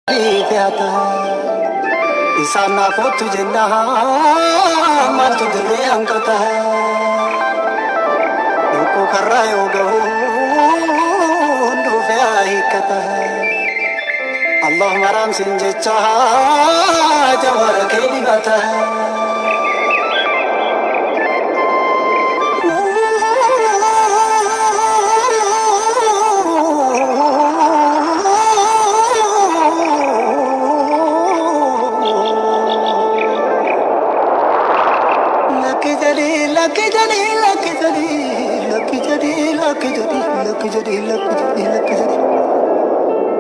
Fe'ata isaan naa kottu jennaan maaltu dirree hanqata? Lukkuu karraa yoo gahu hunduu fe'aa hiikkata. Allahumma raamsin jecha jawara kee dibata. Lakki jedhii, lakki jedhii, lakki jedhii, lakki jedhii, lakki jedhii, lakki jedhii, lakki jedhii, lakki jedhii.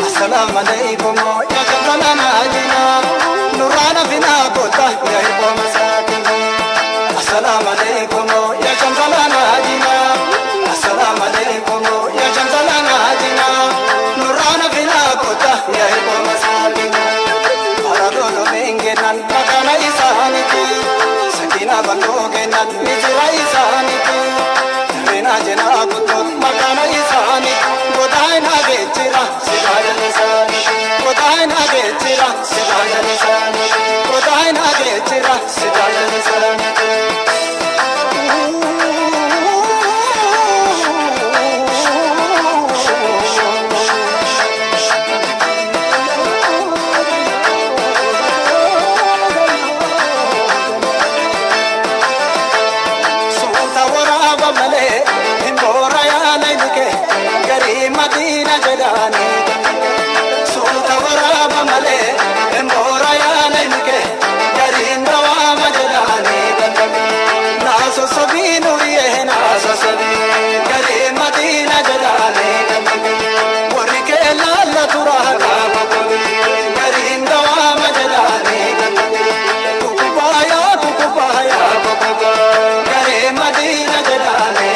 Assalamu alaikum ya shamsalana ajina, nurana fina kota ya hirbo masakin. Assalamu alaikum ya shamsalana ajina, assalamu alaikum ya shamsalana ajina, nurana fina kota ya hirbo masakin. Aradono mengenan makana isaaniti, sakina ballo genan mijira isaaniti, Rina jena kutot makana isaaniti, godaina gejjira sidaajan isaaniti, godaina gejjira sidaajan isaaniti, godaina gejjira sidaajan isaaniti. Suuta waraaba malee hin boora yaalanike, garii Madiina jedhaani. Suuta waraaba malee hin boora yaalanike, gariin dawaama jedhaani. Naaso sobii nuriyee, naaso sobii, garii Madiina jedhaani. Warri kee laalla turaa qaaba, gariin dawaama jedhaani. Kukubaayaa, kukubaayaa, garee Madiina jedhaani.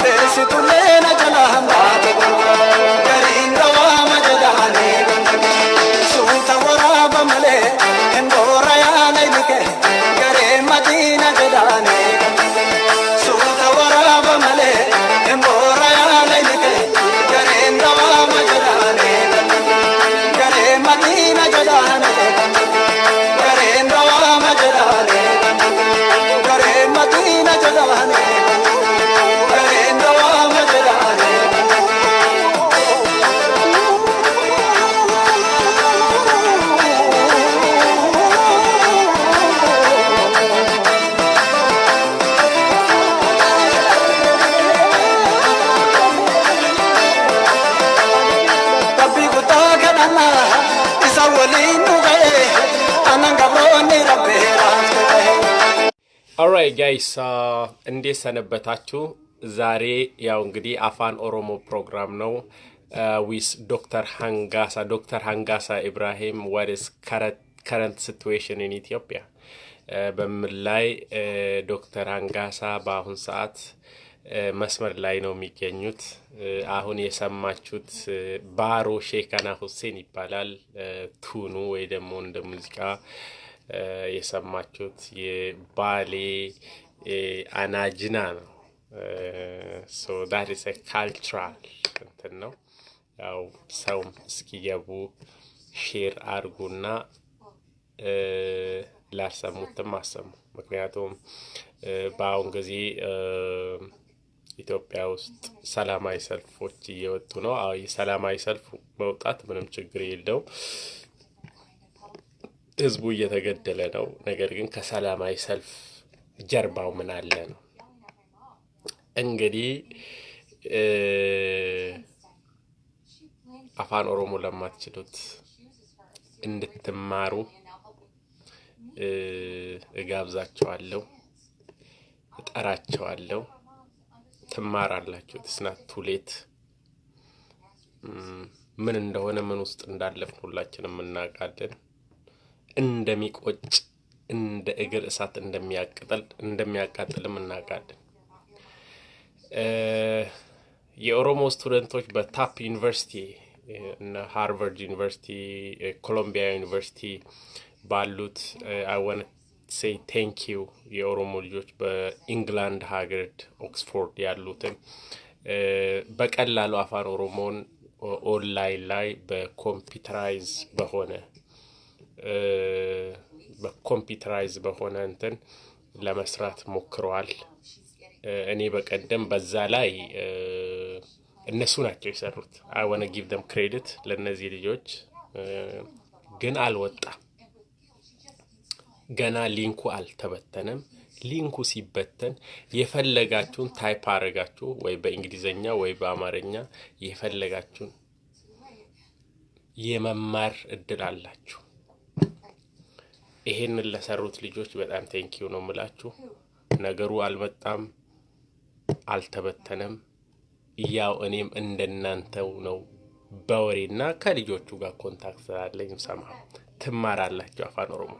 Teessitulee na jala hambaate, gariin dawaama jedhaani. Suuta waraaba malee hin boora yaalanike, garee Madiina jedhaani. Suuta waraaba malee hin boora yaalanike, gareen dawaama jedhaani. Garee Madiina jedhaani. Gareen dawaama jedhaani. Garee Madiina jedhaani. Gareen dawaama jedhaani. Rabbi guddaa kadhannaa isa waliin nu ga'e, anan gabroonni Rabbi raamte ta'e. Alright guys, እንዴት ሰነበታችሁ? ዛሬ ያው እንግዲህ አፋን ኦሮሞ ፕሮግራም ነው with ዶክተር ሃንጋሳ፣ ዶክተር ሃንጋሳ ኢብራሂም፣ what is current situation in Ethiopia በሚል ላይ ዶክተር ሃንጋሳ በአሁን ሰዓት መስመር ላይ ነው የሚገኙት። አሁን የሰማችሁት ባሮ ሼካና ሁሴን ይባላል። Tune ኡ ወይ ደግሞ እንደ ሙዚቃ የሰማችሁት የባሌ አናጅና ነው። So that is cultural እንትን ነው። ያው ሰውም እስኪገቡ share አድርጉና ላልሰሙትም አሰሙ። ምክንያቱም በአሁን ጊዜ ኢትዮጵያ ውስጥ ሰላማዊ ሰልፎች እየወጡ ነው። አዎ፣ የሰላማዊ ሰልፍ መውጣት ምንም ችግር የለውም። ህዝቡ እየተገደለ ነው። ነገር ግን ከሰላማዊ ሰልፍ ጀርባው ምን አለ ነው። እንግዲህ አፋን ኦሮሞ ለማትችሉት እንድትማሩ እጋብዛቸዋለሁ፣ እጠራቸዋለሁ። ትማራላችሁ። It's not too late። ምን እንደሆነ፣ ምን ውስጥ እንዳለፍን ሁላችንም እናውቃለን። እንደሚቆጭ፣ እንደ እግር እሳት እንደሚያቃጥልም እናውቃለን። የኦሮሞ student ኦች በ top university፣ እነ ሃርቫርድ ዩኒቨርሲቲ፣ ኮሎምቢያ ዩኒቨርሲቲ ባሉት I wanna say thank you። የኦሮሞ ልጆች በኢንግላንድ ሀገር ኦክስፎርድ ያሉትን በቀላሉ አፋን ኦሮሞን ኦንላይን ላይ በ computerize በሆነ እንትን ለመስራት ሞክረዋል። እኔ በቀደም በዛ ላይ እነሱ ናቸው የሰሩት። I wanna give them credit ለእነዚህ ልጆች፣ ግን አልወጣም። ገና link ኡ አልተበተነም። Link ኡ ሲበተን የፈለጋችሁን type አድርጋችሁ ወይ በእንግሊዝኛ ወይ በአማርኛ የፈለጋችሁን የመማር እድል አላችሁ። ይሄንን ለሰሩት ልጆች በጣም thank you ነው የምላችሁ። ነገሩ አልመጣም፣ አልተበተነም። ያው እኔም እንደናንተው ነው፣ በወሬና ከልጆቹ ጋር contact ስላለኝ ሰማ። ትማራላችሁ አፋን ኦሮሞ።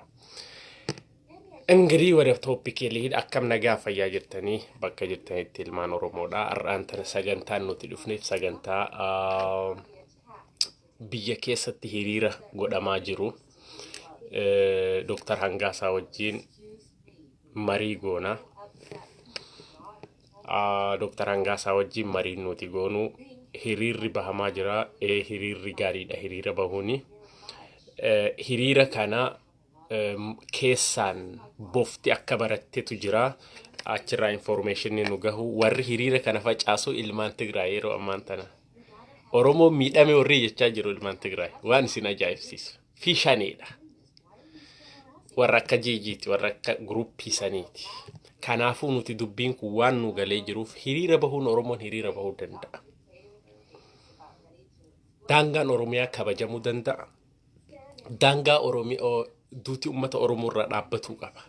እንግዲህ ወደ topic ልሂድ። Akkam nagaa fayyaa jirtanii? Bakka jirtanitti ilmaan Oromoodha. Har'aan tana sagantaan nuti dhufneef sagantaa biyya keessatti hiriira godhamaa jiru. Dooktar Hangaasaa wajjin marii goona. Dooktar Hangaasaa wajjin mariin nuti goonu hiriirri bahamaa jira. Hiriirri gaariidha, hiriira bahuuni. Hiriira kana keessaan bofti akka barattetu jira. Achirraa information nu gahu, warri hiriira kana facaasu ilmaan Tigraay yeroo ammaan tana. Oromoon miidhame warri jechaa jiru ilmaan Tigraay, waan isin ajaa'ibsiisu. Fi shaneedha. Warra akka jiijiiti, warra akka group ii saniiti. Kanaafuu nuti dubbiin kun waan nu galee jiruuf hiriira bahuun, Oromoon hiriira bahuu danda'a. Daangaan Oromiyaa kabajamuu danda'a. Daangaa Oromiyaa duuti uummata Oromoo irraa dhaabbatuu qaba.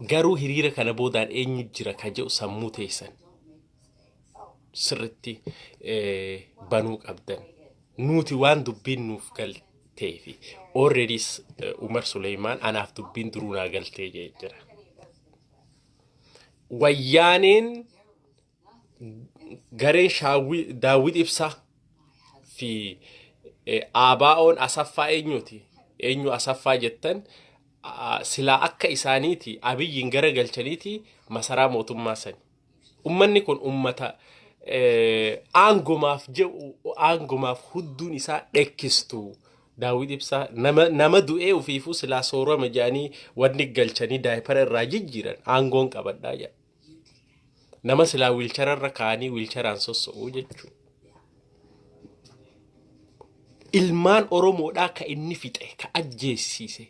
Garuu hiriira kana boodaan eenyu jira ka jedhu sammuu teessan sirritti banuu qabdan. Nuti waan dubbiin nuuf galtee fi already Umar Suleymaan anaaf dubbiin duruu naa galtee jee jira. Wayyaaneen gareen shaawwi Daawwit Ibsaa fi ABO'n Asaffaa eenyuti? Eenyu Asaffaa jettan, silaa akka isaaniiti Abiyyiin gara galchaniiti masaraa mootummaa sani. Ummanni kun ummata aangomaaf jedhu, aangomaaf hudduun isaa dhekkistu. Daawwit Ibsaa nama du'ee ofiifuu silaa soorama jedhanii wanni galchanii diaper a irraa jijjiiran aangoon qabadhaa jedha. Nama silaa wheelchair arra kaa'anii wheelchair aan sosso'uu jechuudha. Ilmaan Oromoodhaa ka inni fixe, ka ajjeesiise.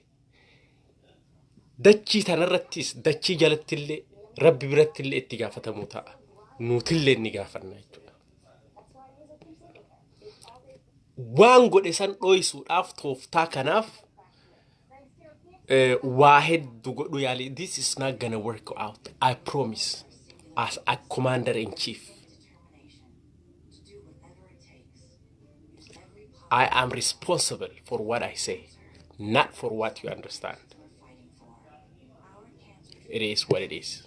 Dachii tanarrattis, dachii jalattillee, rabbi birattillee itti gaafatamuu ta'a. Nuutillee ni gaafanna jechuudha. Waan godhe san dhoysuudhaaf tooftaa kanaaf waa hedduu godhu yaali. This is not gonna work out. I promise. As a commander in chief, I am responsible for what I say, not for what you understand. It is what it is.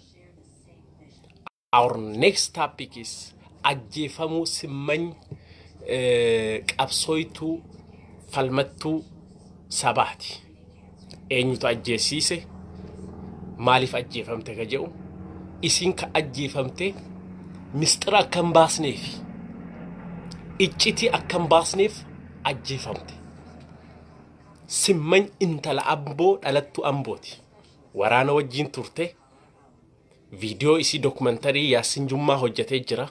Our next topic is ajjeefamuu Simmany, qabsooytuu falmattuu sabaati. Eenyutu ajjeesiise? Maaliif ajjeefamte ka jedhu, isin ka ajjeefamte misxira akka hin baasneef, iccitii akka hin baasneef ajjeefamte. Simmany intala Amboo, dhalattuu Ambooti. Waraana wajjin turte. Viidiyoo isii documentary Yaassin Jummaa hojjetee jira.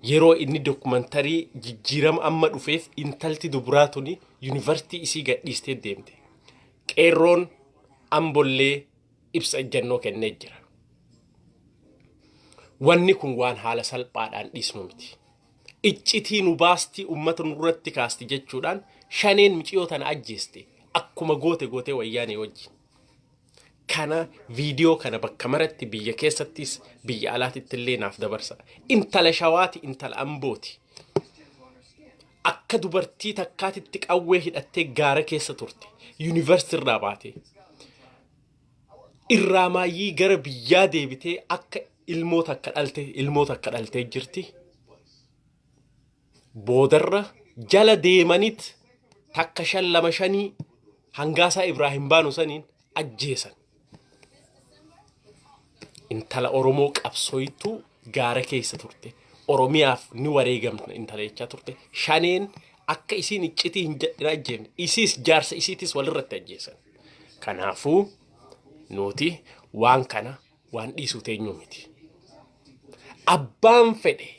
Yeroo inni documentary jijjiirama amma dhufeef intalti dubaraa tuni yuunivarsiitii isii gadhiistee deemte. Qeerroon Ambollee ibsa ejjennoo kennee jira. Wanni kun waan haala salphaadhaan dhiisnu miti. Iccitii nu baastii, uummata nurratti kaasti jechuudhaan shaneen miciyoo tana ajjeeste, akkuma goote gootee wayyaanee wajjin. Kana viidiyoo kana bakka maratti biyya keessattis biyya alaatitti illee naaf dabarsa. Intala Shawaati, intala Ambooti. Akka dubartii takkaatitti qawwee hidhattee gaara keessa turte. Yuunivarsiitii irraa baate. Irraa maayyii gara biyyaa deebitee akka ilmoo takka dhalte, ilmoo takka dhaltee jirti. Boodarra jala deemanit takka 5 2 5 Hangaasaa Ibraahim baanu saniin ajjeesan. Intala Oromoo qabsooytuu gaara keessa turte. Oromiyaaf ni wareegamna intala jechaa turte. Shaneen akka isiin iccitii hin ajjeefne. Isiis jaarsa isiitis walirratti ajjeesan. Kanaafuu nuti waan kana waan dhiisuu teenyuu miti. Abbaan fedhe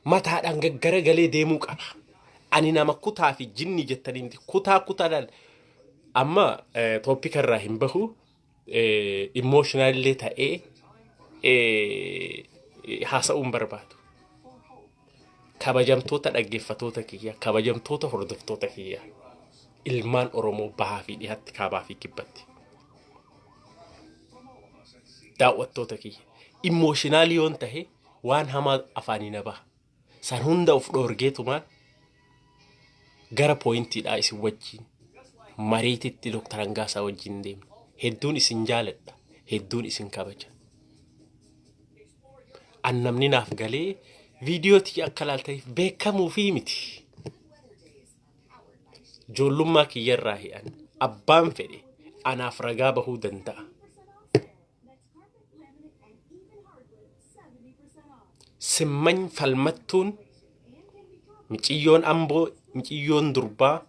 mataadhaan gaggaragalee deemuu qaba. Ani nama kutaa fi jinni jettanii miti. Kutaa kutaadhaan amma topic irraa hin bahu, emotional illee ta'ee haasa'uun barbaadu. Kabajamtoota dhaggeeffatoota kiyya, kabajamtoota hordoftoota kiyya, ilmaan Oromoo bahaa fi dhiyaatti, kaabaa fi kibbatti. Daawwattoota kiyya. Emotional yoon tahe waan hamaa afaanii na baha. San hunda of dhoorgeetumaan gara pointiidhaa isin wajjin mariititti Dr. Hangaasaa wajjin deemna. Hedduun isin jaaladha. Hedduun isin kabaja. An namni naaf galee viidiyoo tiyya akka laaltaniif beekamuu fi miti. Ijoollummaa kiyyarraa hi'an abbaan fedhe anaaf ragaa bahuu danda'a. Simmany Falmattuun, miciyyoon Amboo, miciyyoon durbaa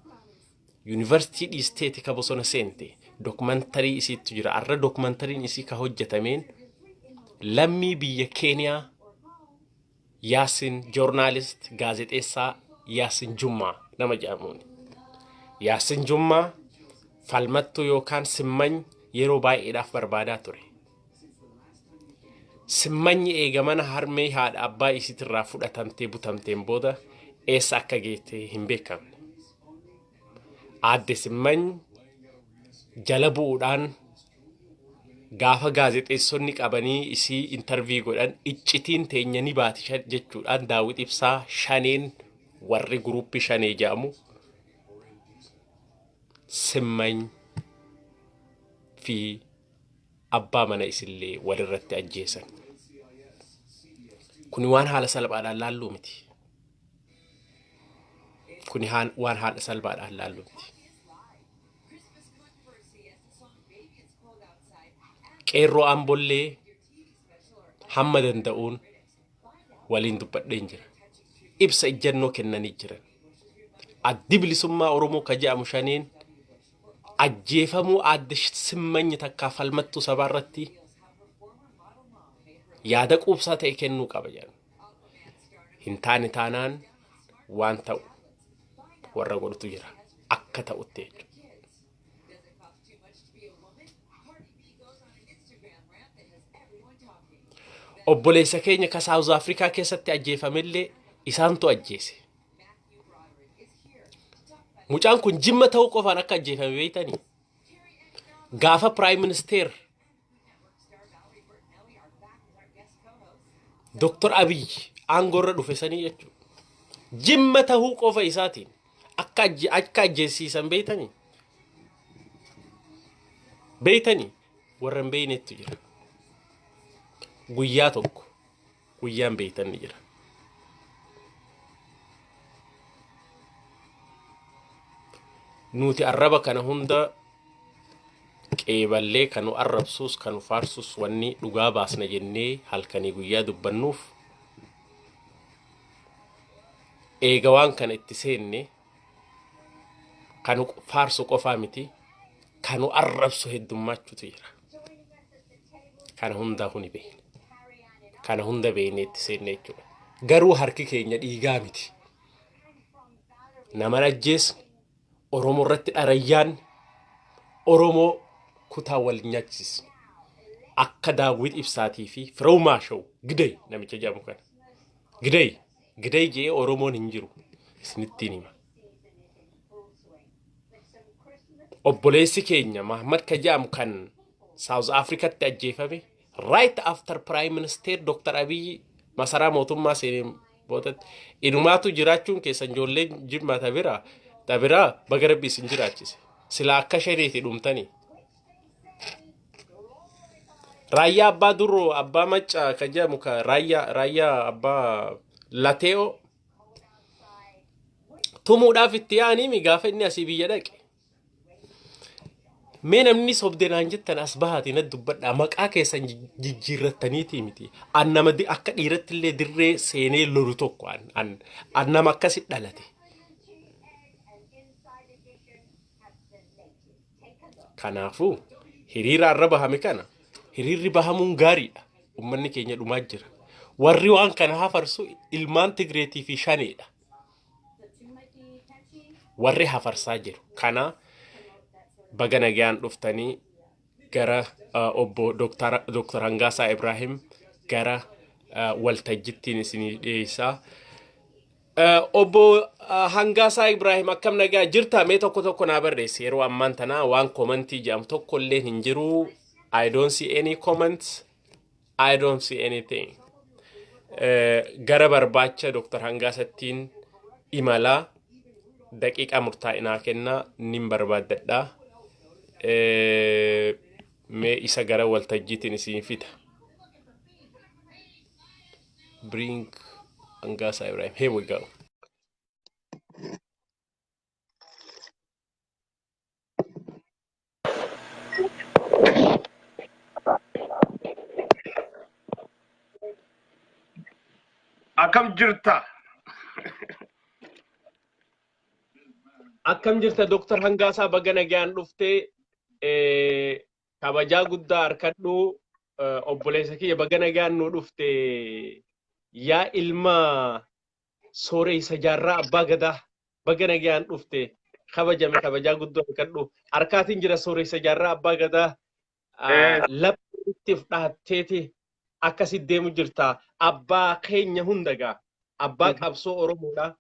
yuunivarsiitii dhiisteeti ka bosona seente, documentary isiittu jira. Arra documentaryn isii ka hojjetameen lammii biyya Keeniyaa Yaasin, journalist, gaazexeessaa Yaasin Jummaa nama jedhamuuni. Yaasin Jummaa Falmattuu yookaan Simmany yeroo baay'eedhaaf barbaadaa ture. Simmanyi eega mana harmee haadha abbaa isiitirraa fudhatamtee butamteen booda eessa akka geette hin beekamne. Aadde Simmany jala bu'uudhaan gaafa gaazexeessonni qabanii isii interview godhan, iccitiin teenya ni baati jechuudhaan Daawit Ibsaa, Shaneen, warri group Shanee jedhamu Simmany fi abbaa mana isillee walirratti ajjeesan. Kuni waan haala salphaadhaan laalluu miti. Kuni waan haala salphaadhaan laalluu miti. Qeerroo Ambollee hamma danda'uun waliin dubbadheen jira. Ibsa ejjennoo kennanii jiran. Addi Bilisummaa Oromoo ka jedhamu Shaneen ajjeefamuu aadde Simmanyi takkaa Falmattuu sabaa irratti yaada quubsaa ta'e kennuu qaba jedhan. Hin taane taanaan waan ta'u warra godhutu jira. Akka ta'utti jechuudha. Obboleessa keenya ka South Africa keessatti ajjeefamellee isaantu ajjeese. Mucaan kun Jimma ta'uu qofaan akka ajjeefame beektanii? Gaafa Prime Minister Dr. Abiy aangoorra dhufe sanii jechuudha. Jimma ta'uu qofa isaatiin akka ajjeesiisan beektanii? Beektanii? Warra hin beeknettu jira. Guyyaa tokko guyyaan beektan ni jira. Nuti arraba kana hunda qeeballee, kan nu arrabsus kan nu faarsus, wanni dhugaa baasna jennee halkanii guyyaa dubbannuuf, eega waan kana itti seenne kan nu faarsu qofaa miti, kan nu arrabsu heddummachuutu jira. Kana hundaa kuni beekna. Kana hunda beeknee itti seenne jechuudha. Garuu harki keenya dhiigaa miti. Nama ajjeesne, Oromoo irratti dharayyaan, Oromoo kutaa wal nyaachisne. Akka Daawwit Ibsaatii fi Firew Maashaw Gidey namicha jedhamu kana. Gidey Gidey jedhee Oromoon hin jiru. Isinittiin hima. Obboleessi keenya Mahmad ka jedhamu kan South Africatti ajjeefame, right after Prime Minister Dr. Abiy masaraa mootummaa seeneen boodatti. Inumaatu jiraachuun keessan, ijoolleen Jimmaa tabiraa, baga Rabbi isin jiraachise. Silaa akka shaniiti dhumtanii. Raayyaa Abbaa Durroo, Abbaa Maccaa kan jedhamu, ka Raayyaa Abbaa Latee'oo tumuudhaaf itti yaa'anii gaafa inni asii biyya dhaqe. Mee namni sobde naan jettan as bahaati na dubbadhaa, maqaa keessan jijjiirrattaniitii miti. An nama akka dhiiratti illee dirree seenee lolu tokko, an nama akkasi dhalate. Kanaafuu hiriira irra bahame kana, hiriirri bahamuun gaariidha. Uummanni keenya dhumaa jira. Warri waan kana hafarsu ilmaan Tigreetii fi shaneedha. Warri hafarsaa jiru. Kana baga nagaan dhuftanii gara obbo Dr. Hangaasaa Ibrahim gara waltajjittiin isinii dhiyeessaa. Obbo Hangaasaa Ibrahim, akkam, nagaa jirtaa? Mee tokko tokko naa barreessi. Yeroo ammaan tanaa waan commentii jedhamu tokko illee hin jiru. I don't see any comments. I don't see anything. Gara barbaacha Dr. Hangaasattiin imalaa, daqiiqaa murtaa'inaa kennaa nin barbaaddadha. Mee isa gara waltajjiitiin isin fida. Bring Hangaasaa Ibrahim. Here we go. Akkam jirta? Akkam jirta, Dr. Hangaasaa? Baga nagaan dhuftee, kabajaa guddaa harkadhu, obboleessa kiyya, baga nagaan nu dhufte, yaa ilma sooressa Jaarraa Abbaa Gadaa, baga nagaan dhufte, kabajame, kabajaa guddoo harkadhu. Harkaatiin jira sooressa Jaarraa Abbaa Gadaa lapheetti dhahatteeti akkasitti deemu jirta. Abbaa keenya hundagaa, abbaa qabsoo Oromoodha.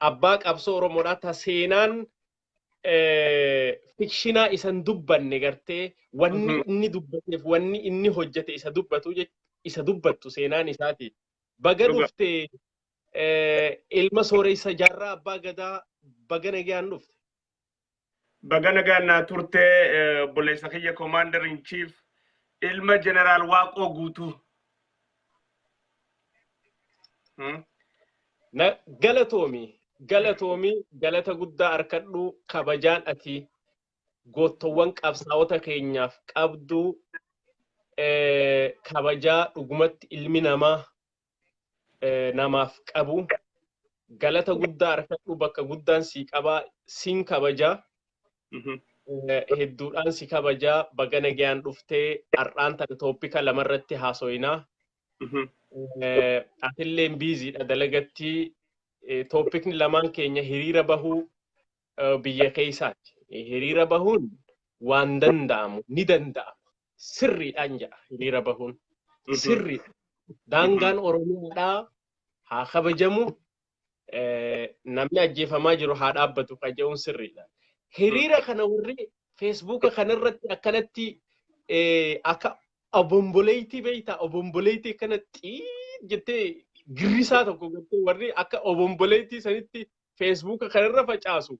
Abbaa qabsoo Oromoodha ta seenaan fictionaa isan dubbanne gartee, wanni inni dubbateef wanni inni hojjete isa dubbatu, isa dubbattu seenaan isaati. Baga dhufte, ilma sooressa Jaarraa Abbaa Gadaa, baga nagaan dhufte. Baga nagaan naa turte, obboleessa kiyya, Commander in Chief, ilma Jeneraal Waaqoo Guutuu. Na galatoomi, galatoomi, galata guddaa harkadhu. Kabajaan ati goottowwan qabsaa'ota keenyaaf qabdu kabajaa dhugumatti ilmi namaa namaaf qabu. Galata guddaa harkadhu, bakka guddaan sii qabaa, siin kabajaa. Hedduudhaan si kabajaa. Baga nagaan dhuftee. Har'aan tana topica lamarratti haasoyinaa. Atilleen busydha dalagatti. Topicni lamaan keenya hiriira bahuu biyya keessaati. Hiriira bahuun waan danda'amu, ni danda'ama. Sirriidhaan jedha hiriira bahuun. Sirriidha. Daangaan Oromiyaadhaa haa kabajamu. Namni ajjeefamaa jiru haa dhaabbatu kan jedhuun sirriidha. Hiriira kana warri Facebooka kanarratti akkanatti akka obomboleettii, beektaa, obomboleettii akkana xiit jettee girrisaa tokko gartee, warri akka obomboleettii sanitti Facebooka kanarra facaasu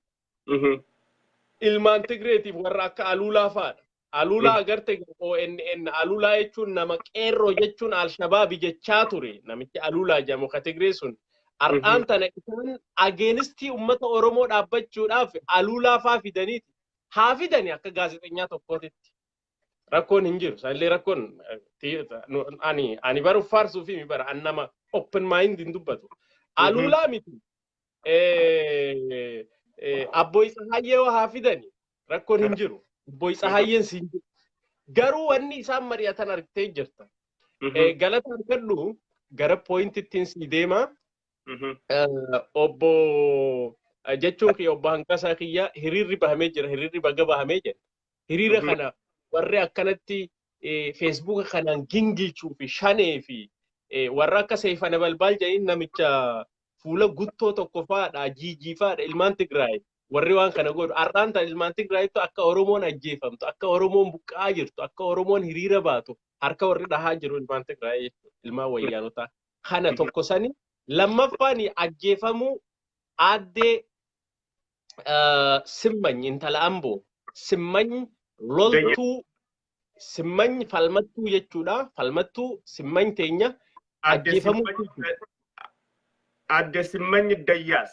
ilmaan Tigreetiif warra akka Aluulaa fa'aadha. Aluulaa agarte, ONN Aluulaa jechuun nama qeerroo jechuun Alshabaabi jechaa ture namichi Aluulaa jedhamu ka Tigree sun. Har'aan tana isaan againstii uummata Oromoo dhaabbachuudhaaf Aluulaa faa fidaniiti. Haa fidani, akka gaazexeenyaa tokkootitti. Rakkoon hin jiru. Sanillee rakkoon ani baruuf faarsuu fi bara an nama open mind hin dubbatu. Aluulaa miti. Abbooy Tsahaayyee haa fidani. Rakkoon hin jiru. Abbooy Tsahaayyeen siin jiru. Garuu wanni isaan mari'atan argitee jirta. Galata argadhu, gara pointittiin sii deema. Obbo jechuun kiyya, obbo Hanqasaa kiyya, hiriirri bahamee jira. Hiriirri baga bahamee jira. Hiriira kana warri akkanatti Facebooka kanaan gingilchuu fi shanee fi warra akka Seefana Balbaal jedhanii namicha fuula guttoo tokko faadha, jiijii faadha, ilmaan Tigraay. Warri waan kana godhu har'aan tan ilmaan Tigraayittu akka Oromoon ajjeefamtu, akka Oromoon buqqa'aa jirtu, akka Oromoon hiriira baatu harka warri dhahaa jiru ilmaan Tigraay jechuudha. Ilmaan wayyaanotaa. Kana tokko sani. Lammaffaan ajjeefamuu aaddee Simmany, intala Amboo. Simmany loltuu, Simmany falmattuu jechuudha. Falmattuu Simmany teenya ajjeefamuu. Adde Simmany Dayyaas.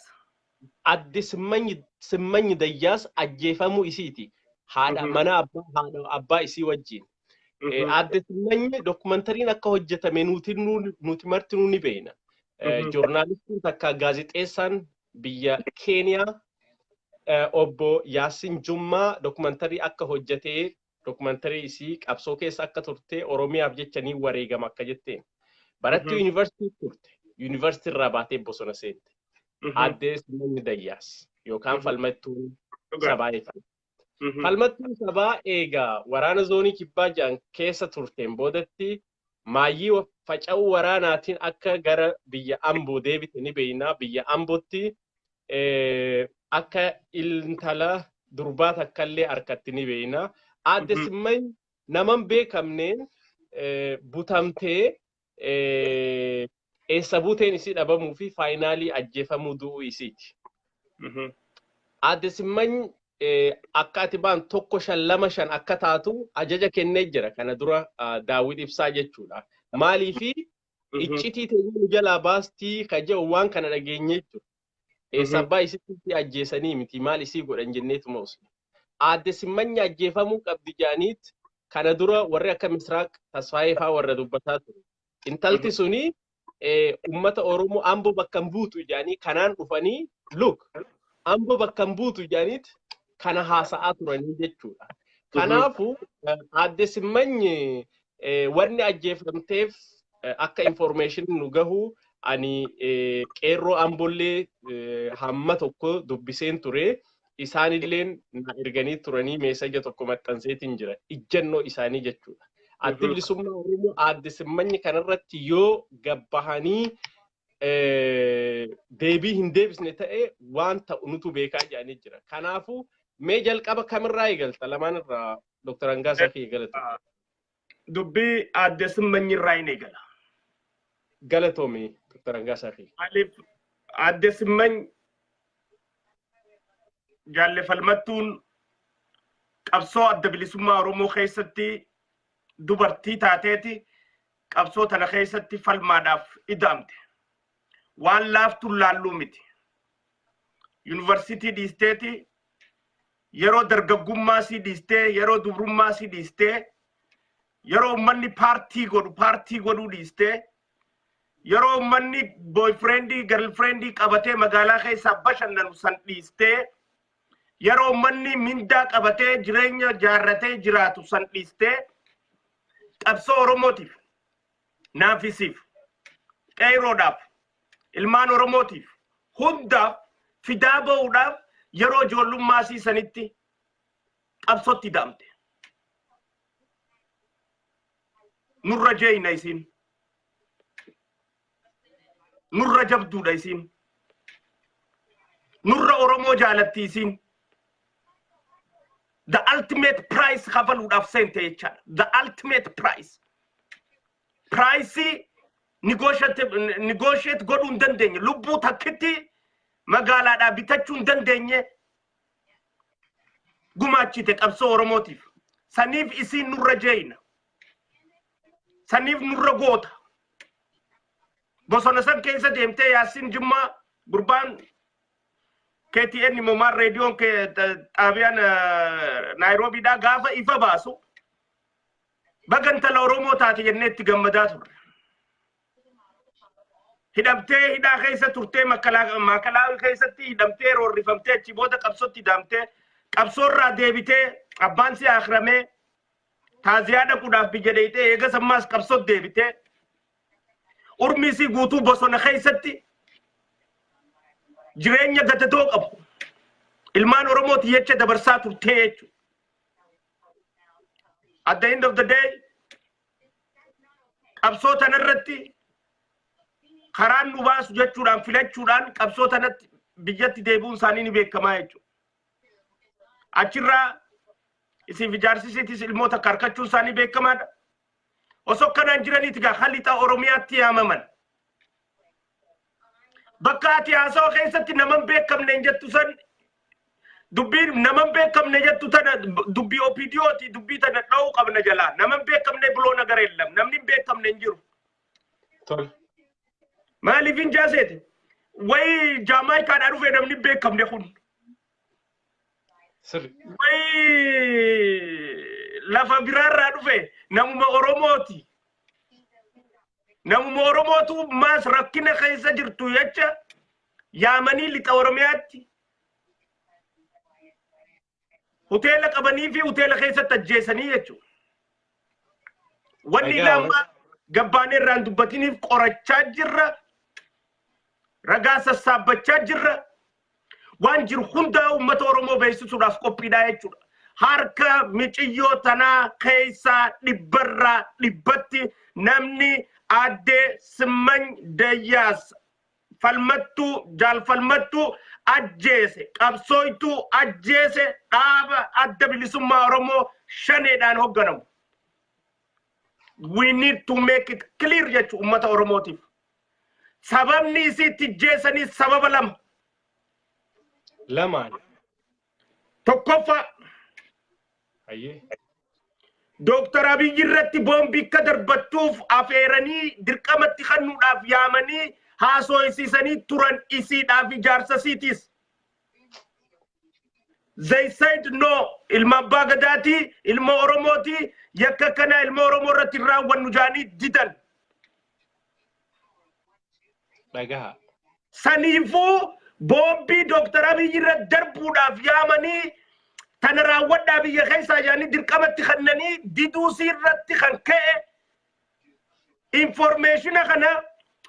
Adde Simmany Dayyaas ajjeefamuu isiiti. Haadha mana abbaa, haadha abbaa isii wajjin. Adde Simmany dokumentariin akka hojjetame nuti martinuu ni beekna. Joornaalistiin takka, gaazexeessaan biyya Keeniyaa, obbo Yaasin Jummaa, dokumentarii akka hojjetee, dokumentarii isii qabsoo keessa akka turte, Oromiyaaf jechanii wareegama akka jetteen. Barattuu yuunivarsiitii turte. Yuunivarsiitii irraa baatee bosona seente. Addee Simmany Dayyaas yookaan falmattuu sabaa jechuudha. Falmattuun sabaa eegaa waraana zoonii kibbaa jedhan keessa turteen boodatti maayyii faca'uu waraanaatiin akka gara biyya Amboo deebite ni beekna. Biyya Ambootti akka intala durbaa takkallee harkatti ni beekna. Aadde Simmany naman beekamneen butamtee eessa buuteen isii dhabamuu fi finally ajjeefamuu, du'uu isiiti. Aadde Simmany akka ati baan 1525 akka taatu ajaja kennee jira kana dura Daawwit Ibsaa jechuudha. Maaliifi iccitii teenya nu jalaa baastii ka jedhu waan kana dhageenye jechuudha. Eessa abbaa isitti ajjeesanii miti, maal isii godhan jenneetuma osoo. Aadde Simmany ajjeefamuu qabdi jedhaniit kana dura warri akka Misraaq Tasfaayee fa'aa warra dubbataa ture. Intalti suni uummata Oromoo Amboo bakka hin buutu jedhanii kanaan dhufanii, look, Amboo bakka hin buutu jedhaniit kana haasa'aa turanii jechuudha. Kanaafuu aadde Simmany wanni ajjeefamteef akka information nu gahu, ani qeerroo Ambollee hamma tokko dubbiseen ture. Isaanilleen na erganii turanii message tokko maxxanseetiin jira. Ijjannoo isaanii jechuudha. Addi Bilisummaa Oromoo aadde Simmanyi kanarratti yoo gabbahanii deebii hin deebisne ta'e, waan ta'u nutu beekaa jedhanii jira. Kanaafuu mee jalqaba kamirraa eegalta, lamaan irraa, Dr. Hangaasaa fi galata? Dubbii aadde Simmanyi irraa hin eegala. Galatoomi, Dr. Hangaasaa fi. Maaliif aadde Simmany jaalle falmattuun qabsoo Adda Bilisummaa Oromoo keessatti dubartii taateeti qabsoo tana keessatti falmaadhaaf ida'amte. Waan laaftuun laalluu miti. Yuunivarsiitii dhiisteeti, yeroo dargaggummaa sii dhiistee, yeroo dubrummaa sii dhiistee, yeroo uummanni paartii godhu paartii godhuu dhiistee, yeroo uummanni boyfriendii girlfriendii qabatee magaalaa keessaa bashannanu san dhiistee, yeroo uummanni mindaa qabatee jireenya jaarratee jiraatu san dhiistee, qabsoo Oromootiif, naafisiif, qeeroodhaaf, ilmaan Oromootiif hundaaf fidaa ba'uudhaaf yeroo ijoollummaa sanitti qabsootti da'amte. Nurra jeeyna isiin. Nurra jabduudha isiin. Nurra Oromoo jaalatti isiin. The ultimate price kafaluudhaaf seente jechaadha. The ultimate price. Price negotiate godhuu hin dandeenye. Lubbuu takkitti magaalaadhaa bitachuu hin dandeenye gumaachite qabsoo Oromootiif. Saniif isiin nurra jeeyna. Saniif nurra goota. Bosona san keessa deemtee Yaasiin Jimmaa gurbaan KTN momaan reediyoon xaabiyaan Naayiroobiidhaa gaafa ifa baasu, baga intala Oromoo taate jennee itti gammadaa turre. Hidhamtee hidhaa keessa turtee, maakalaawii keessatti hidhamtee, roorrifamtee, achi booda qabsootti hidhamtee, qabsoorraa deebitee, abbaan si akramee taaziyaa dhaquudhaaf biyya dheeyxee, eegas ammaas qabsootti deebitee, urmii isii guutuu bosona keessatti jireenya gadadoo qabu ilmaan Oromooti jecha dabarsaa turtee jechuudha. At the end of the day, qabsoo tanarratti karaan nu baasu jechuudhaan filachuudhaan qabsoo tanatti biyyatti deebi'uun isaanii ni beekamaa jechuudha. Achirraa isiif ijaarsisiitis ilmoota akka harkachuun isaanii beekamaadha. Osoo akkanaan jiraniiti gaa lixa Oromiyaatti yaamaman. Bakka ati haasawa keessatti naman beekamne hin jettu san, dubbiin naman beekamne jettu tana dubbii OPDOti. Dubbii tana dha'uu qabna jalaa. Naman beekamne ብሎ ነገር የለም. Namni hin beekamne hin jiru. Tole. Maaliif hin jaaseeti? Wayi Jaamaayikaadhaa dhufee namni hin beekamne kun. Sirri. Wayi lafa biraarraa dhufe, namuma Oromooti. Namuma Oromootu maas rakkina keessa jirtu jecha yaamanii lixa Oromiyaatti hoteela qabanii fi hoteela keessatti ajjeesanii jechuudha. Wanni Egaa lama gabbaanee irraan dubbatiniif qorachaa jirra. Ragaa sassaabbachaa jirra. Waan jiru hundaa uummata Oromoo beeksisuudhaaf qophiidha jechuudha. Harka miciyyoo tanaa keessaa dhibbarraa dhibbatti namni Aaddee Simmany Dayyaas falmattuu jaalfalmattuu ajjeese, qabsooytuu ajjeese, dhaaba Adda Bilisummaa Oromoo Shaneedhaan hoogganamu. We need to make it clear jechuudha uummata Oromootiif. Sababni isiitti ajjeesanii sababa lama. Lamaan. Tokkoffaa, Hayyee. Dooktar Abiyyi irratti boombii akka darbattuuf afeeranii dirqamatti kennuudhaaf yaamanii haasofsiisanii turan isiidhaaf ijaarsa isiitiis. They said no, ilma abbaa gadaati, ilma Oromooti, yakka kana ilma Oromoo irratti hin raawwannu jaanii didan. Dhagaha. Saniifuu boombii Dooktar Abiyyi irra darbuudhaaf yaamanii tana raawwadhaa biyya keessaa jaanii dirqamatti kennanii diduusii irratti kan ka'e, information kana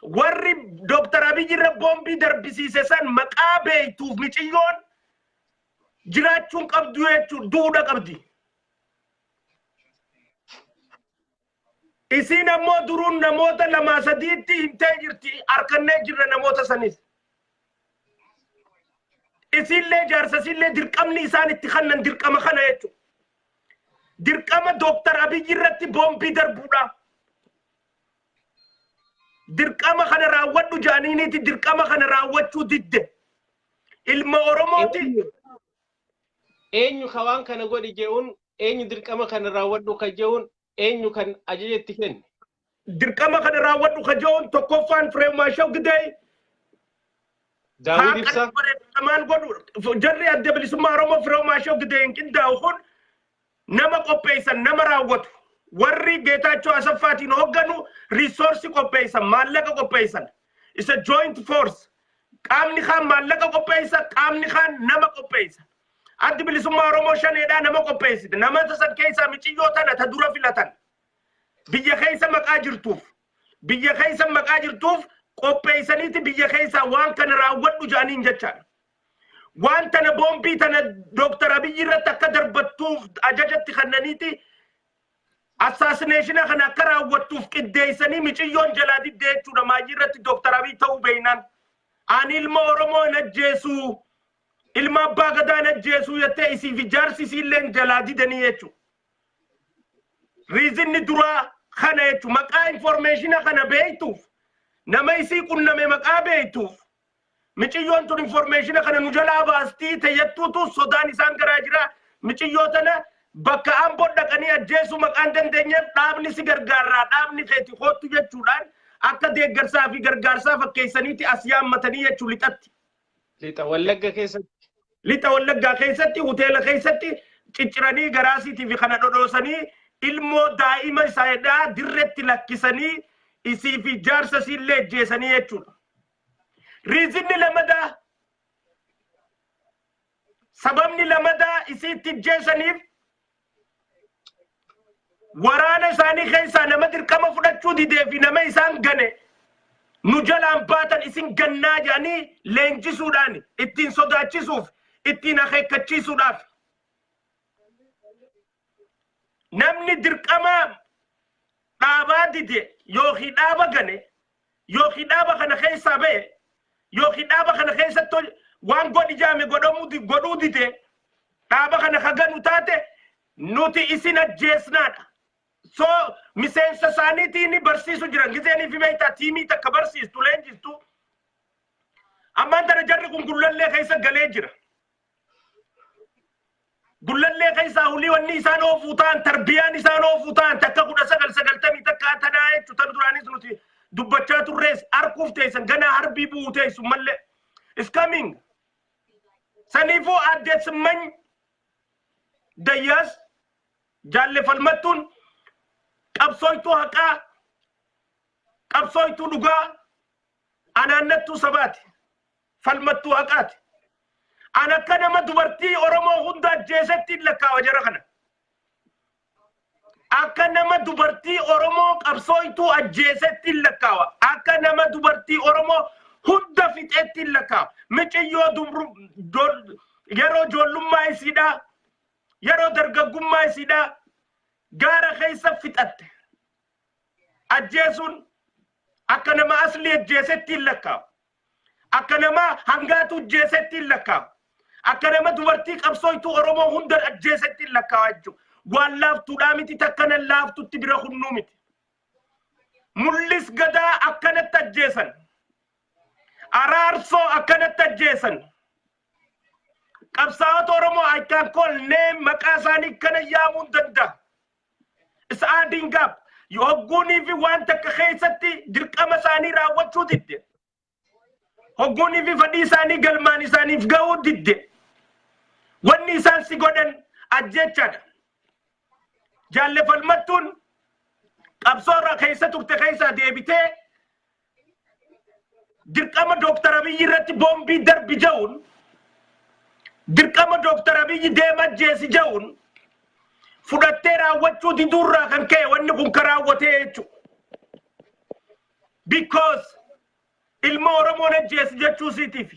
warri Dooktar Abiyyi irra boombii darbisiise san maqaa beektuuf miciyyoon jiraachuun qabdu jechuun duudha qabdi. Isiin ammoo duruun namoota lamaa sadiitti himtee jirti, harkannee jirra namoota sanis. Isiillee jaarsasiillee dirqamni isaan itti kannan dirqama kana jechuudha. Dirqama Dooktar Abiyyi irratti boombii darbuudha. Dirqama kana raawwadhu jaaniiniiti dirqama kana raawwachuu didde. Ilma Oromooti. Eenyu ka waan kana godhi je'uun? Eenyu dirqama kana raawwadhu ka je'uun? Eenyu kan ajaja itti kenne? Dirqama kana raawwadhu ka je'uun tokkoffaan Fireew Maashaw Gidee. Daawud Ibsaa. Maal godhu jarri Adda Bilisummaa Oromoo Fireew Maashaw Gidee hin qindaa'u kun nama qopheessan, nama raawwatu. Warri Geetaachoo Asaffaatiin hoogganu resource qopheessan, maallaqa qopheessan. Isa joint force. Qaamni kaan maallaqa qopheessa, qaamni kaan nama qopheessa. Addi Bilisummaa Oromoo Shaneedhaa nama qopheessite. Nama san keessaa miciyyoo tana ta dura filatan. Biyya keessa maqaa jirtuuf. Biyya keessa maqaa jirtuuf qopheessaniiti biyya keessaa waan kana raawwadhu jedhaniin jechaadha. Waan tana, boombii tana Dooktar Abiyyi irratti akka darbattuuf ajajatti kennaniiti assassination kana akka raawwattuuf qindeessanii miciyyoon jalaa diddee jechuudha maayii irratti Dooktar Abiy ta'uu beeynaan. Ani ilma Oromoo hin ajjeesuu, ilma abbaa gadaa hin ajjeesuu jettee isiif ijaarsi isiillee jalaa didanii jechuudha. Reasonni duraa kana jechuudha. Maqaa information kana beektuuf, nama isii qunname maqaa beektuuf, miciyyoon tun information kana nu jalaa baastii tayyattuutu sodaan isaan garaa jira. Miciyyoo tana bakka Amboo dhaqanii ajjeesuu maqaan dandeenyeef dhaabni si gargaarraa, dhaabni keeti hoottu jechuudhaan akka deeggarsaa fi gargaarsaa fakkeessaniiti as yaammatanii jechuu lixatti. Lixa Wallagga keessatti. Lixa Wallaggaa keessatti hoteela keessatti cicciranii garaasiitii fi kana dhodhoosanii ilmoo daa'ima isaadhaa dirretti lakkisanii isii fi jaarsa isiillee ajjeesanii jechuudha. Reasonni lamadaa, sababni lamadaa isiitti ajjeesaniif, waraana isaanii keessaa nama dirqama fudhachuu didee fi nama isaan gane nu jalaan baatan isin gannaa jedhanii leenjisuudhaan ittiin sodaachisuuf, ittiin akeekkachiisuudhaaf. Namni dirqama dhaabaa dide yookiin dhaaba gane yookiin dhaaba kana keessaa ba'e yookiin dhaaba kana keessatti waan godhi jaame godhamuu godhuu dide. Dhaaba kana ka ganu taate nuti isin ajjeesnaadha. So miseensa isaaniitiin barsiisu jiran gizeenii fi beektaa tiimii takka barsiistu leenjistu. Ammaan tana jarri kun Gullallee keessa galee jira. Gullallee keessaa hulii wanni isaan oofuu ta'an, tarbiyaan isaan oofuu ta'an takka 1991 tanaa jechuun tan duraanis nuti dubbachaa turrees arkuuf teessan ganaa harbii bu'uu teessu mallee. Is coming. Saniifuu Aadde Simmany Dayyaas, Jaalle Falmattuun, qabsooytuu haqaa, qabsooytuu dhugaa, anaannattuu sabaati, falmattuu haqaati. An akka nama dubartii Oromoo hunda ajjeesetti hin lakkaawa jara kana. Akka nama dubartii Oromoo qabsooytuu ajjeesetti hin lakkaawa. Akka nama dubartii Oromoo hunda fixetti hin lakkaawa. Miciyyoo dubru yeroo ijoollummaa isiidhaa, yeroo dargaggummaa isiidhaa gaara keessa fixatte. Ajjeesuun akka nama Asli ajjeesetti hin lakkaawa. Akka nama Hangaatu ajjeesetti hin lakkaawa. Akka nama dubartii qabsooytuu Oromoo hunda ajjeesetti hin lakkaawa jechuudha. Waan laaftuudhaa miti, takkana laaftutti bira hunnuu miti. Mul'is Gadaa akkanatti ajjeesan. Araarsoo akkanatti ajjeesan. Qabsaa'ota Oromoo I can call name, maqaa isaanii kana yaamuu hin danda'a. Isa adding up. Hogguunii fi waan takka keessatti dirqama isaanii raawwachuu didde. Hogguunii fi fedhii isaanii galmaan isaaniif gahuu didde. Wanni isaan si godhan ajjechaadha. Jaalle Falmattuun qabsoo irra keessa turte keessaa deebitee dirqama Dooktar Abiyyi irratti boombii darbi ja'uun, dirqama Dooktar Abiyyi deema ajjeesi ja'uun fudhattee raawwachuu diduurraa kan ka'e wanni kun ka raawwatee jechuudha. Because ilma Oromoon ajjeesi jechuu siitiif.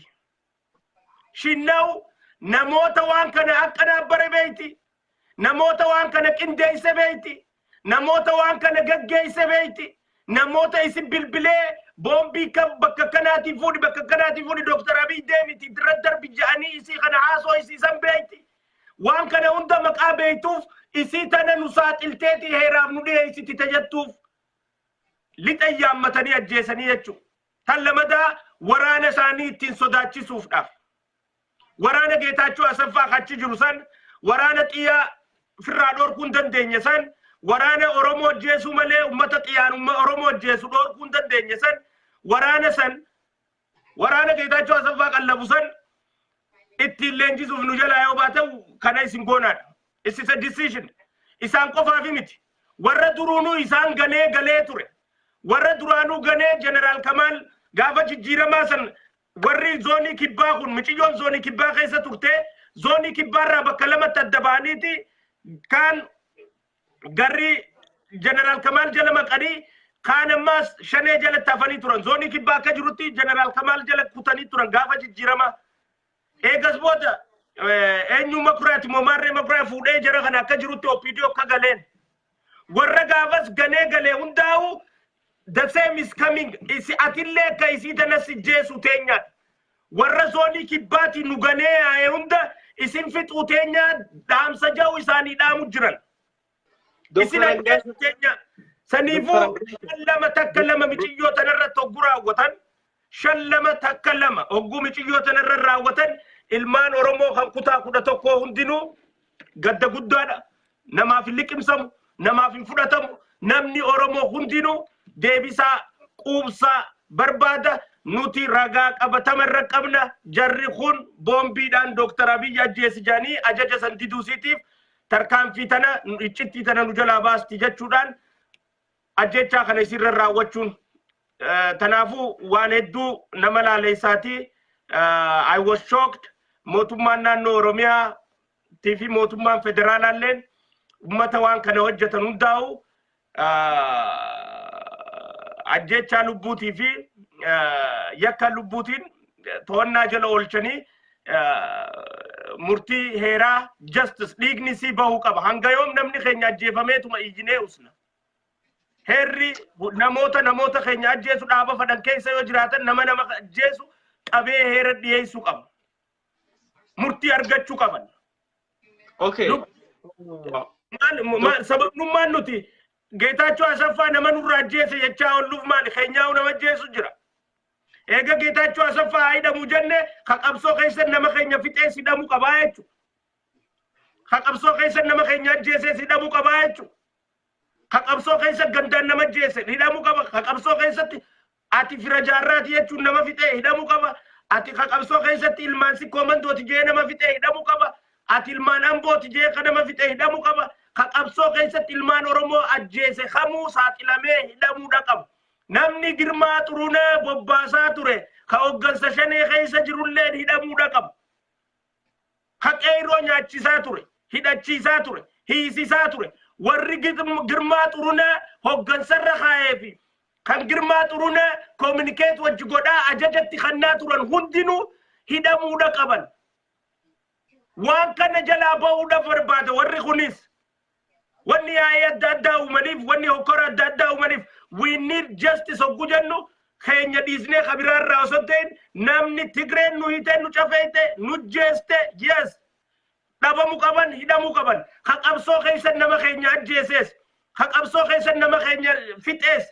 Shinnaw namoota waan kana akka dhaabbare beeyti. Namoota waan kana qindeesse beeyti. Namoota waan kana gaggeesse beeyti. Namoota isin bilbilee boombii kan bakka kanaatii fuudhi, bakka kanaatii fuudhi, Dooktar Abiy deemiti irra darbi ja'anii isii kana haasoo isiisan beeyti. Waan kana hunda maqaa beeytuuf isii tana nu saaxilteeti heeraaf nu dhiyeessiti tajattuuf lixa yaammatanii ajjeesanii jechuudha. Tan lamadaa waraana isaanii ittiin sodaachisuufdhaaf. Waraana Geetaachoo Asaffaa achi jiru san, waraana xiyyaa firraa dhorkuu hin dandeenye san, waraana Oromoo ajjeesuu malee uummata xiyyaan Oromoo ajjeesu dhorkuu hin dandeenye san, waraana san, waraana Geetaachoo Asaffaa qallabu san ittiin leenjisuuf nu jalaa yoo baatan kana isin goonaadha. It's a decision. Isaan qofaafi miti. Warra duruunuu isaan ganee galee ture. Warra duraanuu ganee Jeneraal Kamaal gaafa jijjiiramaa san warri zoonii kibbaa kun, miciyyoon zoonii kibbaa keessa turte, zoonii kibbaarraa bakka lamatti adda ba'aniiti kaan garri Jeneraal Kamaal jala maqanii, kaan ammaas Shanee jalatti hafanii turan. Zoonii kibbaa akka jirutti Jeneraal Kamaal jala kutanii turan gaafa jijjiiramaa. Eegas booda eenyu Makuraati moo maarree Makuraa fuudhee jara kana akka jirutti OPDO akka galeen. Warra gaafas ganee galee hundaa'u the same is coming. Isi atillee akka isii tana si jeesu teenyaadha. Warra zoonii kibbaati nu ganee yaa'e hunda isin fixuu teenyaa dhaamsa ja'u isaanii dhaamu jiran. Isin ajjeesu teenya. Saniifuu 5 1 2 miciyyoo tanarratti hogguu raawwatan, 5 2 1 2 hogguu miciyyoo tanarra raawwatan, ilmaan Oromoo kan kutaa 11 hundinuu gadda guddaadha. Namaaf hin liqimsamu, namaaf hin fudhatamu. Namni Oromoo hundinuu deebisaa quubsaa barbaada. Nuti ragaa qabatama irra qabna. Jarri kun boombiidhaan Dooktar Abiyyi ajjeesi jedhanii ajaja san diduusiitiif tarkaanfii tana iccittii tana nu jalaa baasti jechuudhaan ajjechaa kana isirra raawwachuun tanaafuu waan hedduu nama laaleessaati. I was shocked. Mootummaan naannoo Oromiyaa fi mootummaan federaalaalleen ummata waan kana hojjetan hundaa'u ajjechaa lubbuutii fi yakka lubbuutiin to'annaa jala oolchanii murtii heeraa, justice, dhiigni sii bahuu qaba. Hanga yoom namni keenya ajjeefameetuma iyyinee usna? Heerri namoota keenya ajjeesu dhaaba fadhan keessa yoo jiraatan nama nama ajjeesu qabee heera dhiyeessuu qaba. Murtii argachuu qaban. Okay. Sababnummaan nuti Geetaachoo Asaffaa nama nurraa ajjeese jechaa oolluuf maali? Keenyaa'u nama ajjeesu jira. Eega Geetaachoo Asaffaa haa hidhamu jenne, ka qabsoo keessa nama keenya fixees hidhamuu qabaa jechuudha. Ka qabsoo keessa nama keenya ajjeesees hidhamuu qabaa jechuudha. Ka qabsoo keessa gandaan nama ajjeese hidhamuu qaba. Ka qabsoo keessatti ati fira jaarraati jechuun nama fixee hidhamuu qaba. Ati ka qabsoo keessatti ilmaan sikkoo mandooti jee nama fixee hidhamuu qaba. Ati ilmaan ambooti jee ka nama fixee hidhamuu qaba. Ka qabsoo keessatti ilmaan Oromoo ajjeese kamuu saaxilamee hidhamuudha qaba. Namni Girmaa Xurunee bobbaasaa ture ka hoggansa Shanee keessa jirullee hidhamuudha qaba. Ka qeerroo nyaachisaa ture, hidhachiisaa ture, hiisisaa ture. Warri Girmaa Xurunee hoggansarra kaa'ee fi kan Girmaa Xurunee communicate wajji godhaa ajajatti kannaa turan hundinuu hidhamuudha qaban. Waan kana jalaa bahuudhaaf barbaada warri kunis. Wanni yaa'ii adda addaa uumaniif, wanni hokkora adda addaa uumaniif, we need justice hogguu jennu keenya dhiisnee kabiraarraa osoo hin ta'in, namni Tigreen nu hiitee, nu cafeete, nu jeeste, yes, dhabamuu qaban, hidhamuu qaban. Ka qabsoo keessa nama keenya ajjeesees, ka qabsoo keessa nama keenya fixees,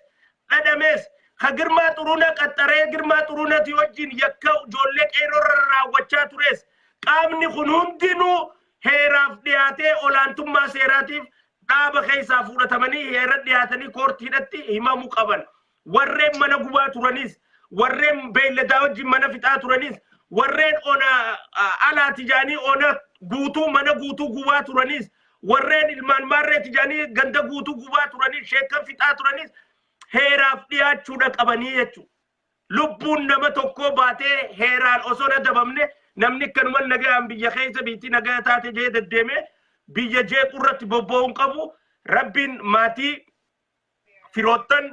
dhadhamees, ka Girmaa Xurunaa qaxxaree Girmaa Xurunaati wajjin yakka ijoollee qeerroo irra raawwachaa tures, qaamni kun hundinuu heeraaf dhiyaatee olaantummaa seeraatiif dhaaba keessaa fudhatamanii heera dhiyaatanii koortiidhatti himamuu qaban. Warreen mana gubaa turanis, warreen beeyladaa wajjin mana fixaa turanis, warreen ona alaati jaanii ona guutuu mana guutuu gubaa turanis, warreen ilmaan maarreeti jaanii ganda guutuu gubaa turanis, sheekkan fixaa turanis heeraaf dhiyaachuudha qabanii jechuudha. Lubbuun nama tokkoo baatee heeraan osoo na dabamne, namni akkanuma nagayaan biyya keessa biitti nagaya taate jee deddeeme biyya jeequu irratti bobba'uun qabu. Rabbiin maatii, firoottan,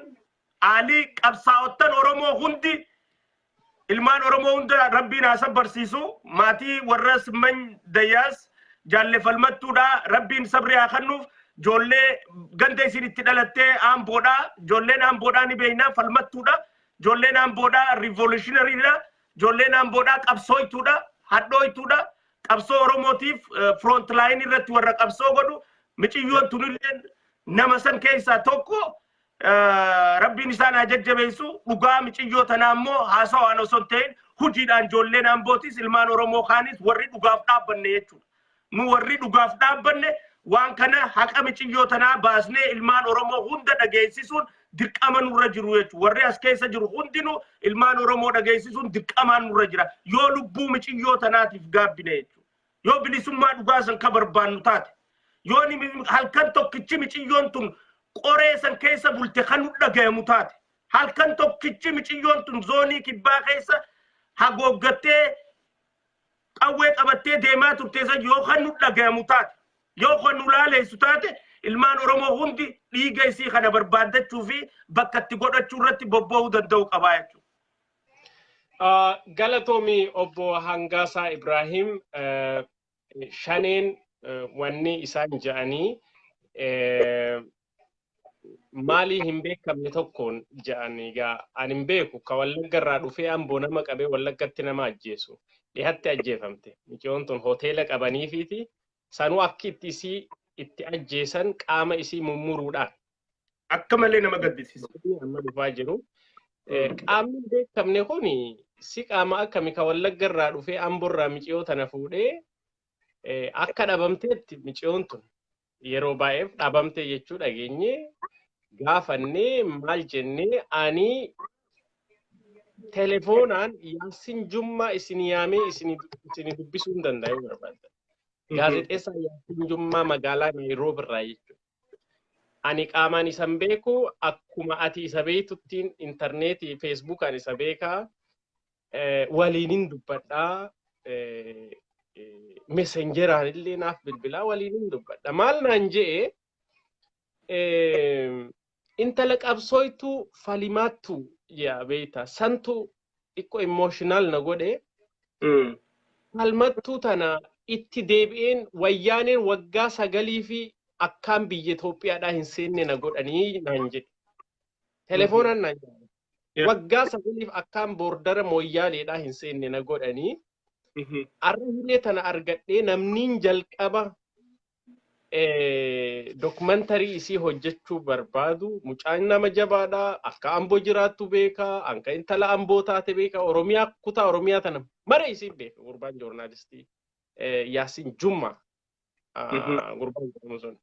aalii, qabsaa'ottan Oromoo hundi, ilmaan Oromoo hunda Rabbiin haa barsiisu. Maatii warra Simmany Dayyaas jaalle Falmattuudha Rabbiin sabri haa kennuuf. Ijoollee ganda isin itti dhalattee Aamboodha. Ijoolleen Aamboodhaa ni beekna, Falmattuudha. Ijoolleen Aamboodhaa revolutionaryidha. Ijoolleen Aamboodhaa qabsooytuudha, hadhooytuudha. Qabsoo Oromootiif front line irratti warra qabsoo godhu. Miciyyoon tunilleen nama san keessaa tokko. Rabbiin isaan haa jajjabeessu. Dhugaa miciyyoo tanaa immoo haasawaan osoo hin ta'in hojiidhaan ijoolleen Aambootis, ilmaan Oromoo kaanis, warri dhugaaf dhaabbanne jechuudha. Nu warri dhugaaf dhaabbanne waan kana haqa miciyyoo tanaa baasnee ilmaan Oromoo hunda dhageessisuun dirqama nurra jiru jechuudha. Warri as keessa jiru hundinuu ilmaan Oromoo dhageessisuun dirqamaan nurra jira. Yoo lubbuu miciyyoo tanaatiif gaabbine jechuudha. Yoo bilisummaa dhugaa san ka barbaannu taate. Yoo halkan tokkichi miciyyoon tun qoree san keessa bulte kan nu dhagayamu taate. Halkan tokkichi miciyyoon tun zoonii kibbaa keessa hagooggattee qawwee qabattee deemaa turte san yoo kan nu dhagayamu taate, yoo kan nu laaleessu taate, ilmaan Oromoo hundi dhiiga isii kana barbaaddachuu fi bakka itti godhachuu irratti bobba'uu danda'u qabaa jechuudha. Galatoomi, obbo Hangaasaa Ibrahim. Shaneen wanni isaan je'anii maalii hin beekamne tokkoon je'an egaa ani hin beeku, ka Wallagga irraa dhufee Amboo nama qabee Wallaggatti nama ajjeesu dhihatti ajjeefamte. Miciyoon tun hoteela qabaniifiiti sanuu akki itti isii itti ajjeesan qaama isii mummuruudhaan. Akka malee nama gaddisiisa. Amma dhufaa jiru. Qaamni hin beekamne kun si qaama akkami ka Wallagga irraa dhufee Amboo irraa miciyoo tana fuudhee akka dhabamteetti? Miciyoon tun yeroo baay'eef dhabamte jechuu dhageenye, gaafannee maal jennee, ani telefoonaan Yaasin Jummaa isin yaamee isin dubbisuu hin danda'a yoo barbaaddan. Gaazexeessaa Yaasin Jummaa magaalaa Naayiroobi irraa jechuudha. Ani qaamaan isan beeku, akkuma ati isa beektuttiin intarneetii Feesbuukaan isa beekaa, waliinin dubbadhaa, Messengeraan illee naaf bilbilaa, waliinin dubbadha. Maal naan je'e? Intala qabsooytu Falimaattu yaa beeyta santu xiqqoo emotional na godhe. Falmattuu tana itti deebi'een wayyaaneen waggaa 9 fi akkaan biyya Itoophiyaadhaa hin seenne na godhanii naan jedhe. Telefoonaan naan jedhe. Waggaa 9f akkaan boordara Mooyyaaleedhaa hin seenne na godhanii. Arra hiree tana argadhee namniin jalqaba Documentary isii hojjechuu barbaadu. Mucaan nama jabaadha. Akka Amboo jiraattu beeka, akka intala Amboo taate beeka, Oromiyaa, kutaa Oromiyaa tana mara isii beeka. Gurbaan joornaalistii Yaasin Jumma gurbaan jedhamu sun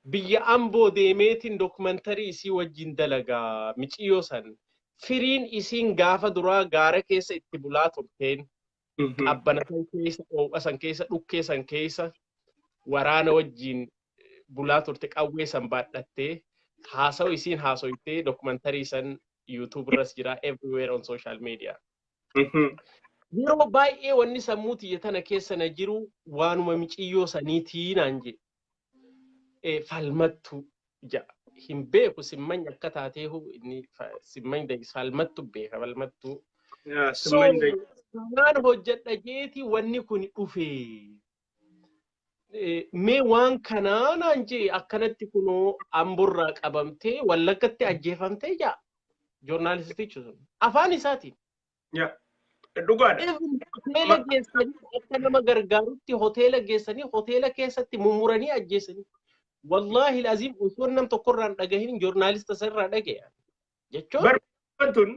biyya Amboo deemeetiin documentary isii wajjin dalagaa. Miciyyoo san firiin isiin gaafa duraa gaara keessa itti bulaa turteen, qabbana san keessa, ho'a san keessa, dhukkee san keessa waraana wajjin bulaa turte, qawwee san baadhattee haasawu isiin haasoytee, documentary san YouTube irras jira, everywhere on social media. Yeroo baay'ee wanni sammuu tiyya tana keessa na jiru waanuma miciyyoo saniitii naan jedhe. Falmattu ja'a. Hin beeku Simmany akka taateehu, inni Simmany Falmattu beeka, Falmattu. So kanaan hojjedha jeeti wanni kun dhufe. Mee waan kanaa naan jee, akkanatti kunoo Amborraa qabamtee Wallaggatti ajjeefamtee jaa. Joornaalistichi sun afaan isaatiin. Dhugaadha. Even hoteela geessanii, akka nama gargaarutti hoteela geessanii, hoteela keessatti mummuranii ajjeesanii. Wallaahi aziim, osoo nam tokkorraan dhagahin joornaalista sanirraa dhagaya. Jechuun Tun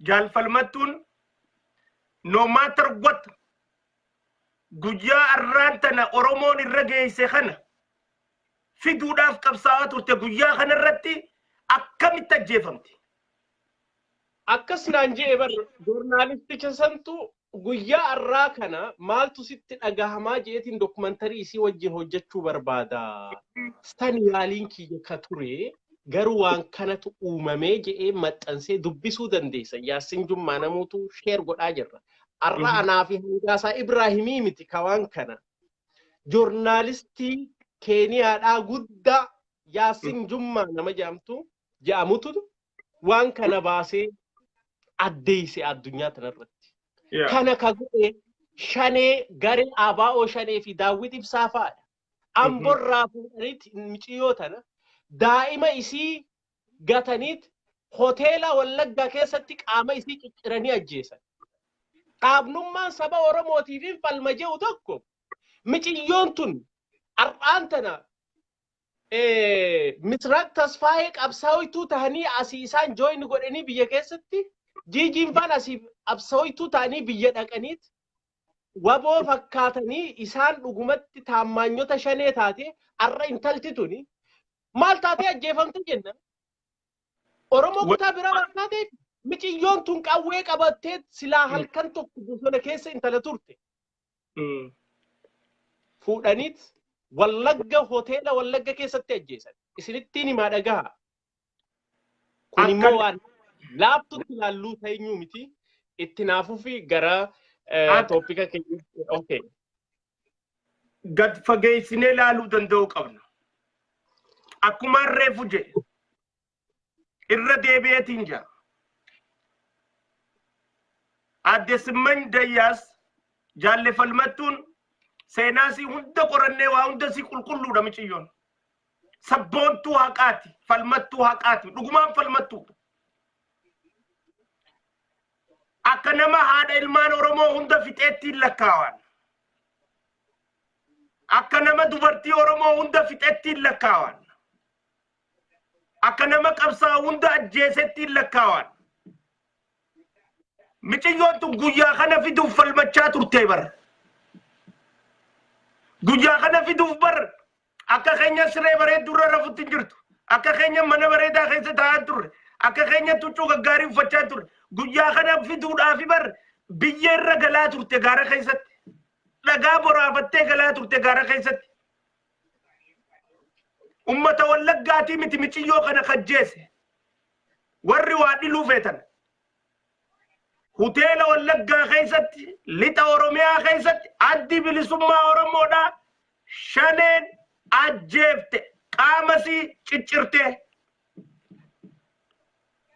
jaalfalmattuun, no matter what, guyyaa arraan tana Oromoon irra geesse kana fiduudhaaf qabsaa'aa turte. Guyyaa kana irratti akkamitti ajjeefamti? Akkas naan jee bar. Joornaalisticha santu guyyaa arraa kana maaltu sitti dhagahamaa jeetiin documentary isii wajjin hojjechuu barbaada. San yaaliin kiyya ka ture, garuu waan kanatu uumamee je'ee maxxansee dubbisuu dandeessa. Yaassin Jummaa namuutu share godhaa jirra. Arra anaa fi Hangaasaa Ibraahimii miti ka waan kana. Joornaalistii Keeniyaadhaa guddaa Yaassin Jummaa nama jedhamtu jedhamutu waan kana baasee addeeyse addunyaa tanarratti. Kana ka godhe Shanee, garee ABO Shanee fi Daawwit Ibsaa fa'aadha. Amborraa fuudhaniit miciyyoo tana, daa'ima isii gataniit, hoteela Wallaggaa keessatti qaama isii cicciranii ajjeesan. Qaabnummaan saba Oromootiif hin falma jedhu tokko, miciyyoon tun har'aan tana Misraaq Tasfaayee qabsaa'oituu tahanii asii isaan join godhanii biyya keessatti, Jiijiin faan asii qabsaa'oituu ta'anii biyya dhaqaniit waboo fakkaatanii, isaan dhugumatti taammaanyota Shanee taate, har'a intalti tuni maal taatee ajjeefamte jenna. Oromoo kutaa biraa waan taateef, miciyyoon tun qawwee qabattee silaa halkan tokko bosona keessa intala turte. Fuudhaniit Wallagga, hoteela Wallagga keessatti ajjeesan. Isinittiin himaa, dhagaha. Kun immoo waan laaftutti ilaalluu ta'eenyuu miti. Itti naafuufi gara topic keenya. Okay. Gad fageessinee ilaaluu danda'uu qabna. Akkuma reefu jedhe, irra deebi'eetiin jira. Aadde Simmany Dayyaas, jaalle Falmattuun, seenaa sii hunda qorannee waa hunda sii qulqulluudha miciyyoon. Sabboontuu haqaati, falmattuu haqaati, dhugumaan falmattuu. Akka nama haadha ilmaan Oromoo hunda fixeettiin lakkaawan. Akka nama dubartii Oromoo hunda fixettiin lakkaawan. Akka nama qabsaa'u hunda ajjeesettiin lakkaawan. Miciyyoon tun guyyaa kana fiduuf falmachaa turte bar. Guyyaa kana fiduuf bar akka keenya siree bareedduu irra rafutti hin jirtu. Akka keenya mana bareedaa keessa taa'aa turre. Akka keenya huccuu gaggaarii uffachaa turre. Guyyaa kana fiduudhaaf bar biyya irra galaa turte gaara keessatti. Dhagaa boraafattee galaa turte gaara keessatti. Ummata Wallaggaatii miti miciyyoo kana kajjeese. Warri waa dhiluu feetan. Hoteela Wallaggaa keessatti, lixa Oromiyaa keessatti, Addi Bilisummaa Oromoodhaa Shaneen ajjeefte, qaamasii ciccirtee.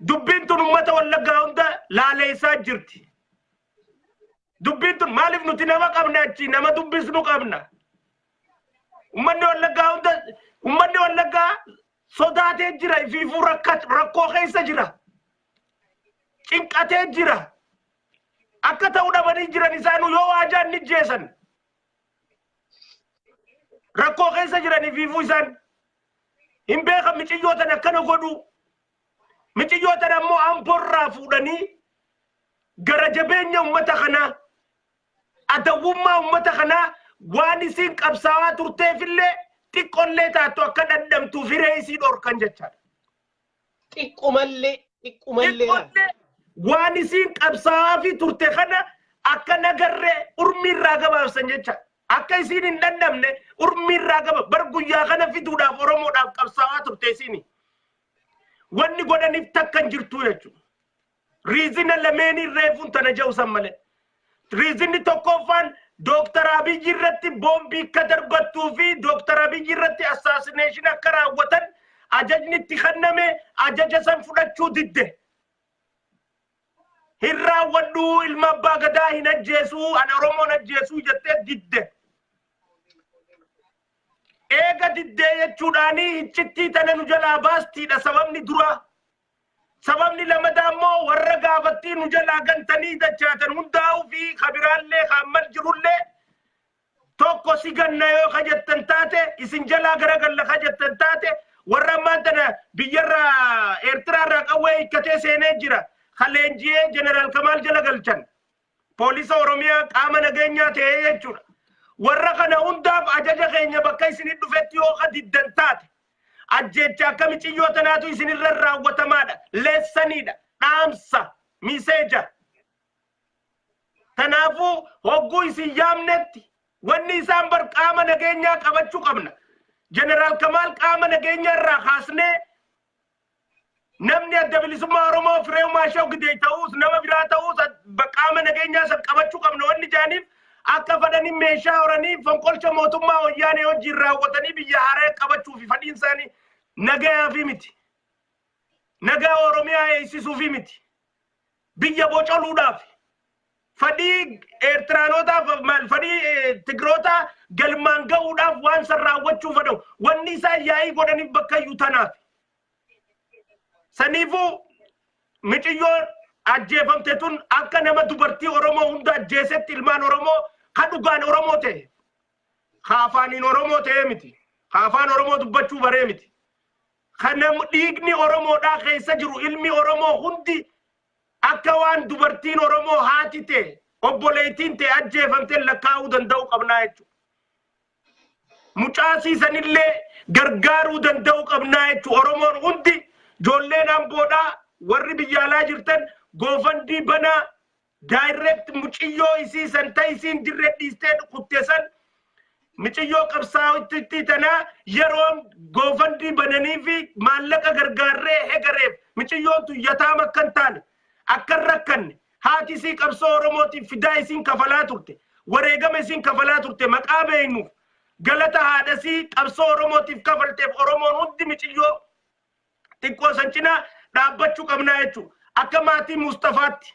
Dubbiin tun ummata Wallaggaa hunda laaleessaa jirti. Dubbiin tun maaliif, nuti nama qabna achi, nama dubbisnu qabna. Ummanni Wallaggaa hunda, ummanni Wallaggaa sodaatee jira, ifiifuu rakkoo keessa jira. Cinqatee jira. Akka ta'u dhabanii jiran, isaanuu yoo waajaan ni jeesan. Rakkoo keessa jiranii fiifuu isaan hin beekan. Miciyyootan akkana godhu, miciyyootan ammoo amboorraa fuudhanii gara jabeenya ummata kanaa, adawwummaa ummata kanaa, waan isiin qabsaa'aa turteefillee xiqqollee taattu akka dhandhamtuuf hiree isii dhorkan jechaadha. Xiqqumallee, xiqqumallee. Xiqqollee waan isiin qabsaa'aa fi turte kana akka nagarree urmii irraa gabaabsan jecha, akka isiin hin dhandhamne urmii irraa gaba bar. Guyyaa kana fiduudhaaf Oromoodhaaf qabsaa'aa turte isiini. Wanni godhaniif takka hin jirtu jechuudha. Reason lameenii reefuun tana jedhu san malee. Reasonni tokkoffaan Dooktar Abiyyi irratti boombii akka darbattuu fi Dooktar Abiyyi irratti assassination akka raawwatan ajajni itti kenname, ajaja san fudhachuu didde. Hin raawwadhuu, ilma abbaa gadaa hin ajjeesuu, ana Oromoon ajjeesuu jettee didde. Eega diddee jechuudhaanii hiccittii tana nu jalaa baastiidha sababni duraa. Sababni lamadaa immoo warra gaafattii nu jalaa gantanii dachaatan hundaa'uu fi kabiraallee kaammal jirullee tokko si ganna yoo ka jettan taate, isin jalaa garagalla ka jettan taate, warra ammaan tana biyyarraa Eertiraarraa qawwee hiikkatee seenee jira. Ka leenji'ee Jeneraal Kamaal jala galchan. Poolisa Oromiyaa qaama nageenyaa ta'ee jechuudha. Warra kana hundaaf ajaja keenya bakka isinit dhufetti yoo ka diddan taate, ajjeecha akka miciyyoo tanaatu isinirra raawwatamaadha. Leessaniidha. Dhaamsa. Message. Kanaafuu hogguu isin yaamnetti wanni isaan bar qaama nageenyaa qabachuu qabna. Jeneraal Kamaal qaama nageenyaa irraa kaasnee namni Adda Bilisummaa Oromoo Fireew Maashaw Gidee ta'uus, nama biraa ta'uus, qaama nageenyaa san qabachuu qabna. Wanni jaaniif akka fadhanii meeshaa horanii fonqolcha mootummaa Wayyaanee wajjin raawwatanii biyya haaraa qabachuu fi fadhiin isaanii nagayaa fi miti. Nagaa Oromiyaa eegsisuu fi miti. Biyya bocoluudhaaf fadhii Eertiraanotaaf maal fadhii Tigrootaa galmaan ga'uudhaaf waan san raawwachuu fedhamu, wanni isaan yaa'ii godhaniif bakka iyyuu tanaaf. Saniifuu miciyyoon ajjeefamte tun akka nama dubartii Oromoo hunda ajjeesetti, ilmaan Oromoo ka dhugaan Oromoo ta'e, ka afaaniin Oromoo ta'ee miti, ka afaan Oromoo dubbachuu baree miti, ka nam dhiigni Oromoodhaa keessa jiru, ilmi Oromoo hundi akka waan dubartiin Oromoo haati ta'e, obboleettiin ta'e ajjeefamte lakkaa'uu danda'u qabnaa jechuudha. Mucaa siisanillee gargaaruu danda'u qabnaa jechuudha. Oromoon hundi, ijoolleen Amboodhaa, warri biyya alaa jirtan, GoFundMe banaa, direct muciyyoo isii san ta isiin dirree dhiistee kutte san, miciyyoo qabsaa'otti tanaa yeroon GoFundMe bananii fi maallaqa gargaarree hegareef miciyyoon tun yataama akka hin taane, akka hin rakkanne, haati isii qabsoo Oromootiif fidaa isiin kafalaa turte, wareegama isiin kafalaa turte, maqaa beeknuuf galata haadhasii qabsoo Oromootiif kafalteef, Oromoon hundi miciyyoo xiqqoo san cinaa dhaabbachuu qabnaa jechuudha. Akka maatii Mustafaatti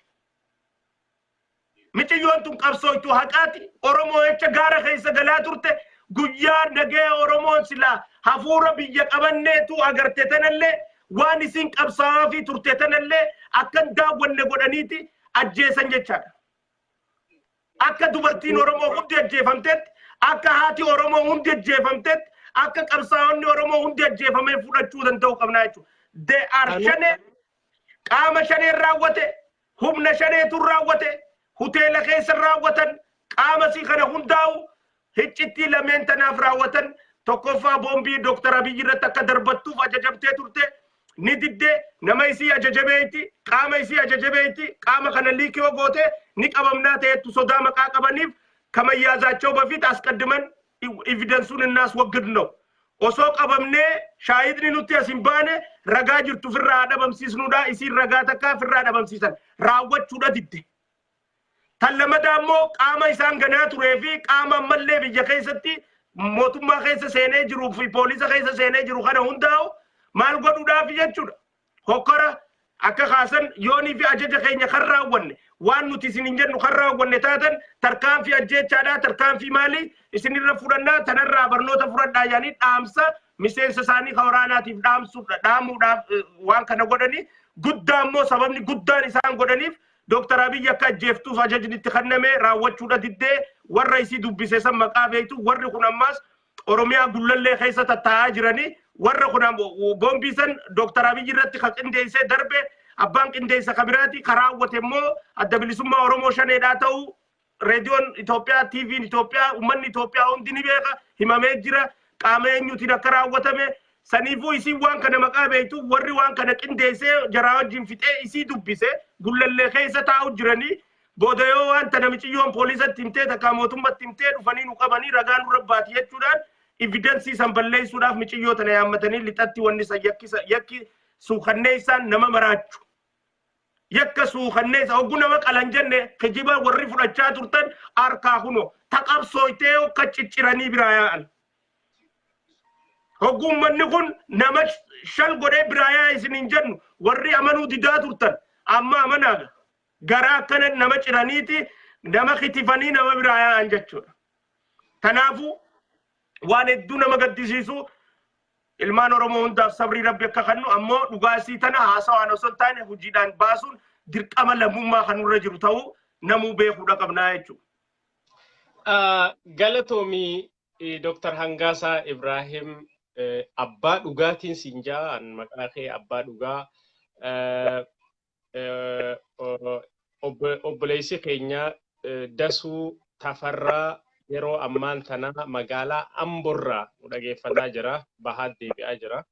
miciyyoon tun qabsooytu haqaati. Oromoo jecha gaara keessa galaa turte. Guyyaa nagaya Oromoon silaa hafuura biyya qabanneetu agarte tanallee, waan isiin qabsaa'aa fi turte tanallee akkan daawwanne godhaniiti ajjeesan jechaadha. Akka dubartiin Oromoo hundi ajjeefamtetti, akka haati Oromoo hundi ajjeefamtetti, akka qabsaa'onni Oromoo hundi ajjeefamee fudhachuu danda'u qabnaa jechuudha. They are shanee, qaama shaneen raawwate, humna shaneetu raawwate, hoteela keessa raawwatan, qaama sii kana hundaa'u hiccittii lameen tanaaf raawwatan. Tokkoffaa, boombii Dooktar Abiyyi irratti akka darbattuuf ajajamtee turte, ni didde. Nama isii ajajameeyti, qaama isii ajajameeyti, qaama kana leak yoo goote ni qabamnaa ta'ettu sodaa maqaa qabaniif ከመያዛቸው በፊት አስቀድመን evidence ኡን እናስወግድ ነው። Osoo qabamnee shaahidni nutti as hin baane, ragaa jirtu firraa dhabamsiisnuudha. Isiin ragaa takkaa firraa dhabamsiisan raawwachuudha didde. Tan lamadaa immoo qaama isaan ganaa turee fi qaama ammallee biyya keessatti mootummaa keessa seenee jiruu fi poolisa keessa seenee jiru kana hundaa'u maal godhuudhaaf jechuudha. Hokkora akka kaasan, yoonii fi ajaja keenya kan raawwanne, waan nuti isin hin jennu kan raawwanne taatan, tarkaanfii ajjeechaadhaa, tarkaanfii maalii isinirra fudhannaa, tanarraa barnoota fudhadhaa yaanii dhaamsa miseensa isaanii ka waraanaatiif dhaamuudhaaf waan kana godhanii. Guddaa immoo sababni guddaan isaan godhaniif Dooktar Abiyyi akka ajjeeftuuf ajajni itti kenname raawwachuudha diddee, warra isii dubbise san maqaa beektu, warri kun ammaas Oromiyaa Gullallee keessa tattaa'aa jiranii. Warra kun boombii san Dooktar Abiyyi irratti kan qindeessee darbe abbaan qindeessa kabiraati. Karaa raawwate immoo Adda Bilisummaa Oromoo shaneedhaa ta'uu reediyoon Itoophiyaa, TV'n Itoophiyaa, uummanni Itoophiyaa hundi ni beeka, himamee jira qaama eenyuutiin akka raawwatame. Saniifuu isiin waan kana maqaa beektu, warri waan kana qindeessee jaraa wajjin fixee isii dubbise Gullallee keessa taa'u jiranii. Booda yoo waan tana miciyyoon poolisatti himtee takkaa mootummatti himtee dhufanii nu qabanii ragaa nurra baati jechuudhaan evidence san balleessuudhaaf miciyyoo tana yaammatanii lixatti wanni san yakki suukanneessaan nama maraachu. Yakka suukanneessa hogguu nama qalan jenne kijiba warri fudhachaa turtan harkaa kuno taqabsooytee akka cicciranii biraa yaa'an. Hogguu uummanni kun nama shal godhee biraa yaa'a isin hin jennu warri amanuu didaa turtan amma amanaaga. Garaa akkana nama ciraniiti nama kitifanii nama biraa yaa'an jechuudha. Kanaafuu waan hedduu nama gaddisiisu, ilmaan Oromoo hundaaf sabrii Rabbi akka kennu, ammoo dhugaa isii tana haasawaan osoo hin taane hojiidhaan baasuun dirqama lammummaa kan nurra jiru ta'uu namuu beekuudha qabnaa jechuudha. Galatoomii Dr. Hangaasaa Ibrahim, abbaa dhugaatiin siin jaa, an maqaa kee abbaa dhugaa. Obboleessi keenya Dasuu Tafarraa yeroo ammaan tana magaalaa Amborraa nu dhageeffataa jira. Bahaat deebi'aa jira.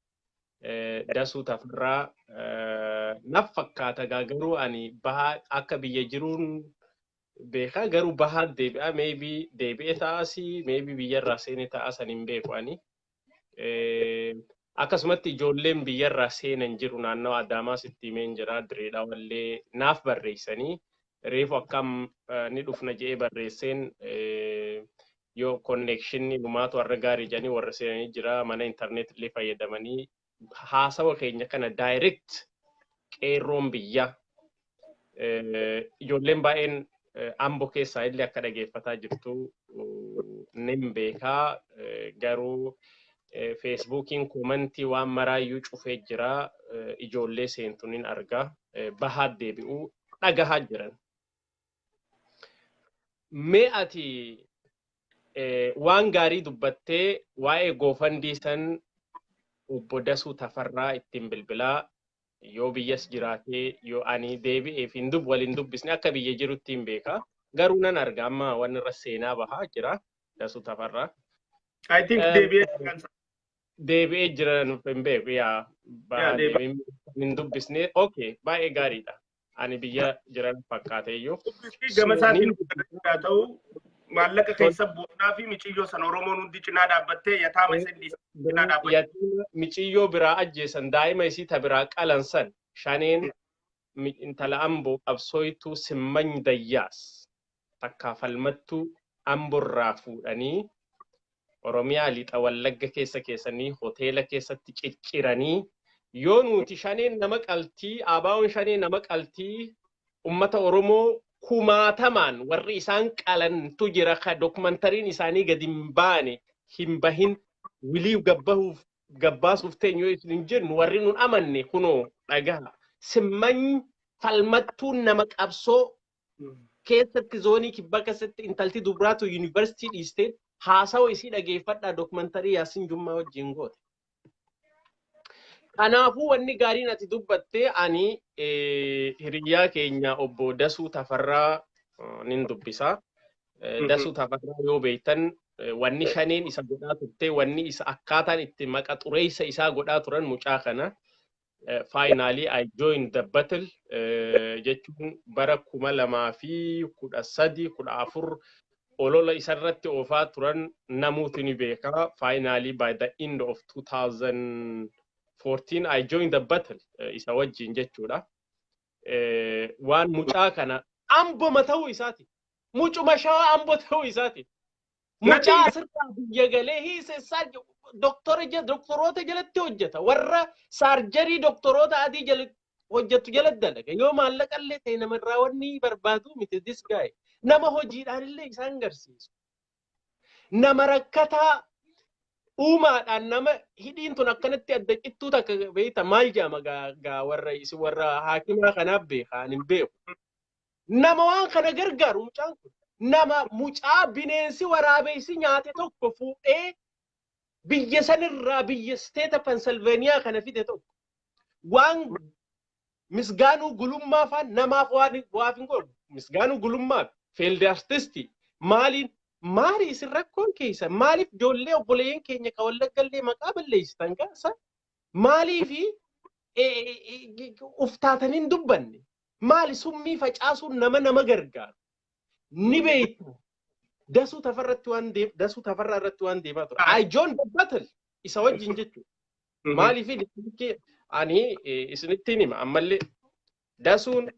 Dasuu Tafarraa naf fakkaata gaa, garuu ani bahaa akka biyya jiruun beekaa, garuu bahaat deebi'aa, maybe deebi'ee ta'asii, maybe biyyarraa seene ta'aa, san hin beeku ani. Akkasumatti ijoolleen biyyarraa seenan jiru, naannawa Adaamaas itti himeen jira, Direedhaawallee naaf barreessanii reefu akkam ni dhufna je'ee barreesseen, yoo connectionni numaatu har'a gaarii jedhanii warra seenanii jira, mana internet illee fayyadamanii haasawa keenya kana direct qeerroon biyyaa ijoolleen baay'een Ambo keessaa illee akka dhageeffataa jirtu nin beekaa, garuu Facebookiin commentii waan maraayyuu cufee jira, ijoollee seentu nin argaa, bahaa deebi'uu dhagahaa jiran. Mee ati waan gaarii dubbattee, waa'ee GoFundMe san obbo Dasuu Tafarraa ittiin bilbilaa, yoo biyyas jiraatee yoo ani deebi'eef hin dub waliin dubbisne, akka biyya jirutti hin beeka. Garuu nan arga, amma waan irra seenaa bahaa jira Dasuu Tafarraa. I think deebi'ee kan Deebi'ee jira hin beeku yaa bahaa deebi'ee hin dubbisne. Okay, baay'ee gaariidha. Ani biyya jiran fakkaate iyyuu. Gama isaatiin haa ta'u, maallaqa keessa buufnaa fi miciyyoo sana Oromoon hundi cinaa dhaabbattee yataama isin cinaa dhaabbachuu. Yatiima miciyyoo biraa ajjeesan, daa'ima isii ta biraa qalan san shaneen intala Amboo qabsooytuu Simmany Dayyaas takkaa falmattuu Amborraa fuudhanii Oromiyaa lixa Wallagga keessa keessanii hoteela keessatti cicciranii, yoo nuti shaneen nama qaltii, ABO'n shanee nama qaltii, ummata Oromoo kumaatamaan warri isaan qalantu jira, ka dokumentariin isaanii gadi hin baane, hin bahin, wilii gabbahuuf gabbaasuuf teenyu yoo isin hin jennu warri nun amanne kunoo dhagaha. Simmany falmattuun nama qabsoo keessatti zoonii kibbaa keessatti intalti dubraatu yuunivarsiitii dhiistee, haasawa isii dhageeffadhaa, dokumentarii Yaasin Jummaa wajjin goote. Kanaafuu wanni gaariin ati dubbatte, ani hiriyyaa keenya obbo Dasuu Tafarraa nin dubbisa. Dasuu Tafarraa yoo beektan, wanni shaneen isa godhaa turte, wanni isa akkaataan itti maqa xureessa isaa godhaa turan mucaa kana. Finally I joined the battle jechuun bara 2013, 14 olola isarratti oofaa turan namuutu ni beeka. Finally, by the end of 2014 I joined the battle isa wajjin jechuudha. Waan mucaa kana Amboma ta'uu isaati. Mucuma Shawaa Ambo ta'uu isaati. Mucaa asirraa biyya galee hiisessaa doktora doktoroota jalatti hojjeta. Warra surgery doktoroota adii jala hojjetu jalatti dalaga. Yoo maallaqa illee ta'e namarraa wanni barbaadu miti this guy. Nama hojiidhaan illee isaan garsiisu. Nama rakkataa uumaadhaan nama hidhiin tun akkanatti adda cittuu takka beekta, maal jedhama gaa, warra isin warra haakimaa kanaaf beeka, ani hin beeku. Nama waan kana gargaaru mucaan kun. Nama mucaa bineensi waraabessi nyaate tokko fuudhee Biyya sanirraa biyya state Pennsylvania kana fide tokko waan Misgaanuu Gulummaa faan namaaf waan waaf hin godhu. Misgaanuu Gulummaa failed artist maaliin maali isin rakkoon keessa? Maaliif ijoollee obboleeyyan keenya ka Wallaggallee maqaa balleessitan gaasa? Maaliifi uftaatanii hin dubbanne? Maali summii facaasuun nama gargaaru? Ni beektu. Dasuu Tafarratti waan deem, Dasuu Tafarraa irratti waan deemaa ture. I joined the battle isa wajjin jechuudha. Maaliif ani isinitti hima ammallee Dasuun,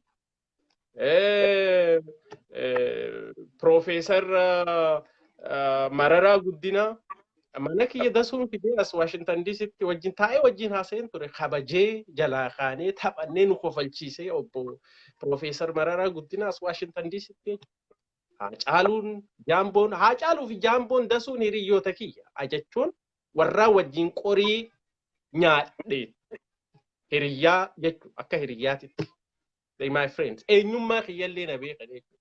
Piroofeesar Mararaa Guddinaa mana kiyya Dasuun fidee as Waashintan DCtti wajjin taa'ee wajjin haasa'een ture. Kabajee jalaa kaanee taphannee nu kofalchiisee obbo Piroofeesar Mararaa Guddinaa as Waashintan DCtti. Haacaaluun Jaamboon, Haacaaluu fi Jaamboon, Dasuun hiriyoota kiyya jechuun warraa wajjin qorii nyaadhe, hiriyyaa jechuun akka hiriyyaatitti. They my friends. Eenyummaa kiyyallee na beekan jechuudha.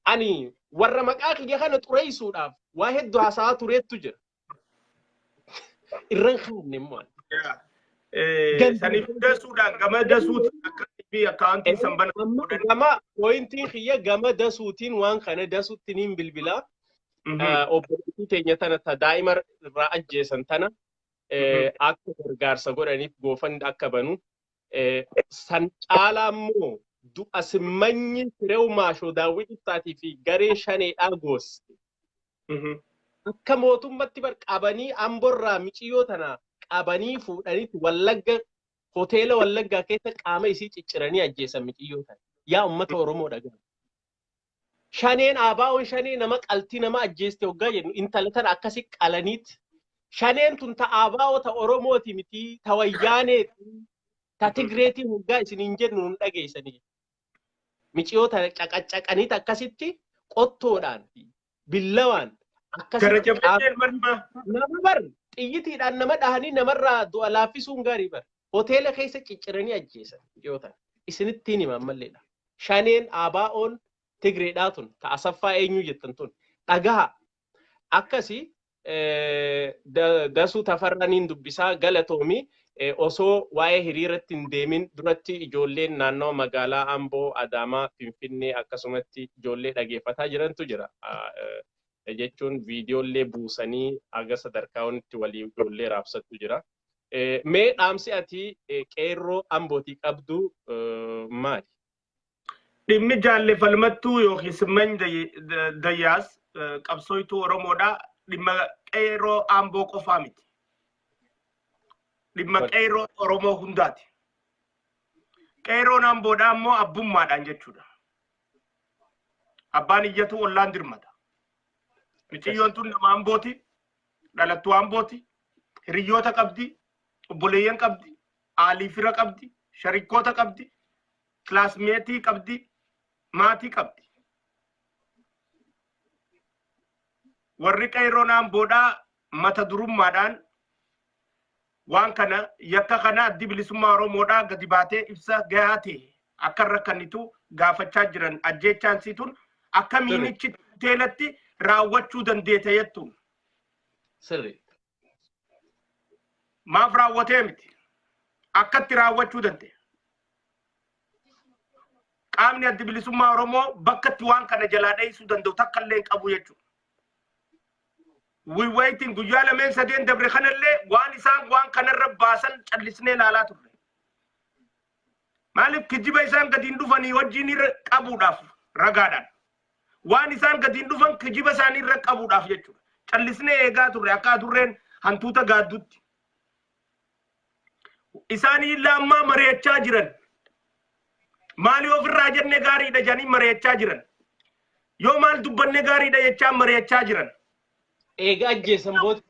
Ani warra maqaa kiyya kana xureessuudhaaf waa hedduu haasa'aa tureettu jira. Irran kaanne immoo ani. Saniif Dasuudhaan gama Dasuuti akka fi akkaawuntii san bana Amma gama pointiin kiyya gama Dasuutiin waan kana Dasuutti niin bilbilaa. Obboleettii teenya tana ta daa'ima irraa ajjeesan tana akka gargaarsa godhaniif GoFund akka banu. San caalaa immoo du'a Simmanyi Fireew Maashoo Daawwit Ibsaatii fi gareen shaneedhaa gooste. Akka mootummatti bar qabanii Amborraa miciyyoo tana qabanii fuudhaniitti Wallagga hoteela Wallaggaa keessa qaama isii cicciranii ajjeesan miciyyoo tana. Yaa uummata Oromoo, dhagaa. Shaneen ABO'n shanee nama qaltii nama ajjeeste hoggaa jennu intala tana akkasi qalaniit shaneen tun ta ABO ta Oromooti miti, ta Wayyaaneeti, ta Tigreetii hoggaa isiniin jennu nun dhageessanii. Miciyoo tana caqacaqaniit akkasitti qottoodhaan billawaan Gara akkasitti jabeenya ilma nama bar xiyyitiidhaan nama dhahanii namarraa du'a laaffisuun gaarii bar. Hoteela keessa cicciranii ajjeesan miciyoo tana. Isinittiin hima ammalleedha. Shaneen ABO'n Tigreedhaa tun ta Asaffaa eenyu jettan tun dhagaha. Akkasi Dasuu Tafarraniin dubbisaa. Galatoomi. Osoo waa'ee hiriiratti hin deemin duratti ijoolleen naannawa magaalaa Amboo, Adaamaa, Finfinnee akkasumatti ijoollee dhageeffataa jirantu jira. Jechuun viidiyoolee buusanii haga sadarkaa wanti walii ijoollee raabsattu jira. Mee dhaamsi ati qeerroo Ambootii qabdu maali? Dhimmi Jaalle Falmattuu yookiin Simmany Dayyaas qabsooytuu Oromoodha. Dhimma qeerroo Amboo qofaa miti. Dhimma qeerroo Oromoo hundaati. Qeerroon Amboodhaa immoo abbummaadhaan jechuudha. Abbaan iyyatu ollaan dirmata. Miciyyoon tun nama Ambooti. Dhalattuu Ambooti. Hiriyoota qabdi. Obboleeyyan qabdi. Aalii fira qabdi. Sharikkoota qabdi. Classmate qabdi. Maatii qabdi. Warri qeerroon Amboodhaa mata durummaadhaan waan kana yakka kana Addi Bilisummaa Oromoodhaa gadi baatee ibsa gahaa ta'e akka irra kannitu gaafachaa jiran. Ajjeechaan siitun akkamiinichi hoteelatti raawwachuu dandeete jettuun. Maaf raawwatee miti? Akkatti raawwachuu danda'e. Qaamni Addi Bilisummaa Oromoo bakka itti waan kana jalaa dheessuu danda'u takka illee hin qabu jechuudha. We waiting. Guyyaa lameen sadeen dabre kanallee waan isaan waan kanarra baasan callisnee ilaalaa turre. Maaliif kijiba isaan gadiin dhufanii wajjin irra qabuudhaaf ragaadhaan. Waan isaan gadiin dhufan kijiba isaanii irra qabuudhaaf jechuudha. Callisnee eegaa turre akka adurreen hantuuta gaaddutti. Isaanii illa ammaa mari'achaa jiran. Maali ofirraa jenne gaariidha jedhanii mari'achaa jiran. Yoo maal dubbanne gaariidha jechaa mari'achaa jiran. Eega ajjeesan booda.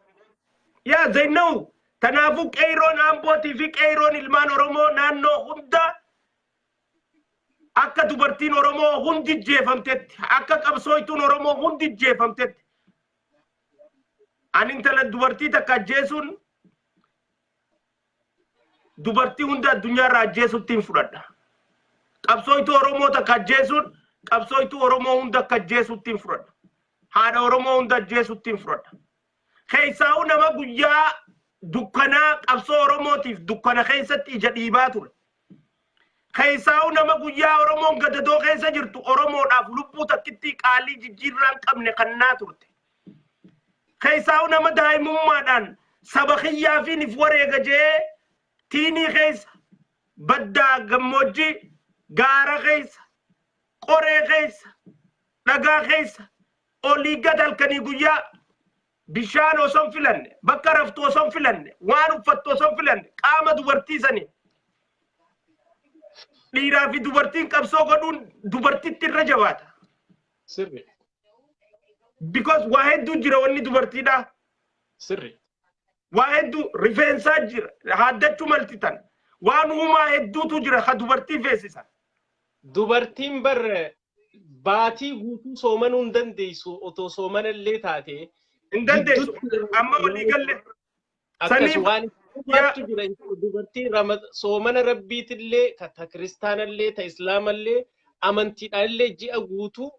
Yaa Zainawu, kanaafuu qeeyroon Ambootii fi qeeyroon ilmaan Oromoo naannoo hunda akka dubartiin Oromoo hundi jeefamtetti, akka qabsooytuun Oromoo hundi jeefamtetti. Ani intala dubartii takka ajjeesuun dubartii hunda addunyaarraa ajjeesutti hin fudhadha. Qabsooytuu Oromoo takka ajjeesuun qabsooytuu Oromoo hunda akka ajjeesutti hin fudhadha. Haadha Oromoo hunda ajjeesutti hin fudhadha. Keessaa'u nama guyyaa dukkanaa qabsoo Oromootiif dukkana keessatti ija dhiibaa ture. Keessaa'u nama guyyaa Oromoon gadadoo keessa jirtu Oromoodhaaf lubbuu takkitti qaalii jijjiirraa hin qabne kannaa turte. Keessaa'u nama daa'imummaadhaan saba kiyyaafiin if wareega jee tiinii keessa, baddaa gammoojjii, gaara keessa, qoree keessa, dhagaa keessa, olii gad halkanii guyyaa bishaan osoo hin filanne, bakka raftu osoo hin filanne, waan uffattu osoo hin filanne, qaama dubartii sanii dhiiraa fi dubartiin qabsoo godhuun dubartitti irra jabaata. Sirri. Because waa hedduu jira wanni dubartiidha. Sirri. Waa hedduu rifeensaa jira. Haaddachuu maltitan. Waan uumaa hedduutu jira ka dubartii feesisa. Dubartiin bar baatii guutuu soomanuu hin dandeessu otoo soomanallee taate. Hin dandeessu. Amma walii galle. Akkas Saniif waan itti jira dubartii soomana rabbiitillee ka ta kiristaanallee ta islaamallee amantiidhaanillee ji'a guutuu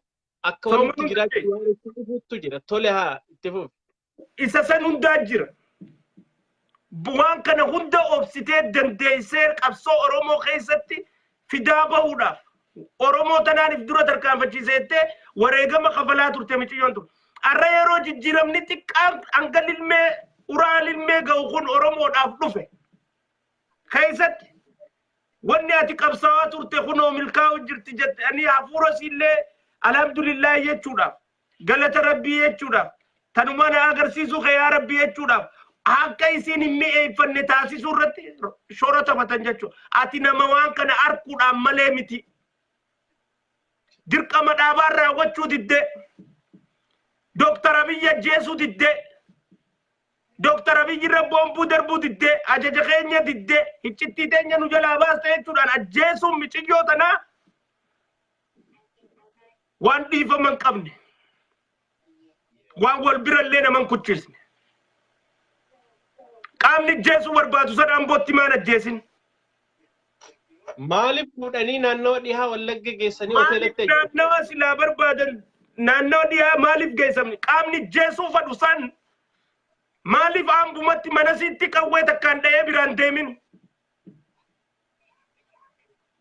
akka walitti Soomanuu jiraachuu dandeessu. waan itti dhufuuttu jira. Tole haa itti fufi. Isa san hundaa jira. Waan kana hunda obsitee dandeessee qabsoo Oromoo keessatti fidaa bahuudhaaf Oromoo tanaaniif dura tarkaanfachiiseettee wareegama kafalaa turte miciyyoon tun. Har'a yeroo jijjiiramni xiqqaan hanga lilmee uraa lilmee ga'u kun Oromoodhaaf dhufe keessatti wanni ati qabsaa'aa turte kunoo milkaa'u jirti jettanii hafuura siillee alhamdulillah jechuudhaaf, galata rabbii jechuudhaaf, tanuma na agarsiisuu kee yaa rabbii jechuudhaaf, akka isiin hin mi'eeffanne taasisuu irratti shoora taphatan jechuudha. Ati nama waan kana arkuudhaan malee miti. Dirqama dhaabaan raawwachuu diddee. Dooktar Abiyyi ajjeesuu diddee. Dooktar Abiyyi irra boombuu darbuu diddee. Ajaja keenya diddee. Hiccittii teenya nu jalaa baaste jechuudhaan ajjeesuun miciyyoo tanaa waan dhiifama hin qabne, waan wal birallee nama hin kuchisne. Qaamni ajjeesuu barbaadu sana Ambootti maan ajjeesin? Maaliif fuudhanii naannawa dhihaa Wallagga geessanii Maaliif hoteelatti ajjeesan? naannawa silaa barbaadan naannawa dhihaa maaliif geessamne? Qaamni ajjeesuu fadhu san maaliif Ambumatti mana sitti qawwee takkaan dha'ee biraan deemin?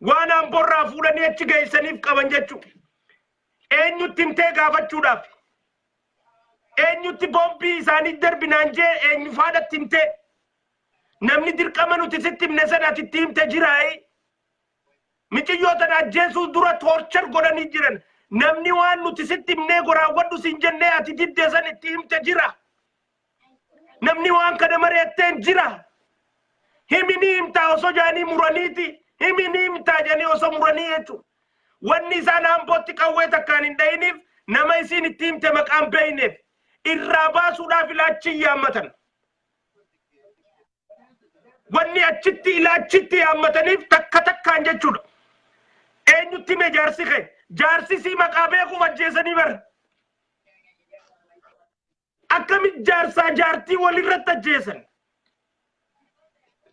Waan Amborraa fuudhanii achi geessaniif qaban jechuudha. Eenyutti himtee gaafachuudhaaf. Eenyutti boombii isaanii darbinaan jee, eenyu faadhatti himtee. Namni dirqama nuti sitti himne sana ati itti himte jiraayi. Miciyyoo tana ajjeesuu dura torture godhanii jiran. Namni waan nuti sitti himnee goraawwadhu siin jennee ati diddee san itti himte jira. Namni waan kana mari'atteen jira. Himi ni himtaa osoo jaanii muraniiti. Himi ni himtaa jedhanii osoo muranii jechuudha. Wanni isaan Ambootti qawwee takkaan hin dhayiniif nama isiin itti himte maqaan beeyneef irraa baasuudhaaf ilaachi yaammatan. Wanni achitti ilaachitti yaammataniif takka takkaan jechuudha. Eenyutti hime jaarsi kee? Jaarsi sii maqaa beekuuf ajjeesanii bara. Akkamitti jaarsaa jaartii walirratti ajjeesan?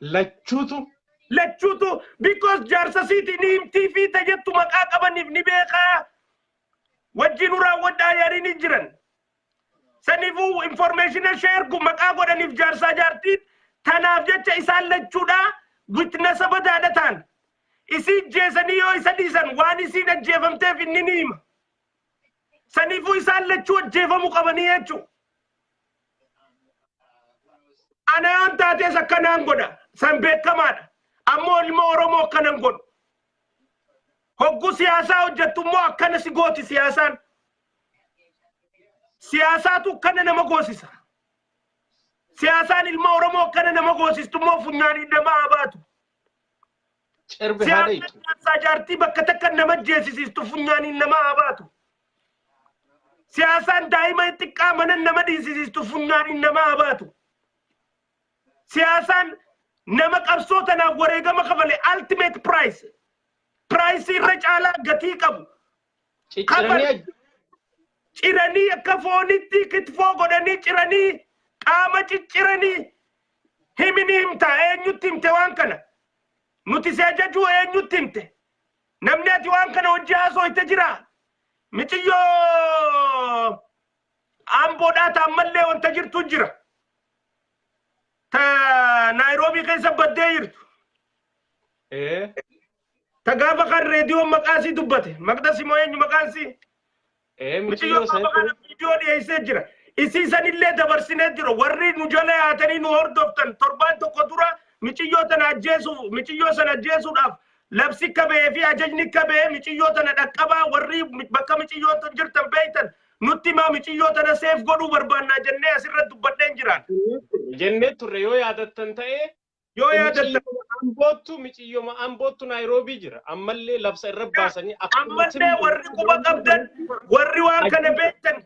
Lachuutu. Lachuutu, because jaarsa siiti ni himtii fi tajettu maqaa qabaniif ni beekaa. Wajjin raawwadhaa yaariin hin jiran. Saniifuu information share maqaa godhaniif jaarsaa jaartiin tanaaf jecha isaan lachuudha witnessa badaadha ta'an. Isii ajjeesanii yoo isa dhiisan waan isiin ajjeefamteef inni ni hima. Saniifuu isaan lachuu ajjeefamuu qabanii jechuudha. Ana yoon taates akkanaan godha. San beekamaadha. Ammoo ilma Oromoo akkanan godhu. Hogguu siyaasaa hojjettu immoo akkana si gooti siyaasaan. Siyaasaatu akkana nama goosisa. Siyaasaan ilma Oromoo akkana nama goosistu immoo funyaanii nama haa baatu. Cirbe haadha Siyaasaan jechuudha. jaarsaa jaartii bakka takka nama jeesisiistu funyaaniin nama haa baatu. Siyaasaan daa'ima xiqqaa mana nama dhiisisiistu funyaaniin nama haa baatu. Siyaasaan nama qabsoo tanaaf wareegama kafale ultimate price. Price irra caalaa gatii qabu. Cicciranii Ciranii akka foonitti kitfoo godhanii ciranii qaama cicciranii himini himtaa, eenyutti himte waan kana? Nuti si ajajuu eenyutti himte? Namni ati waan kana hojii haasooyte jira? Miciyyoo Amboodhaa taammallee wanta jirtu jira. Naayiroobii keessa baddee jirtu. Ta gaafa kan reediyoon maqaa isii dubbate. Maqdas immoo eenyu maqaan isii? Miciyyoo Miciyyoo gaafa kana viidiyoo dhiyeessee jira. Isii sanillee dabarsinee jira. Warri nu jala yaatanii nu hordoftan torbaan tokko dura miciyyoo tana ajjeesuu, miciyyoo sana ajjeesuudhaaf labsi akka ba'ee fi ajajni akka ba'ee, miciyyoo tana dhaqqabaa, warri bakka miciyyoon tun jirtan beektan nutti himaa, miciyyoo tana safe godhuu barbaannaa jennee asirratti dubbadheen jiraan. Jennee turre yoo yaadattan ta'e. Yoo yaadattan. Miciyyooma Amboottu Naayiroobii jira. Ammallee labsa irra baasanii. Ammallee warri quba qabdan, warri waan kana beektan,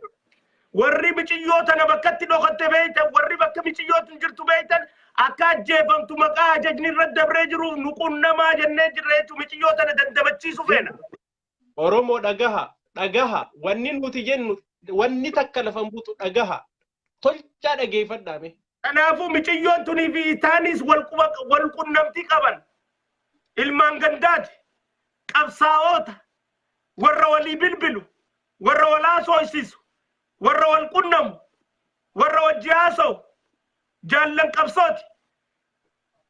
warri miciyyoo tana bakkatti dhokatte beektan, warri bakka miciyyoo tun jirtu beektan, akka ajjeefamtu maqaa ajajni irra dabree jiru nu qunnamaa jennee jirra jechuun miciyyoo tana dandamachiisu feena. Oromoo, dhagaha, dhagaha, wanni nuti jennu wanni takka lafa buutu dhagaha, tolchaa dhageeffadhaame. Kanaafuu miciyyoon tunii fi isaanis wal quba wal qunnamtii qaban, ilmaan gandaati, qabsaa'oota, warra walii bilbilu, warra wal haasofsiisu, warra wal qunnamu, warra wajji haasa'u, jaallan qabsooti.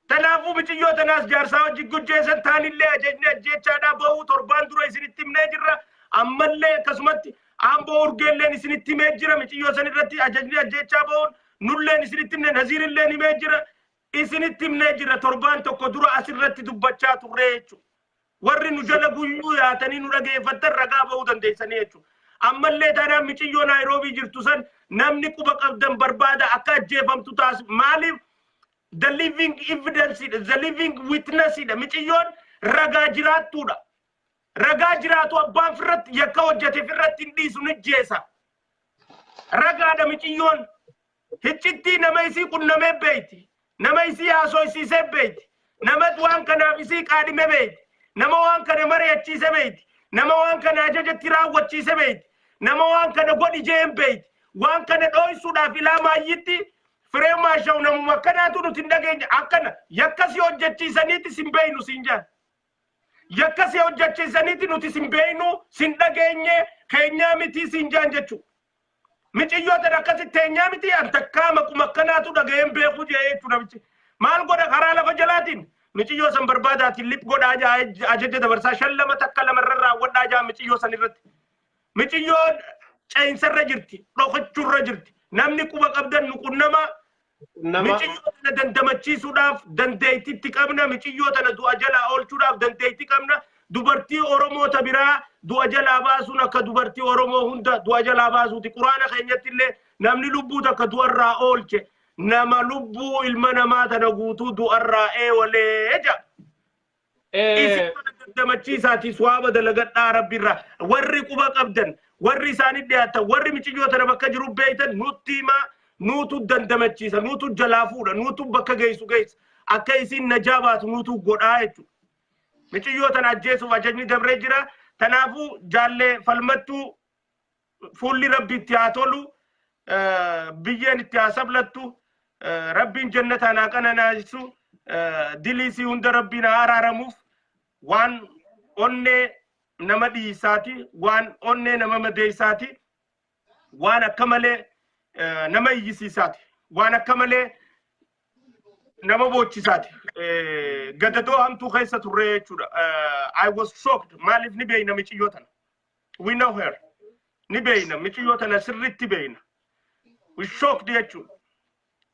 Kanaafuu miciyyoo tanaas jaarsaa wajji gujjeessan taanillee ajajni ajjeechaadhaa bahuu torbaan dura isinitti himnee jirra. Ammallee akkasumatti Aamboo Urgeelleen isinitti himee jira. Miciyyoo san irratti ajajni ajjeechaa bahuun nulleen isinitti himne, Naziirilleen himee jira. Isinitti himnee jira, torbaan tokko dura asirratti dubbachaa turre jechuudha. Warri nu jala guyyuu yaatanii nu dhageeffattan ragaa bahuu dandeessanii jechuudha. Ammallee taanaan miciyyoo Naayiroobii jirtu san namni quba qabdan barbaada, akka ajjeefamtu taas. Maaliif? The living evidence, the living witness dha. Miciyyoon ragaa jiraattuudha. Ragaa jiraatu abbaan firratti yakka hojjete firratti hin dhiisu, ni jeesa. Ragaadha miciyyoon. Hiccittii nama isii qunnamee beeyti. Nama isii haasofsiisee beeyti. Nama waan kanaaf isii qaadhime beeyti. Nama waan kana mari'achiise beeyti. Nama waan kana ajajatti raawwachiise beeyti. Nama waan kana godhi jeen beeyti. Waan kana dho'isuudhaaf ilaa maayyitti Firee Maashaw namuma akkanaatu nuti hin dhageenye, akkana yakka si hojjechiisaniiti sin beeynu siin jaan. Yakka si hojjechiisaniiti nuti sin beeynu, sin dhageenye, keenyaa miti siin jaan jechuudha. Miciyyoo tana akkasitti teenyaa miti, an takkaa maquma akkanaatu dhaga'een beeku jee jechuudha namichi. Maal godha? Karaa lafa jalaatiin miciyyoo san barbaadaatiin lip godhaa ajaja dabarsaa, 5 2 1 2 irra raawwadhaa jaa miciyyoo san irratti. Miciyyoon ce'insarra jirti, dhokachuurra jirti. Namni quba qabdan nu qunnamaa. Nama Miciyyoo tana dandamachiisuudhaaf dandeettiitti qabna. Miciyyoo tana du'a jalaa oolchuudhaaf dandeettii qabna. Dubartii Oromoo ta biraa du'a jalaa baasuun akka dubartii Oromoo hunda du'a jalaa baasuuti. Quraana keenyatti illee namni lubbuu takka du'arraa oolche nama lubbuu ilma namaa tana guutuu du'arraa eewalee jedha. Isin kana dandamachiisaati swaaba dalagadhaa rabbiirraa. Warri quba qabdan, warri isaanii dhiyaatan, warri miciyyoo tana bakka jiru beeytan nutti himaa, nuutu dandamachiisa, nuutu jalaa fuudha, nuutu bakka geessu geessa. Akka isin najaa baatu nuutu godhaa jechuudha. Miciyyoo tana ajjeesuuf ajajni dabree jira. Kanaafuu jaallee Falmattuu, fuulli rabbi itti haa tolu, biyyeen itti haa sablattu, rabbiin jannataan haa qananaasu, diliisii hunda rabbiin haa araaramuuf. Waan onnee nama dhiisaati, waan onnee nama madeessaati, waan akka malee nama iyyisiisaati, waan akka malee nama boochisaati. Gadadoo hamtuu keessa turre jechuudha. I was shocked. Maaliif? Ni beeyna miciyyoo tana. We know her. Ni beeyna miciyyoo tana, sirriitti beeyna. We shocked jechuudha.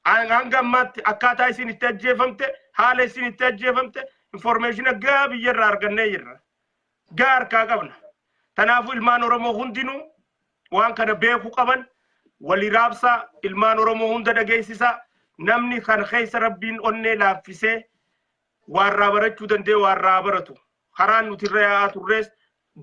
Hanga ammaatti akkaataa isin itti ajjeefamte, haala isin itti ajjeefamte, information gahaa biyyarraa argannee jirra. Gahaa harkaa qabna. Kanaafuu ilmaan Oromoo hundinuu waan kana beekuu qaban, walii raabsaa, ilmaan Oromoo hunda dhageessisaa. Namni kan keessa rabbiin onnee laaffisee waarraa barachuu danda'e waarraa baratu. Karaan nuti irra yaa'aa turres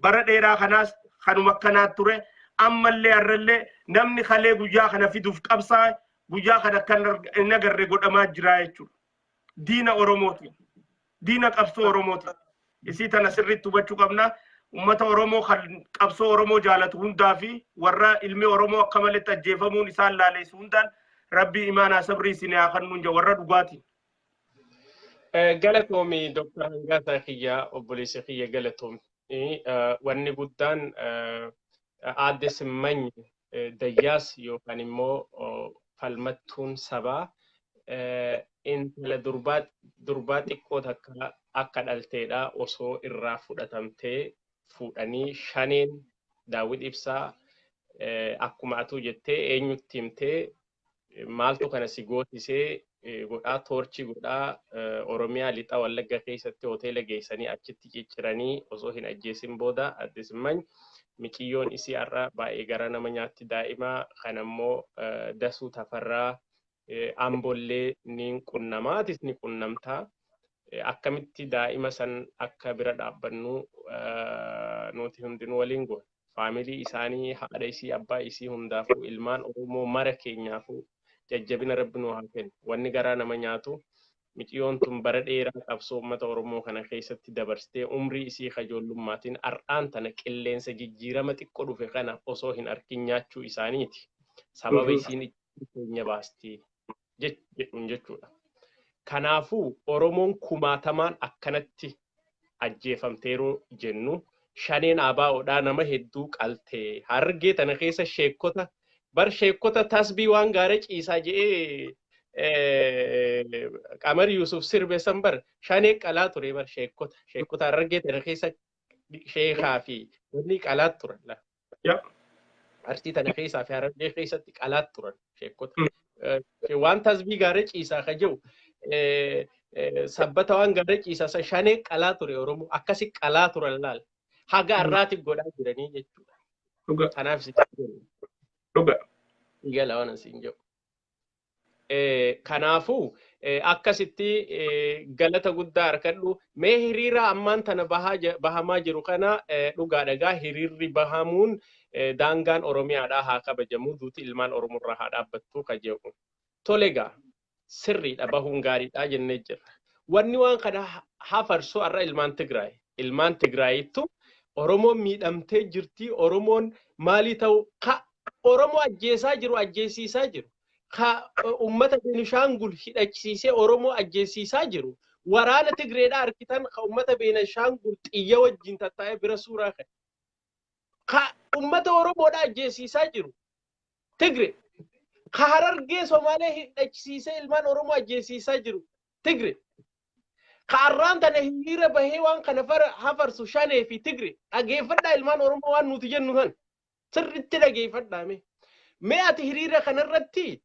bara dheeraa kanaas kanuma akkanaa ture. Ammallee har'allee namni kalee guyyaa kana fiduuf qabsaa, guyyaa kana kan hin agarre godhamaa jira jechuudha. Diina Oromootiin. Diina qabsoo Oromootiin. Isii tana sirriitti hubachuu qabna. Uummata Oromoo kan qabsoo Oromoo jaalatu hundaa fi warra ilmi Oromoo akka maletti ajjeefamuun isaan laaleessu hundaan rabbii imaanaa sabrii isin haa kennuun jira warra dhugaatiin. Galatoomi Dr. Hangaasaa kiyya, obboleessa kiyya, galatoomi. Wanni guddaan aadde Simmanyi Dayyaas yookaan immoo Falmattuun sabaa Intala durbaa xiqqoo takka akka dhalteedha osoo irraa fudhatamtee fuudhanii shaneen Daawwit Ibsaa akkuma atuu jettee eenyutti himtee maaltu kana si gootisee godhaa toorchii godhaa Oromiyaa lixa Wallagga keessatti hoteela geessanii achitti cicciranii osoo hin ajjeesin booda Addis Many miciyyoon isii har'a baay'ee gara nama nyaatti daa'ima kanammoo Dasuu Tafarraa Ambollee ni qunnamaa atis ni qunnamtaa akkamitti daa'ima san akka bira dhaabbannu nuti hundinuu waliin goona. Faamilii isaanii haadha isii abbaa isii hundaafuu ilmaan Oromoo mara keenyaafuu jajjabina rabbi nuu haa kennu. Wanni garaa nama nyaatu miciyyoon tun bara dheeraa qabsoo uummata Oromoo kana keessatti dabarsitee umrii isii kajoollumaatiin har'aan tana qilleensa jijjiirama xiqqoo dhufe kana osoo hin arkin nyaachuu isaaniiti. Sababa isiin keenya baasti jedhuun jechuudha. Kanaafuu Oromoon kumaatamaan akkanatti ajjeefamteeroo jennu shaneen ABOdhaa nama hedduu qaltee Harargee tana keessa sheekota bar sheekota tasbii waan gaara ciisaa je'ee Qamar Yusuf sirbe san bar shanee qalaa ture bar sheekota Harargee tana keessa sheekaa fi wanni qalaa turan. Arsii tana keessaa fi Harargee keessatti qalaa turan sheekota. Waan tasbii gaara ciisaa ka jiru sabbata waan gaara ciisaa san shanee qalaa ture Oromoo akkasi qalaa turan laal. Haga har'aati godhaa jiranii jechuudha. Kanaaf si Dhuga. Gala waan asiin jedhu. Kanaafuu akkasitti galata guddaa harkadhu. Mee hiriira ammaan tana bahamaa jiru kana dhugaadha gaa hiriirri bahamuun daangaan Oromiyaadhaa haa kabajamu duuti ilmaan Oromoorraa haa dhaabbattu ka jedhu. Tole gaa sirriidha bahuun gaariidha jennee jirra. Wanni waan kana hafarsu har'a ilmaan Tigraay. Ilmaan Tigraayittu Oromoon miidhamtee jirti. Oromoon maalii ta'u ka Oromoo ajjeesaa jiru ajjeesiisaa jiru. Ka uummata Beenishaangul hidhachiisee Oromoo ajjeesiisaa jiru. Waraana Tigreedhaa argitan ka uummata Beenishaangul xiyya wajjin tattaa'ee bira suuraa ka'e. Ka uummata Oromoodhaa ajjeesiisaa jiru. Tigre. Ka Harargee Somaalee hidhachiisee ilmaan Oromoo ajjeesiisaa jiru. Tigre. Ka arraan tana hiriira bahee waan kana hafarsu shanee fi Tigre. Dhageeffadhaa ilmaan Oromoo waan nuti jennu kan. Sirriitti dhageeffadhaa mee. Mee ati hiriira kanarratti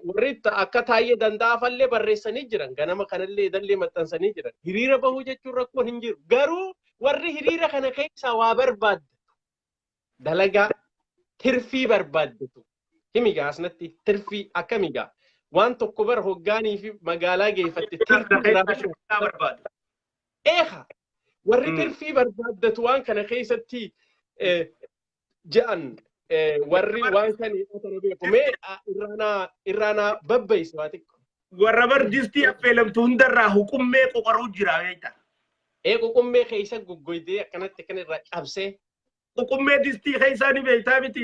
warri akka Taayyee Danda'aafallee barreessanii jiran ganama kanallee dallee maxxansanii jiran. Hiriira bahuu jechuun rakkoon hin jiru. Garuu warri hiriira kana keessaa waa barbaaddatu dalagaa tirfii barbaaddatu. Himi gaa asnatti tirfii akkami gaa waan tokko bara hoggaanii fi magaalaa geeffatte tirfii barbaadu. Eeha warri tirfii barbaaddatu waan kana keessatti je'an warri waan kana beeku mee irraanaa babbayse waa xiqqoo. Warra bar distii affeelamtu hundarraa huqummee qoqoruu jira beekta. Quqummee keessa goggoydee akkanatti kan irraa cabsee. Quqummee distii keessaa ni beektaa miti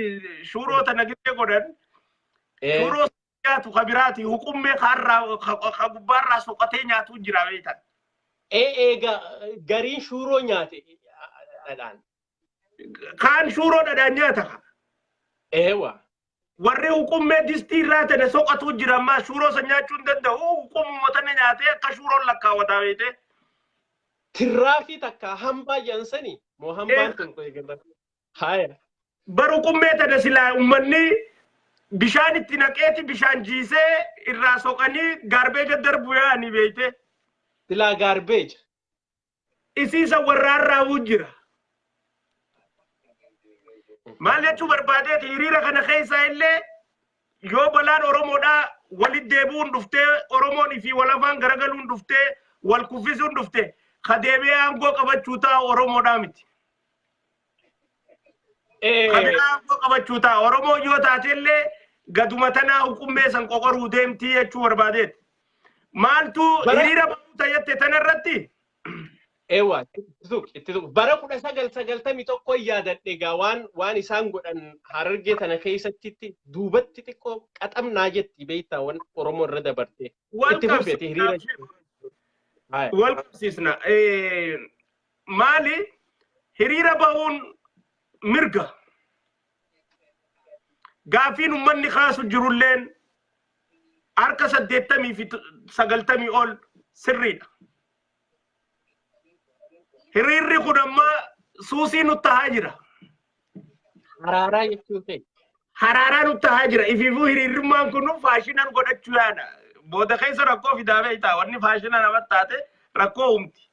shuuroo tana gidee godhan. Shuuroo nyaatu ka biraati huqummee kaarraa ka gubbaarraa soqatee nyaatu jira beekta. Eega gariin shuuroo nyaate dhadhaan. Kaan shuuroo dhadhaan nyaata. Eewa. Warri huqummee distii irraa tana soqatu jira ammaa shuuroo san nyaachuu hin danda'u huqummuma tana nyaatee akka shuuroon lakkaawwataa beekte. Tirraafii takka hambaa jedhansanii moo hambaan tun haya. Bar huqummee tana silaa uummanni bishaan itti naqeeti bishaan jiisee irraa soqanii gaarbeeja darbu yaa'anii beekte. Silaa gaarbeeja. Isiisa warraarraa jira. Maal jechuu barbaadeeti hiriira kana keessaa illee yoo balaan Oromoodhaa walit deebi'uun dhuftee Oromoon fi wal afaan garagaluun dhuftee wal kuffisuun dhufte ka deebi'ee aangoo qabachuu ta'a Oromoodhaa miti. Ka biraa aangoo qabachuu ta'a Oromoo yoo taate illee gaduma tanaa huqummee san qoqoruu deemtii jechuu barbaadeeti. Maaltu hiriira bahuu tayyette tanarratti? Ewa, itti tuq. Bara 1991 yaadadhe egaa waan isaan godhan Harargee tana keessatti duubatti xiqqoo qaxamnaa jetti beektaa waan Oromoo irra dabarte. Itti fufeeti hiriira. Wal qabsiisna. Maali hiriira bahuun mirga. Gaafiin uummanni kaasu jirulleen Harka 80 fi 90 ol sirriidha. Hiriirri kun amma suusii nutti tahaa jira. Haraaraa jechuu ta'e. Haraaraa nutti tahaa jira. Ifiifuu hiriirummaan kun faashinan godhachuu yaada. Booda keessa rakkoo fidaa beektaa, wanni faashina namatti taate rakkoo uumti.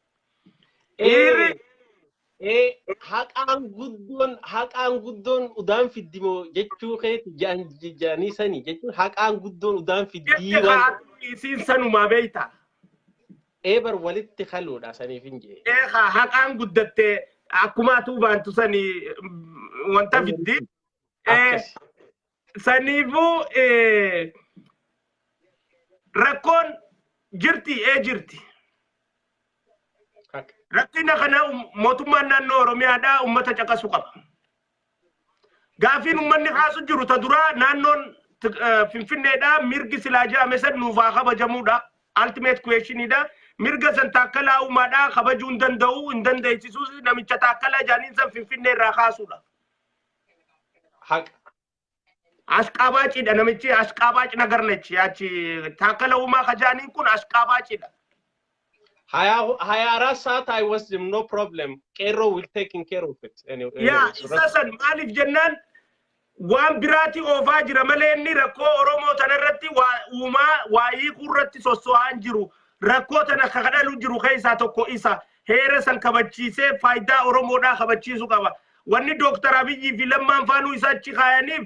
Hiriirri Haqaan guddoon udaan fiddimoo jechuu keeti ja'anii sani jechuun haqaan guddoon udaan fiddii Jette waan haa isiin sanumaa beektaa. Eebar walitti kaluudha saniif hin jee. Eegaa, haqaan guddatte akkuma atuu baantu sani wanta fiddi. Akkas. Saniifuu rakkoon jirti, ee jirti. Haqa. Rakkina kana mootummaan naannoo Oromiyaadhaa uummata caqasu qaba. Gaafiin uummanni kaasu jiru ta duraa naannoon Finfinneedhaa mirgi silaa jedhame san nuuf haa kabajamuudha. Ultimate questionidha. Mirga san Taakkalaa Uumaadhaa kabajuu hin danda'u, hin dandeessisuus, namicha Taakkalaa jaaniin san Finfinnee irraa kaasuudha. Haqa. Ashqaabaaciidha namichi, ashqaabaac nagar nechi achi Taakkala Uumaa kajaaniin kun ashqaabaaciidha. ሀያ አራት ሰዓት አይወስድም። No problem. Qeerroo will taking care of it. Yaa, isa san maaliif jennaan waan biraati oofaa jira malee inni rakkoo Oromoo tana irratti waa uumaa waa hiikuu irratti sosso'aa hin jiru. Rakkoo tana ka kadhalu jiru keessaa tokko isa heera san kabachiisee faayidaa Oromoodhaa kabachiisuu qaba. Wanni Dooktar Abiyyi fi Lammaan faanuu isa achi kaayaniif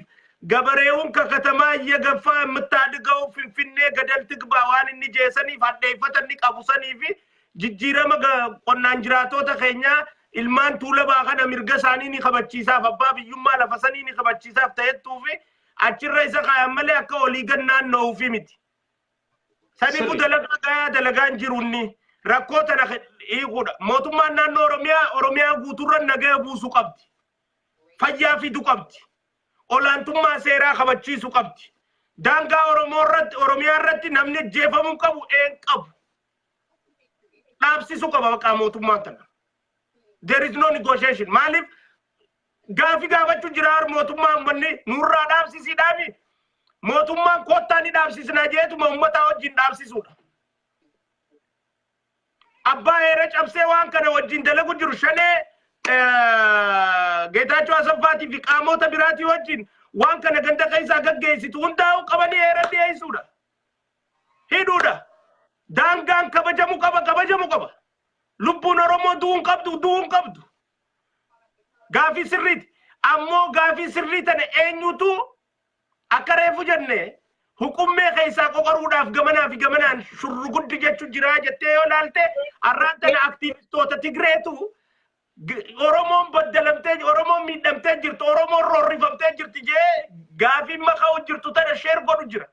gabareewwan ከከተማ እየገፋ የምታድገው ፊንፊኔ ገደል ትግባ waan inni jeesaniif hadheeffata inni qabu sanii fi jijjiirama qonnaan jiraatota keenyaa ilmaan Tuulabaa kana mirga isaanii ni kabachiisaaf, abbaa biyyummaa lafa sanii ni kabachiisaaf ta'ettuu fi achirra isa kaayan malee akka olii gad naanna'uufi miti. Saniifuu dalagaa gayaa dalagaan jiru inni rakkoo tana hiikuudha. Mootummaan naannoo Oromiyaa Oromiyaa guutuurra nagaya buusuu qabdi. Fayyaa fiduu qabdi. Olaantummaa seeraa kabachiisuu qabdi. Daangaa Oromoo irratti, Oromiyaa irratti namni ajjeefamuu qabu een qabu. Dhaabsisuu qaba maqaa mootummaan tana. There is no negotiation. Maaliif gaafii gaafachuu jira mootummaan uummanni nurraa dhaabsisii dhaabi. Mootummaan kottaa ni dhaabsisna jeetuma uummataa wajjin dhaabsisuudha. Abbaa heera cabsee waan kana wajjin dalagu jiru shanee Geetaachoo Asaffaatii fi qaamota biraatii wajjin waan kana ganda keessaa gaggeessitu hundaa'u qabanii heera dhiyeessuudha. Hidhuudha. Daangaan kabajamu qaba, kabajamu qaba. Lubbuun Oromoo du'uu hin qabdu, du'uu hin qabdu. Gaafii sirriiti. Ammoo gaafii sirrii tana eenyutu akka reefu jenne hukummee keessaa qoqoruudhaaf gamanaa fi gamanaan shurruguddi jechuun jira jettee yoo ilaalte, har'aan tana aktiivistoota Tigreetu Oromoon baddalamtee, Oromoon miidhamtee jirtu, Oromoon roorrifamtee jirti jee gaafii maqaa jirtu tana share godhu jira.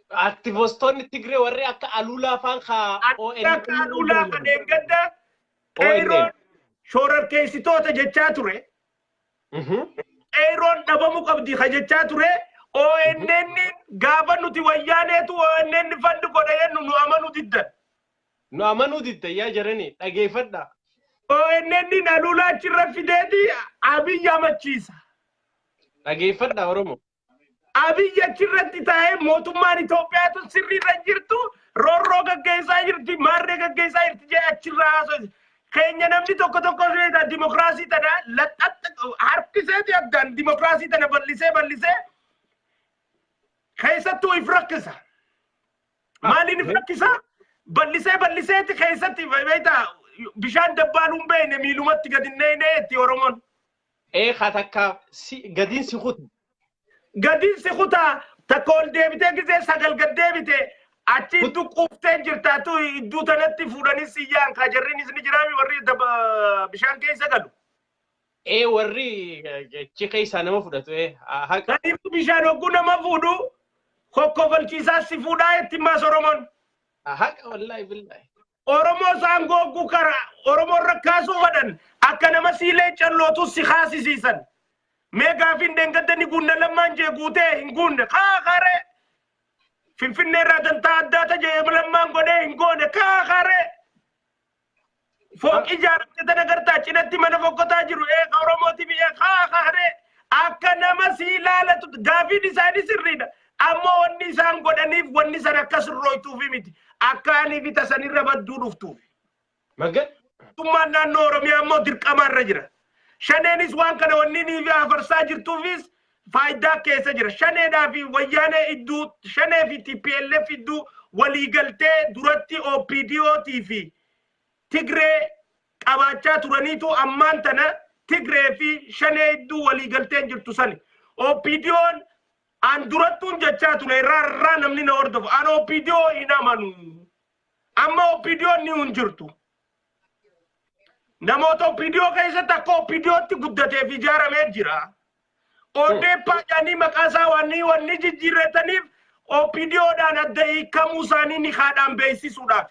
Aktivistoonni Tigree warri akka Aluulaa faan kaa Akka Aluulaa kan eeggadda qeeroon shororkeessitoota jechaa ture. Qeeroon dhabamuu qabdi ka jechaa ture. ONN gaafa nuti wayyaaneetu ONN fund godha jennu nu amanuu diddan. Nu amanuu diddan yaa jarani, dhageeffadha. ONN Aluulaa achirra fideeti Abiyyi amachiisa. Dhageeffadha Oromoo. Abiyyi achirratti taa'ee mootummaan Itoophiyaatu sirriirra hin jirtu, roorroo gaggeessaa jirti, maarree gaggeessaa jirti jee achirraa haasa'u. Keenya namni tokko tokko seeta dimokiraasii tana laxxatta harkiseeti addaan dimokiraasii tana bal'isee bal'isee keessattuu if rakkisa. Maaliin if rakkisa? Bal'isee bal'iseeti keessatti beektaa bishaan dabbaaluun beekne miilumatti gadi hin neeyne itti Oromoon. Ee, haa takka si gadiin si kutu. Gadiin si kutaa, takka ol deebitee gisee sagal gad deebite achi iddoo quuftee jirtaatu iddoo tanatti fuudhanii siyyaan kaa jarriinis ni jiraami warri bishaan keessa galu. Ee, warri achi keessaa nama fudhatu, ee haqa. Saniif bishaan hogguu nama fuudhu kokkofalchiisaa si fuudhaa itti maas Oromoon. Haqa, wallaahi billaahi. Oromoo isaan gogguu kara Oromoon rakkaasuu fadhan akka nama siilee callootu si kaasisiisan. Mee gaafiin dheengadda ni guunna Lammaan jee guutee hin guunne kaa karee. Finfinnee irraa dantaa addaa tajee Lammaan godhee hin goone kaa karee. Fooqii ijaaramte tana gartaa cinatti mana fokkotaa jiru ee Oromooti biyya kaa karee. Akka nama si ilaalatu gaafiin isaanii sirriidha. Ammoo wanni isaan godhaniif wanni san akka sirrooytuufi miti. Akka ani bita sanirra badduu dhuftuuf. Magan. Mootummaan naannoo Oromiyaa immoo dirqama irra jira. Shaneenis waan kana wanni nii fi afarsaa jirtuufis faayidaa keessa jira. Shaneedhaa fi wayyaanee idduu, Shanee fi TPLF idduu waliigaltee duratti OPDOtii fi Tigree qabaachaa turaniitu ammaan tana Tigree fi Shanee idduu waliigalteen jirtu sani. OPDOn an durattuun jechaa ture, irraa irraa namni na hordofu. An OPDO hin amanu. Amma OPDOn ni hin jirtu. Namoota OPDO keessatti akka OPDOtti guddatee fi ijaaramee jira. ODP jedhanii maqaa isaa wanni jijjiirrataniif OPDOdhaan adda hiikamuu isaanii ni haadhaan beeksisuudhaaf.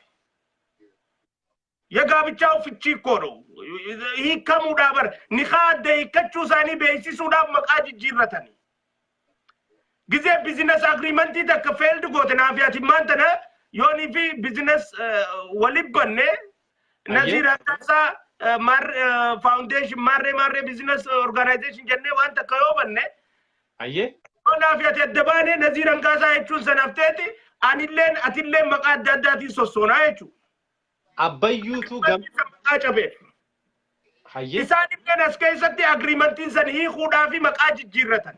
የጋብቻው ፍቺ እኮ ነው። Hiikamuudhaaf bara nikaa adda hiikkachuu isaanii beeksisuudhaaf maqaa jijjiirratanii. Gizee business agreementii takka failed goote, naaf ati tana yoonii fi business walib banne, Naziir Akkaasaa Foundation, maarree maarree business organization jennee waan takka yoo banne, yoo naaf ati adda baane, Naziir Angaasaa jechuun sanafteeti anilleen atilleen maqaa adda addaatiin sossoonaa jechuudha. Abbayyuutu gam. Maqaa cabeef. Isaan illeen as keessatti agreementiin san hiikuudhaa fi maqaa jijjiirratan.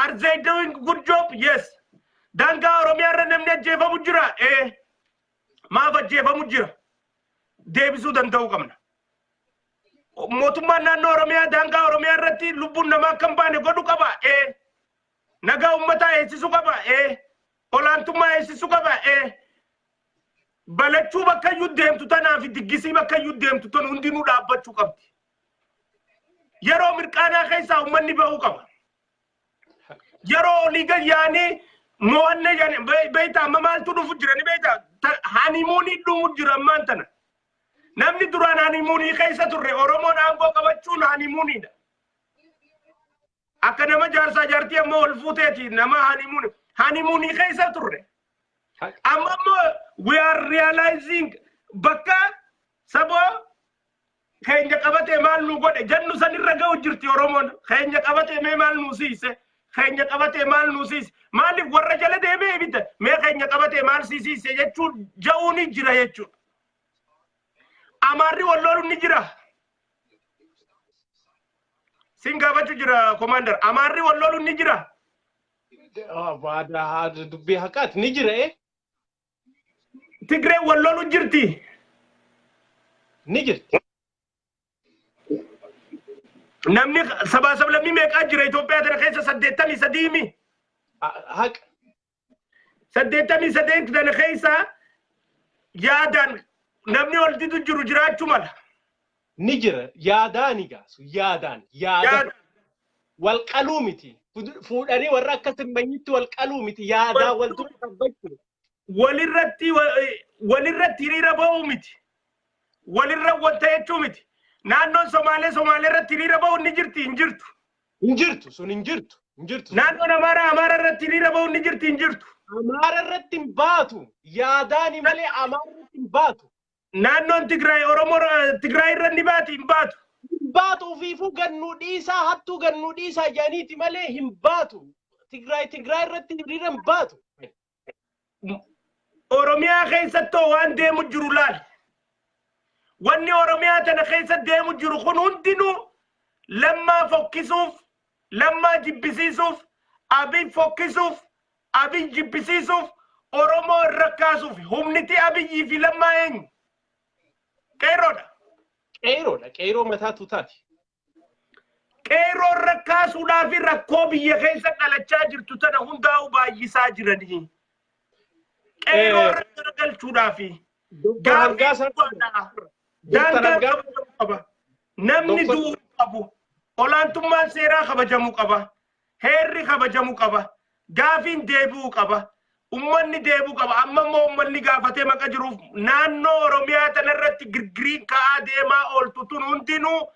Are they doing good job? Yes. Daangaa Oromiyaa irra namni ajjeefamu jira? Ee. Maaf ajjeefamu jira? Deebisuu danda'uu qabna. Mootummaan naannoo Oromiyaa daangaa Oromiyaa irratti lubbuun namaa akka hin baane godhu qaba? Ee. Nagaa uummataa eegsisuu qaba? Ee. Olaantummaa eegsisuu qaba? Ee. Balachuu bakka iyyuu deemtu tanaa fi diggisii bakka iyyuu deemtu tan hundinuu dhaabbachuu qabdi. Yeroo mirqaanaa keessaa uummanni bahuu qaba. Yeroo olii gad yaanii mo'anne jedhani, beektaa, amma maaltu dhufu jira ni beektaa? Honeymoonii dhumu jira ammaan tana. Namni duraan honeymoonii keessa turre, Oromoon aangoo qabachuun honeymooniidha. Akka nama jaarsaa jaartii ammoo ol fuuteeti nama honeymoonii. Honeymoonii keessa turre. Amma immoo we are realizing bakka saboo keenya qabatee maal nu godhe jennu sanirra ga'u jirti Oromoon. Keenya qabatee mee maal nu siise? Keenya qabatee maal nu siise? Maaliif warra jala deemee ibidda? Mee keenya qabatee maal siisiise jechuun ja'uun ni jira jechuudha. Amaarri wal loluun ni jira. Sin gaafachuu jira, Commander. Amaarri wal loluun ni jira. Dubbii haqaati, ni jira ee. Tigreen wal loluun jirti. Ni jirti. Namni sabaa sablammii meeqaa jira Itoophiyaa tana keessa? 83 mi? Haqa. 83 tana keessa yaadaan namni ol didu jiru jiraachuu mala. Ni jira. Yaadaani gaasu. Yaadaan. Yaada. Yaada. Wal qaluu miti. Fuudhanii warra akka simmanyitti wal qaluu miti. Yaadaa wal dura dhaabbachuu. Walirratti hiriira ba'uu miti. Walirra wanta jechuu miti. Naannoon Somaalee Somaalee irratti hiriira ba'uu ni jirti, hin jirtu? Hin jirtu. Sun hin jirtu. Hin jirtu. Naannoon Amaaraa Amaara irratti hiriira ba'uu ni jirti, hin jirtu? Amaara irratti hin baatu. Yaadaani malee Amaara irratti hin baatu. Naannoon Tigraay Oromoo Tigraay irra ni baati, hin baatu? Hin baatu. Ofiifuu gannuu dhiisaa, hattuu gannuu dhiisaa jedhaniiti malee hin baatu. Tigraay Tigraay irratti hiriira hin baatu. Oromiyaa keessattoo waan deemu jiru laali. Wanni Oromiyaa tana keessa deemu jiru kun hundinuu Lammaa fokkisuuf, Lammaa jibbisiisuuf, Abiy fokkisuuf, Abiy jibbisiisuuf, Oromoo irra kaasuuf. Humniti Abiyyii fi Lammaa eenyu? Qeerroodha. Qeeroodha. Qeeroo mataa tuutaati. Qeerroo irra kaasuudhaa fi rakkoo biyya keessa dhalachaa jirtu tana hundaa'u baay'isaa jiranii. Qeerroo irra garagalchuudhaa fi Doktor Hangaasaa. Daangaa Hangaa- kabajamuu qaba. Namni du'uu qabu. Olaantummaan seeraa kabajamuu qaba. Heerri kabajamuu qaba. Gaafiin deebi'uu qaba. Ummanni deebi'uu qaba. Amma immoo ummanni gaafatee maqa jiruuf naannoo Oromiyaa tanarratti girgiriin ka'aa deemaa ooltu tun hundinuu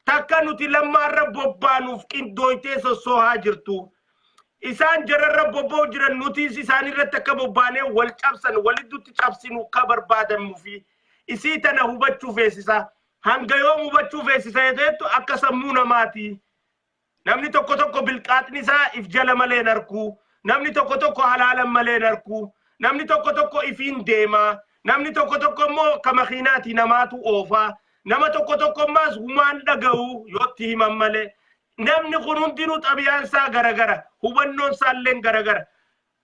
takka nuti Lammaarra bobbaanuuf qindooytee sossoohaa jirtu. Isaan jararra bobba'u jiran, nutis isaan irratti akka bobbaanee wal cabsan, waliddutti cabsinu akka barbaadamuu fi isii tana hubachuu feesisa. Hanga yoom hubachuu feesisa jettu, akka sammuu namaati. Namni tokko tokko bilqaaxni isaa if jala malee hin arku. Namni tokko tokko halaalan malee hin arku. Namni tokko tokko ifiin deema. Namni tokko tokko immoo ka makiinaati namaatu oofaa. Nama tokko tokko immaas humaan dhaga'u yootti himan malee. Namni kun hundinuu xabiyaan isaa garagara. Hubannoon isaa illee garagara.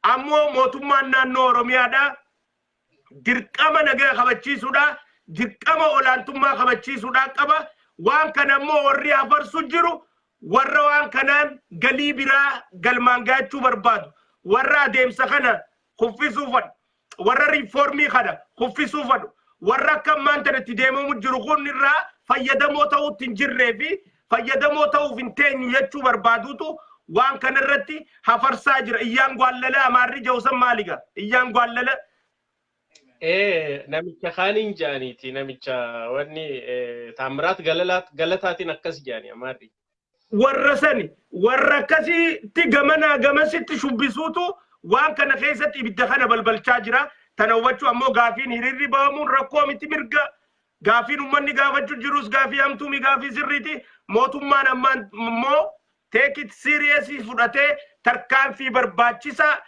Ammoo mootummaan naannoo Oromiyaadhaa dirqama nagaa kabachiisuudha, dirqama olaantummaa kabachiisuudha qaba. Waan kana immoo warri hafarsu jiru warra waan kanaan galii biraa galmaan gahachuu barbaadu, warra adeemsa kana kuffisuu fadhu, warra riifoormii kana kuffisuu fadhu, warra akka ammaan tana itti deemamu jiru kun irraa fayyadamoo ta'uutti hin jirree fi fayyadamoo ta'uuf hin teenyu jechuu barbaadutu waan kana irratti hafarsaa jira. Iyyaan gwaallala Amaarri jawsan maaliga? Iyyaan gwaallala. Namicha kaaniin jedhaniiti, namicha wanni Taamiraat Galataatiin akkas jedhani Amaarri. Warra sani, warra akkasitti gamanaa gamasitti shubbisuutu waan kana keessatti ibidda kana balbalchaa jira. Tana hubachuu ammoo gaafiin hiriirri bahamuun rakkoo miti, mirga. Gaafiin uummanni gaafachuu jirus gaafii hamtuumi, gaafii sirriiti. Mootummaan ammaan immoo take it serious fudhatee tarkaanfii barbaachisaa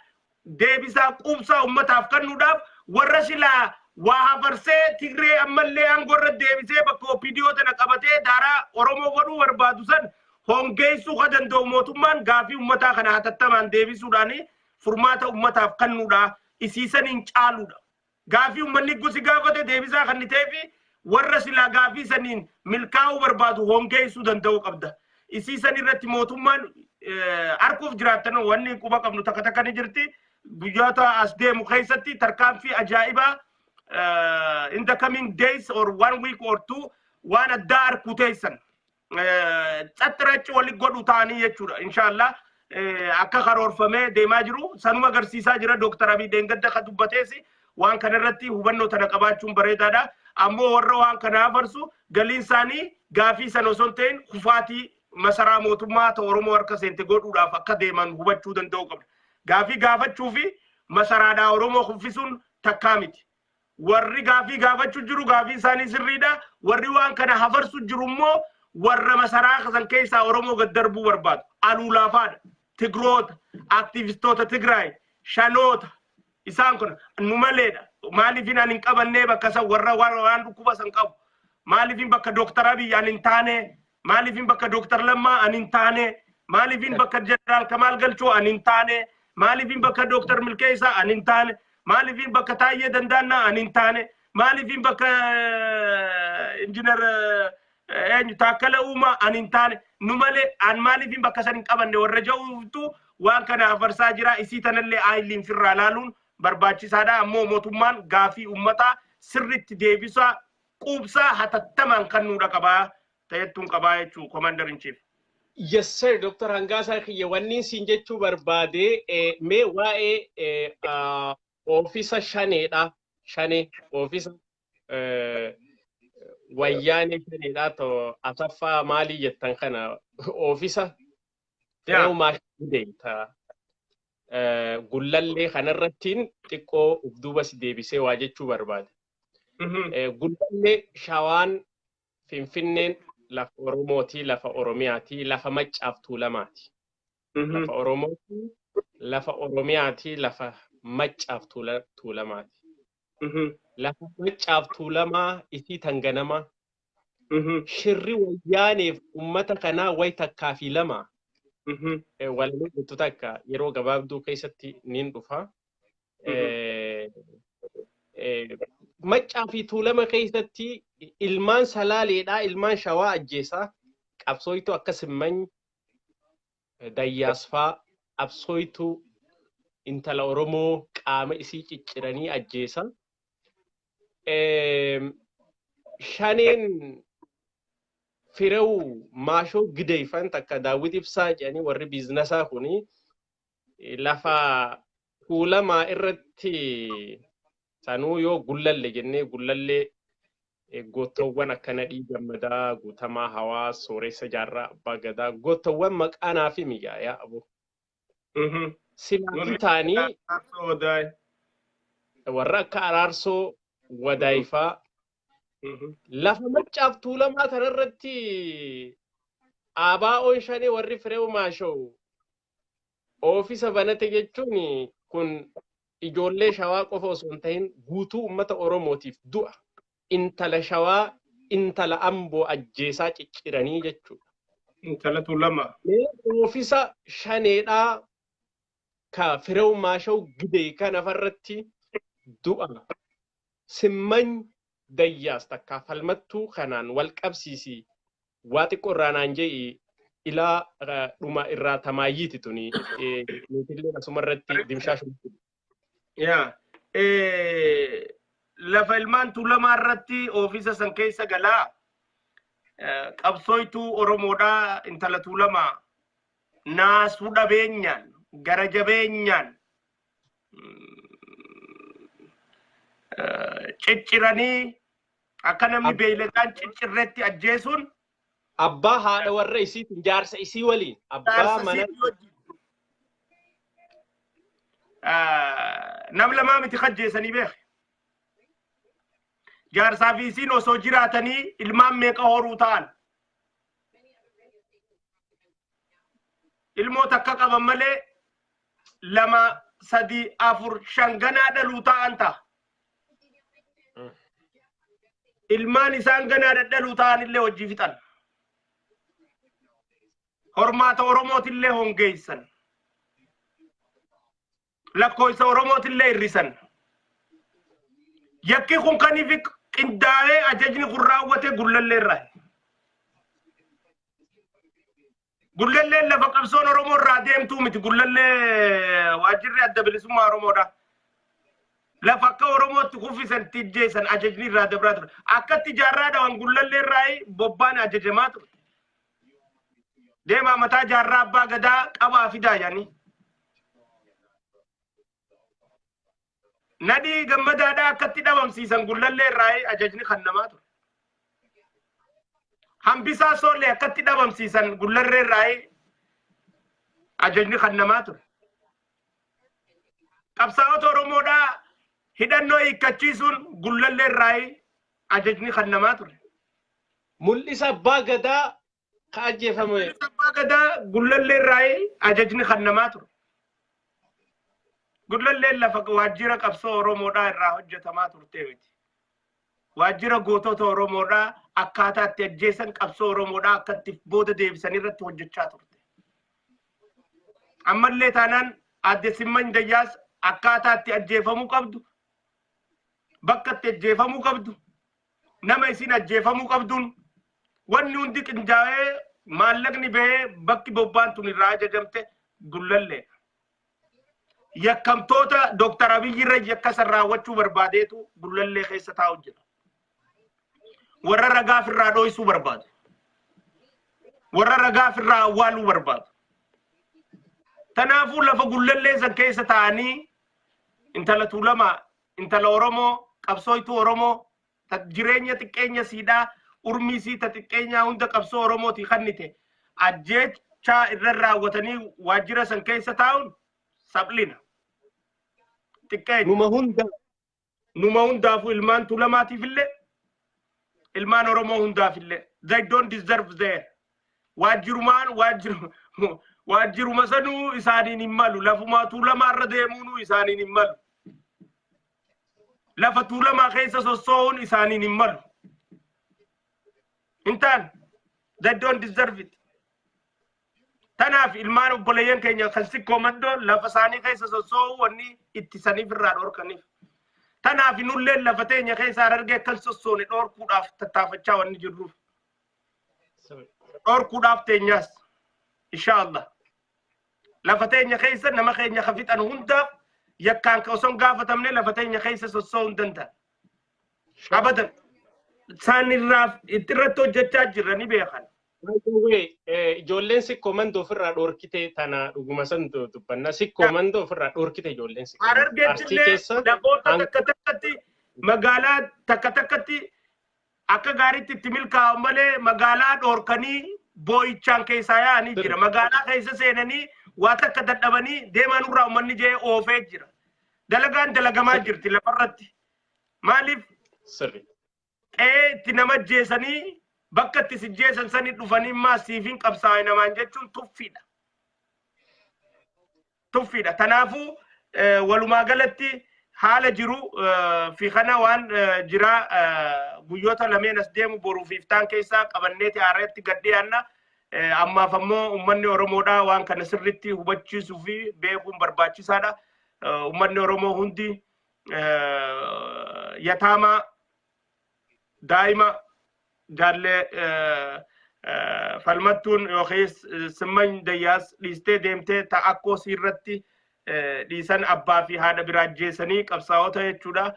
deebisaa quubsaa ummataaf kennuudhaaf, warra silaa waa hafarsee Tigree ammallee aangoo irra deebisee bakka OPDO tana qabatee daaraa Oromoo godhuu barbaadu san hongeessuu ka danda'u, mootummaan gaafii ummataa kana hatattamaan deebisuudhaan furmaata ummataaf kennuudha. Isiisaniin caaluudha. Gaafii ummanni gosi gaafate deebisaa kan ta'eefi warra silaa gaafii saniin milkaa'uu barbaadu hongeessuu danda'uu qabda. Isiisan irratti mootummaan arguuf jiraattan wanni quba qabnu takka takka ni jirti. Guyyoota as deemu keessatti tarkaanfii ajaa'ibaa, in the coming days or one week or two, waan addaa arguu teessan. Xaxxirachi wali godhu ta'anii jechuudha. Inshallah akka karoorfamee deemaa jiru sanuma agarsiisaa jira. Dooktar Abiy Deengadda kan dubbatees waan kana irratti hubannoo tana qabaachuun bareedaadha. Ammoo warra waan kana hafarsu galiin isaanii gaafii sana osoo hin ta'in kufaatii masaraa mootummaa ta'u Oromoo harka seente godhuudhaaf akka deeman hubachuu danda'u qabna. Gaafii gaafachuu fi masaraadhaa Oromoo kuffisuun takkaa miti. Warri gaafii gaafachuu jiru gaafii isaanii sirriidha. Warri waan kana hafarsu jiru immoo warra masaraa san keessaa Oromoo gad darbuu barbaadu. Aluulaafaadha. Tigroota, aktivistoota Tigraay, shanoota. Isaan kun nu maleedha. Maaliifin ani hin qabannee bakka san warra waan dhukkuba san qabu? Maaliifin bakka Dooktar Abiy ani hin taane? Maaliifin bakka Dooktar Lammaa ani hin taane? Maaliifin bakka Jeneraal Kamaal Galchoo ani hin taane? Maaliifin bakka Dooktar Milkeessaa ani hin taane? Maaliifin bakka Taayyee Dandaannaa ani hin taane? Maaliifin bakka Injinar eenyu Taakkala Uumaa ani hin taane? Nu malee an maaliifin bakka san hin qabanne warra ja'uutu waan kana hafarsaa jira. Isii tanallee aayiliin firraa laaluun barbaachisaadha. Ammoo mootummaan gaafii uummataa sirritti deebisaa quubsaa hatattamaan kennuudha qabaa ta'ettuun qabaa jechuu, Commander in Chief. Yes sir, Dr. Hangaasaa kiyya, wanni siin jechuu barbaade mee waa'ee oofisa shaneedha. Shanee oofisa wayyaanee shaneedha to Asaffaa maalii jettan kana, oofisa Fireew Maashidee ta Gullallee kanarrattiin xiqqoo uf duuba si deebisee waa jechuu barbaade. Gullallee, Shawaan, Finfinneen lafa Oromooti, lafa Oromiyaati, lafa Maccaaf Tuulamaati. Lafa Oromooti, lafa Oromiyaati, lafa Maccaaf Tuulamaati. Lafa Maccaaf Tuulamaa isii tanganamaa. Shirri wayyaaneef ummata kanaa way takkaa fi lama walaloo jettu takka yeroo gabaabduu keessatti niin dhufa. Maccaa fi Tuulama keessatti ilmaan Salaaleedhaa, ilmaan Shawaa ajjeesaa, qabsooytuu akka Simmany Dayyaasfaa, qabsooytuu intala Oromoo qaama isii cicciranii ajjeesa. Shaneen Firew Maashoo Gideeyfan takka Daawwit Ibsaa jedhanii warri biizinasaa kuni lafa Tuulamaa irratti, sanuu yoo Gullalle jennee, Gullallee goottowwan akka Nadhii Gammadaa, Guutamaa Hawaas, Sooressa Jaarraa Abbaa Gadaa, goottowwan maqaa naaf himi yaa aboo. Silaa ta'anii warra akka Araarsoo Wadaayifaa lafa Maccaaf Tuulamaa kanarratti ABO'n shanee warri Fireew Maashoo Oofisa banate jechuun kun ijoollee Shawaa qofa osoo hin ta'in guutuu uummata Oromootiif du'a. Intala Shawaa, intala Amboo ajjeesaa cicciranii jechuudha. Intala Tuulamaa. Mee oofisa Shaneedhaa ka Firew Maashaw Gidey kana farratti du'a Simmany Dayyaas takkaa Falmattuu kanaan wal qabsiisi, waa xiqqoo irraa naan je'i, ilaa dhuma irraa tamaayyiiti tuni, nutillee asuma irratti dimshaashumatti. Yaa. Lafa ilmaan Tuulamaa irratti oofisa san keessa galaa qabsooytuu Oromoodhaa intala Tuulamaa naasuu dhabeenyaan gara jabeenyaan cicciranii akka namni beeyladaan ciccirretti ajjeesuun Abbaa haadha warra isiitiin, jaarsa isii waliin abbaa jaarsa mana isiitii wajjin. Nam lamaa miti kajjeessanii beek. Jaarsaa fi isiin osoo jiraatanii ilmaan meeqa horuu ta'an. Ilmoo takka qaban malee lama, sadi, afur, shan ganaa dhaluu ta'an ta'a. Ilmaan isaan ganaa dhadhaluu ta'an illee hojii fixan. Hormaata Oromootillee hongeessan. Lakkoofsa Oromootillee hir'isan. Yakki kun kan ifi qindaa'ee ajajni kun raawwate Gullallee irraa. Gullalleen lafa qabsoon Oromoo irraa deemtuu miti. Gullallee waajjirri Adda Bilisummaa Oromoodha. Lafa akka Oromootti kuffisan itti ijjeessan ajajni irraa dabraa ture. Akkatti jaarraa dhawan Gullallee irraa bobbaan ajajamaa ture. Deemaa mataa Jaarraa Abbaa Gadaa qabaa fidaa jedhanii. Nadhii Gammadaadhaa akkatti dhabamsiisan Gullallee irraa ajajni kan namaa ture. Hambisaa Soollee akkatti dhabamsiisan Gullallee irraa ajajni kan namaa ture. Qabsaa'ota Oromoodhaa hidhannoo hiikkachiisuun Gullallee irraa ajajni kan namaa ture. Mul'isa Abbaa Gadaa ka ajjeefame. Mul'isa Abbaa Gadaa Gullallee irraa ajajni kan namaa ture. Gullalleen lafa waajjira qabsoo Oromoodhaa irraa hojjetamaa turte miti. Waajjira gootota Oromoodhaa akkaataa itti ajjeesan, qabsoo Oromoodhaa akka itti booda deebisan irratti hojjechaa turte. Ammallee taanaan Aadde Simmany Dayyaas akkaataa itti ajjeefamuu qabdu, bakka itti ajjeefamuu qabdu, nama isin ajjeefamuu qabduun wanni hundi qindaa'ee, maallaqni bahee, bakki bobbaan tun irraa ajajamte Gullallee. Yakkamtoota Dooktar Abiyyi irra yakka san raawwachuu barbaadeetu Gullallee keessa taa'u jira. Warra ragaa ofirraa dho'isuu barbaadu. Warra ragaa ofirraa awwaaluu barbaadu. Kanaafuu lafa Gullallee san keessa taa'anii intala Tuulamaa, intala Oromoo, qabsooytuu Oromoo, ta jireenya xiqqeenya siidhaa, urmii sii ta xiqqeenyaa hunda qabsoo Oromootii kannite ajjeechaa irra raawwatanii waajjira san keessa taa'uun saphlina. Xiqqeenya. Numa hunda. Numa hundaafuu, ilmaan Tuulamaatiif illee, ilmaan Oromoo hundaaf illee, they don't deserve there. Waajjirumaan waajjiruma sanuu isaaniin hin malu. Lafumaa Tuulamaa irra deemuunuu isaaniin hin malu. Lafa Tuulamaa keessa sossoo'uun isaaniin hin malu. Hin taane. They don't deserve it. Tanaaf ilmaan obboleeyyan keenya kan Sikkoo Mandoo lafa isaanii keessa sossoo'uu wanni ittisaniif irraa dhorkaniif. Tanaaf nulleen lafa teenya keessa Harargee akkan sossoone dhorkuudhaaf tattaafachaa wanni jirruuf. Dhorkuudhaaf teenyaas. Insha Allah. Lafa teenya keessa nama keenya ka fixan hundaaf yakkaan ka osoo hin gaafatamne lafa teenya keessa sossoo'uu hin danda'an. Abadan. Isaan irraa irratti hojjechaa jirra, ni beekan. By the way, ijoolleen Sikkoo Mandoo ofirraa dhorkite tana dhuguma san dubbanna. Sikkoo Mandoo ofirraa dhorkite ijoolleen Sikkoo Mandoo. Harargeetti Arsii illee keessa lafoota takka takkatti, magaalaa takka takkatti akka gaariitti itti milkaa'u malee magaalaa dhorkanii boo'ichaan keessaa yaa'anii jira. Magaalaa keessa seenanii waa takka dadhabanii deemaa nurraa uummanni jee oofee jira. Dalagaan dalagamaa jirti lafarratti. Maaliif Qe'ee itti nama ajjeesanii, bakka itti si jeesan sani dhufanii immaa siifin qabsaa'e namaan jechuun tuffiidha. Tuffiidha. Tanaafuu walumaa galatti haala jiru fi kana waan jiraa guyyoota lameen as deemu, boruu fi iftaan keessaa qabanneeti haaratti gad dhiyaanna. Ammaaf ammoo uummanni Oromoodhaa waan kana sirritti hubachiisuu fi beekuun barbaachisaadha. Uummanni Oromoo hundi yataamaa daa'ima jaallee Falmattuun yookiis Simmany Dayyaas dhiistee deemtee ta akkoo siirratti dhiisan, abbaa fi haadha biraa ajjeesanii, qabsaa'ota jechuudha.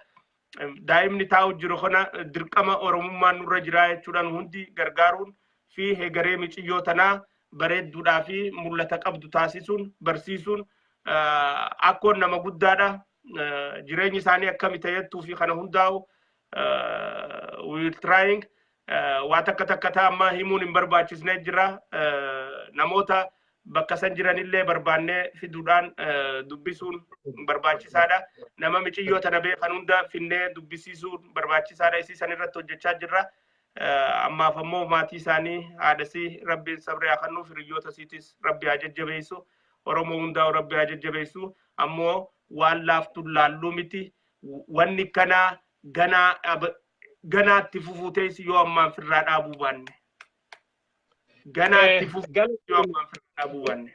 Daa'imni taa'u jiru kana dirqama Oromummaan nurra jiraa jechuudhaan hundi gargaaruun fi hegaree miciyyoo tanaa bareedduudhaa fi mul'ata qabdu taasisuun, barsiisuun, akkoon nama guddaadha. Jireenyi isaanii akkami ta'ettuu fi kana hundaa'u we will trying. Waa takka takka ta'a ammaa himuun hin barbaachisne jira. Namoota bakka san jiranillee barbaannee fiduudhaan dubbisuun barbaachisaadha. Nama miciyyoo tana beekan hunda finnee dubbisiisuun barbaachisaadha. Isii san irratti hojjechaa jirra. Ammaaf ammoo maatii isaanii, haadhasii Rabbiin sabrii haa kennuuf, hiriyoota isiitis Rabbi haa jajjabeessu. Oromoo hundaa'u Rabbi haa jajjabeessu. Ammoo waan laaftuun laalluu miti. Wanni kanaa ganaa ganaatti fufuu teessi yoo ammaan firraa dhaabuu baanne. Ganaatti fufuu yoo ammaan firraa dhaabuu baanne.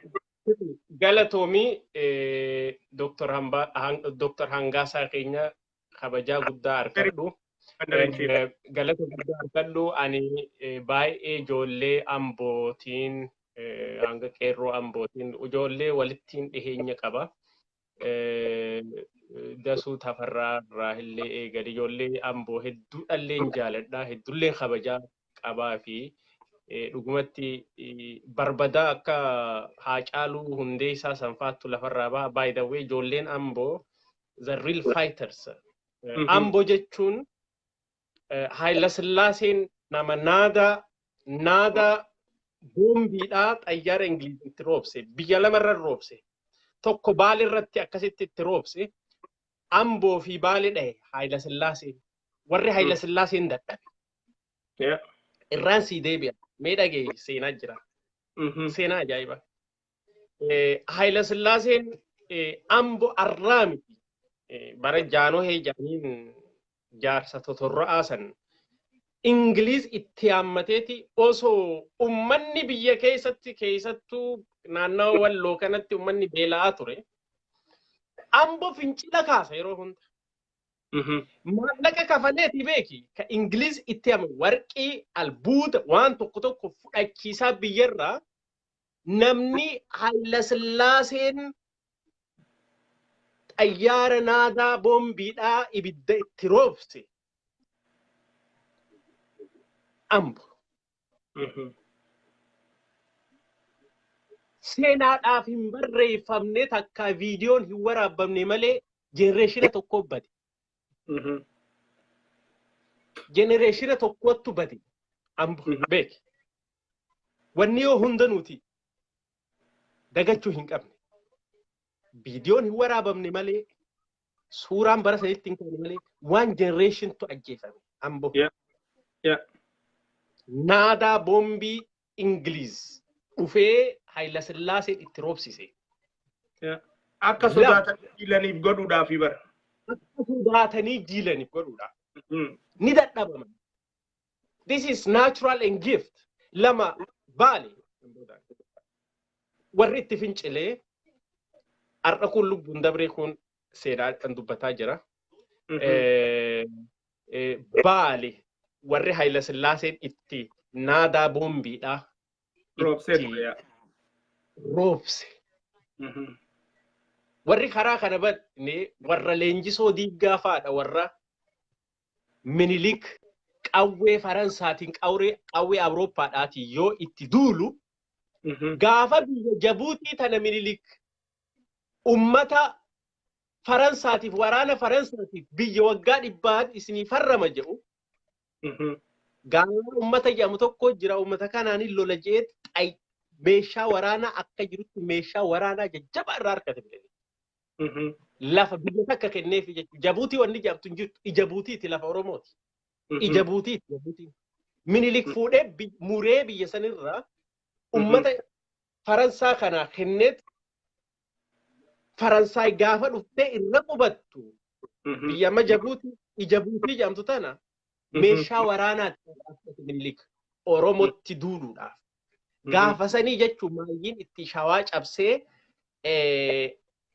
Galatoomii, Dooktar Hangaasaa keenya, kabajaa guddaa argadhu. Galata guddaa argadhu. Ani baay'ee ijoollee Ambootiin, hanga qeerroo Ambootiin ijoollee walittiin dhiheenya qaba. Dasuu Tafarraa irraa illee eegali ijoollee Amboo hedduu dhalleen jaaladha, hedduullee kabajaa qabaa fi dhugumatti barbadaa akka Haacaaluu Hundeessaa sanfaattu lafarraa baha. By the way, ijoolleen Amboo the real fighters. Amboo jechuun Haayila Sillaaseen nama naadaa boombiidhaa xayyaara Ingiliiz itti roobse, biyya lamarra roobse, tokko Baale irratti akkasitti itti roobse. Amboo fi Baale dhahe Haayila Sillaaseen. Warri Haayila Sillaaseen dadhabe. Irraan sii deebi'a. Mee dhagee, seenaa jira. Seenaa ajaa'iba. Haayila Sillaaseen Ambo arraa miti. Bara Jaanohee jaaniin jaarsa totorra'aa san Ingiliiz itti yaammateeti osoo ummanni biyya keessatti, keessattuu naannawa Walloo kanatti ummanni beela'aa ture. Ambo fincila kaasa yeroo hunda. Maallaqa kafaleeti beeki, ka Ingiliiz itti yaame warqii, albuuda, waan tokko tokko fudhachiisaa biyyarraa namni Haayila Sillaaseen xayyaara naadaa boombiidhaa ibidda itti roobse Ambo. Seenaadhaaf hin barreeffamne, takka viidiyoon hin waraabamne malee generation tokko bade. Generation tokkottu bade. Ambo beeki. Wanni yoo hunda nuti dagachuu hin qabne. Viidiyoon hin waraabamne malee, suuraan bara sanitti hin kaane malee, waan generation tu ajjeefame Ambo. Naadaa boombii Ingiliiz dhufee Haayila Sillaaseen itti roobsise. Akka sodaatanii jiilaniif godhuudhaafi bara. Akka sodaatanii jiilaniif godhuudha. Ni dadhabaman. This is natural and gift. Lama, Baale. Warri itti fincilee har'a kun lubbuun dabree kun seenaa kan dubbataa jira. Baale warri Haayila Sillaaseen itti naadaa boombiidha. Roobsee itti ture. Roobse. Warri karaa kana banne warra Leenjisoo Diiggaa fa'aadha, warra Minilik qawwee Faransaatiin, qawwee Awurooppaadhaatiin yoo itti duulu, gaafa biyya Jabuutii tana Minilik ummata Faransaatiif, waraana Faransaatiif biyya waggaa 100n isinii farrama jedhu, gaafa ummata jedhamu tokko jira, ummata kanaan lola jedhee meeshaa waraanaa akka jirutti meeshaa waraanaa jajjabaa irraa argate Minilik. Lafa biyya takka kenneefi jechuudha. Jabuutii wanni jedhamtu hin jirtu. Ija buutiiti, lafa Oromooti. Ija buutiiti Jabuutiin. Minilik fuudhee muree biyya sanirraa ummata Faransaa kanaa kenneet. Faransaay gaafa dhuftee irra qubattu biyya amma Jabuutii Ijabuutii jedhamtu tana meeshaa waraanaatti Minilik Oromootti duuluudhaaf. Gaafa sanii jechuun maayyiin itti Shawaa cabsee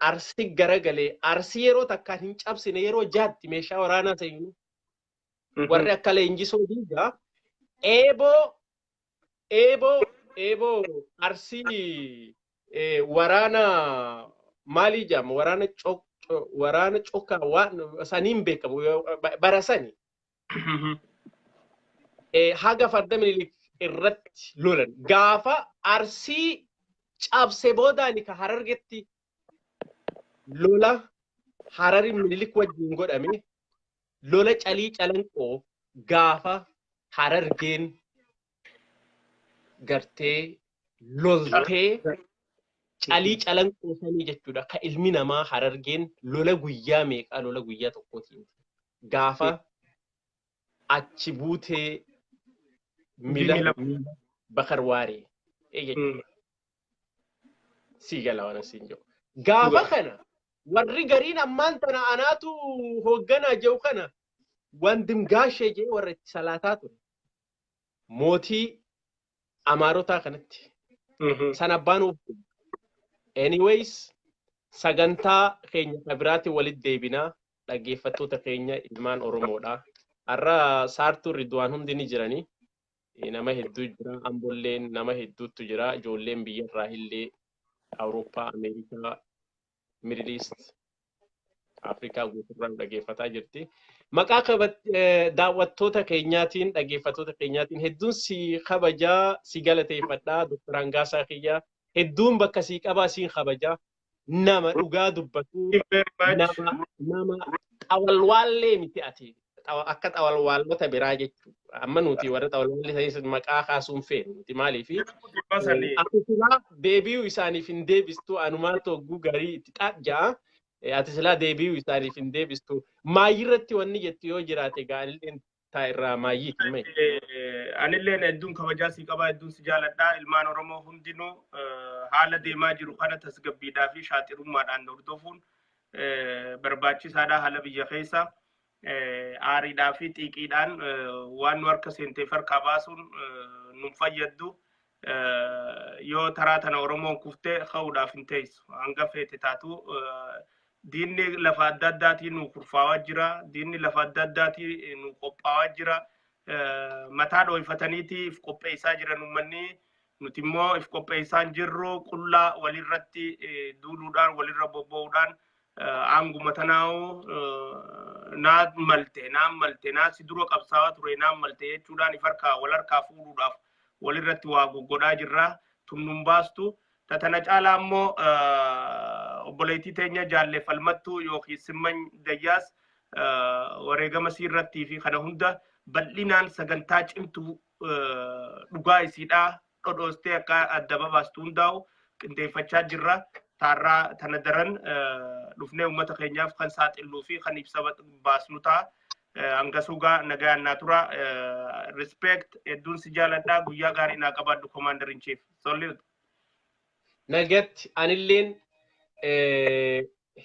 Arsii garagalee, Arsii yeroo takkaan hin cabsine, yeroo jaatti meeshaa waraanaa seenu. Warri akka Leenjisoo Diigaa eeboo Arsii waraana maalii jedhama, waraana cokkaa waan saniin beekamu bara sani. Haga farda Minilik irratti lolan. Gaafa Arsii cabse boodaani ka Harargetti lola Harari Minilik wajjin godhame, lola Calii Calanqoo, gaafa Harargeen gartee loltee Calii Calanqoo sanii jechuudha. Ka ilmi namaa Harargeen lola guyyaa meeqaa, lola guyyaa tokkootiin gaafa achi buutee mila Bakar Waaree jechuudha. Sii gala waan asiin jiru. Gaafa kana warri gariin ammaan tana anaatu hoogganaa jiru kana Wandim Gaashee jee warra itti salaataa ture. Mootii Amaarotaa kanatti. San abbaan of. Anyways, sagantaa keenya ka biraatti walitti deebinaa, dhaggeeffattoota keenya ilmaan Oromoodha. Har'a Saartuu Ridwaan hundi ni jiranii. Nama hedduu jira. Ambolleen nama hedduutu jira. Ijoolleen biyyarraa illee Awurooppaa, Ameerikaa, Middle East, Afrikaa guutuurraa dhaggeeffataa jirti. Maqaa daawwattoota keenyaatiin, dhaggeeffattoota keenyaatiin hedduun si kabajaa, si galateeffadhaa. Dr. Hangaasaa kiyya, hedduun bakka si qabaa, siin kabajaa. Nama dhugaa dubbatu, nama xawalwaallee miti ati. Akka xawalwaallota biraa jechuudha. Amma nuti warra xawalwaallee sanis maqaa kaasuun feenu nuti, maaliifi ati silaa deebi'uu isaaniif hin deebistu, anumaatu hogguu garii itti xaajja'a. Ati silaa deebi'uu isaaniif hin deebistu. Maayyirratti wanni jettu yoo jiraate gaanilleen taa irraa maayyiiti mee. Anilleen hedduun kabajaa si qabaa, hedduun si jaaladhaa. Ilmaan Oromoo hundinuu haala deemaa jiru kana tasgabbiidhaa fi shaaxirummaadhaan hordofuun barbaachisaadha. Haala biyya keessa aariidhaa fi xiiqiidhaan waan nu harka seenteef harkaa baasuun nun fayyaddu. Yoo taraa tana Oromoon kuftee ka'uudhaaf hin teessu. Hanga feete taatu diinni lafa adda addaatii nu kurfaawaa jira. Diinni lafa adda addaatii nu qophaawaa jira. Mataa dhooyfataniiti if qopheessaa jiran uummanni. Nuti immoo if qopheessaa hin jirru, qullaa walirratti duuluudhaan, walirra bobba'uudhaan, aanguma tanaa'u naa malte, naa malte, naa si dura qabsaawaa ture, naa malte jechuudhaan if harkaa wal harkaa fuudhuudhaaf walirratti waa goggodhaa jirra. Tunnun baastu. Tatana caalaa immoo obboleettii teenya jaalle Falmattuu yookiin Simman Dayyaas wareegama siirrattii fi kana hunda bal'inaan sagantaa cimtuu dhugaa isiidhaa dhodhoostee akka adda babaastu hundaa'u qindeeffachaa jirra. Taarraa tana daran dhufnee uummata keenyaaf kan saaxilluu fi kan ibsa baasnu ta'a. Hangasuu gaa nagaan naa tura. Respect, hedduun si jaaladha. Guyyaa gaarii naa qabaadhu, Commander in Chief. Solli. Nagatti, anilleen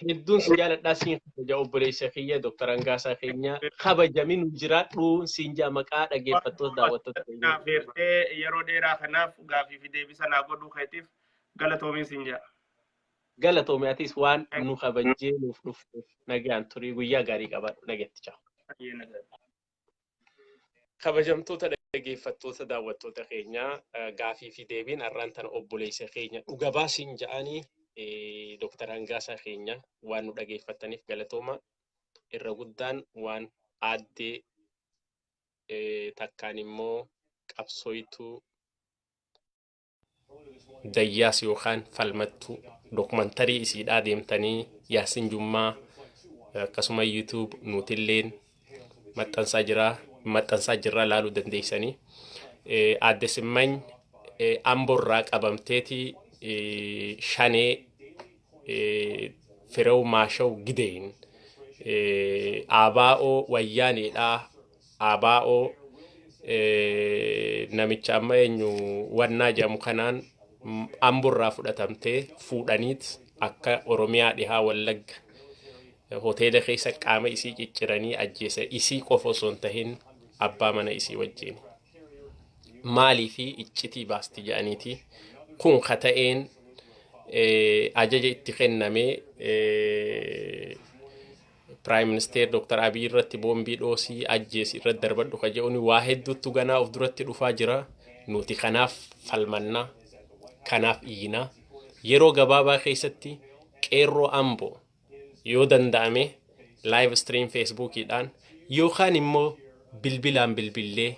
hedduun si jaaladhaa, siin kabaja, obboleessa kiyya Dr. Hangaasaa keenya kabajami nu jiraadhu siin jaa maqaa dhaggeeffattoota daawwattoota keenya. Naaf heertee yeroo dheeraa kanaaf gaafii fi deebisa naa godhuu keetiif galatoomiin siin jaa. Galatoomi, atis waan nu kabajjee nuuf dhufteef nagaan turii, guyyaa gaarii qabaadhu, nagatti ciao. Kabajamtoota dhaggeeffattoota daawwattoota keenyaa, gaafii fi deebiin har'aan tana obboleessa keenya dhuga baasiin ja'anii Dr. Hangaasaa keenya waan nu dhageeffattaniif galatooma. Irra guddaan waan aaddee takkaan immoo qabsooytuu Dayyaas yookaan Falmattuu documentary isiidhaa deemtanii Yaasin Jummaa akkasuma YouTube nuutilleen maxxansaa jira, maxxansaa jirra, laaluu dandeessanii. Aadde Simmany Amborraa qabamteeti Shanee Firew Maashaw Gideen Abaa'oo Wayyaaneedhaa, Abaa'oo namicha amma eenyu wannaa jedhamu kanaan Amborraa fudhatamtee fuudhaniit Akka Oromiyaa dhihaa Wallagga hoteela keessa qaama isii cicciranii ajjeesa, isii qofa osoo hin tahin abbaa mana isii wajjin. Maalii fi iccitii baasti jedhaniiti. Kun ka ta'een ajaja itti kennamee Prime Minister Dr. Abiy irratti boombii dhoosii ajjeesi irratti darbadhu ka jedhuun waa hedduutu ganaa of duratti dhufaa jira. Nuti kanaaf falmannaa, kanaaf iyyinaa. Yeroo gabaabaa keessatti qeerroo Amboo yoo danda'ame live stream Facebookiidhaan yookaan immoo bilbilaan bilbillee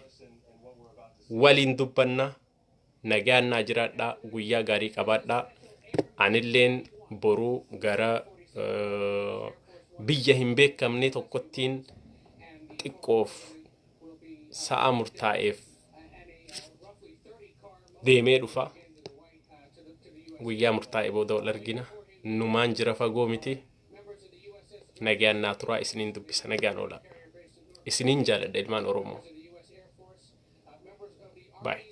waliin dubbanna. Nagaan naa jiraadhaa, guyyaa gaarii qabaadhaa. Anilleen boruu gara biyya hin beekamne tokkottiin xiqqoof sa'a murtaa'eef deemee dhufa. Guyyaa murtaa'e booda wal argina. Numaan jira, fagoo miti. Nagaan naa turaa, isiniin dubbisa, nagaan oolaa. Isiniin jaaladha, ilmaan Oromoo. Bye.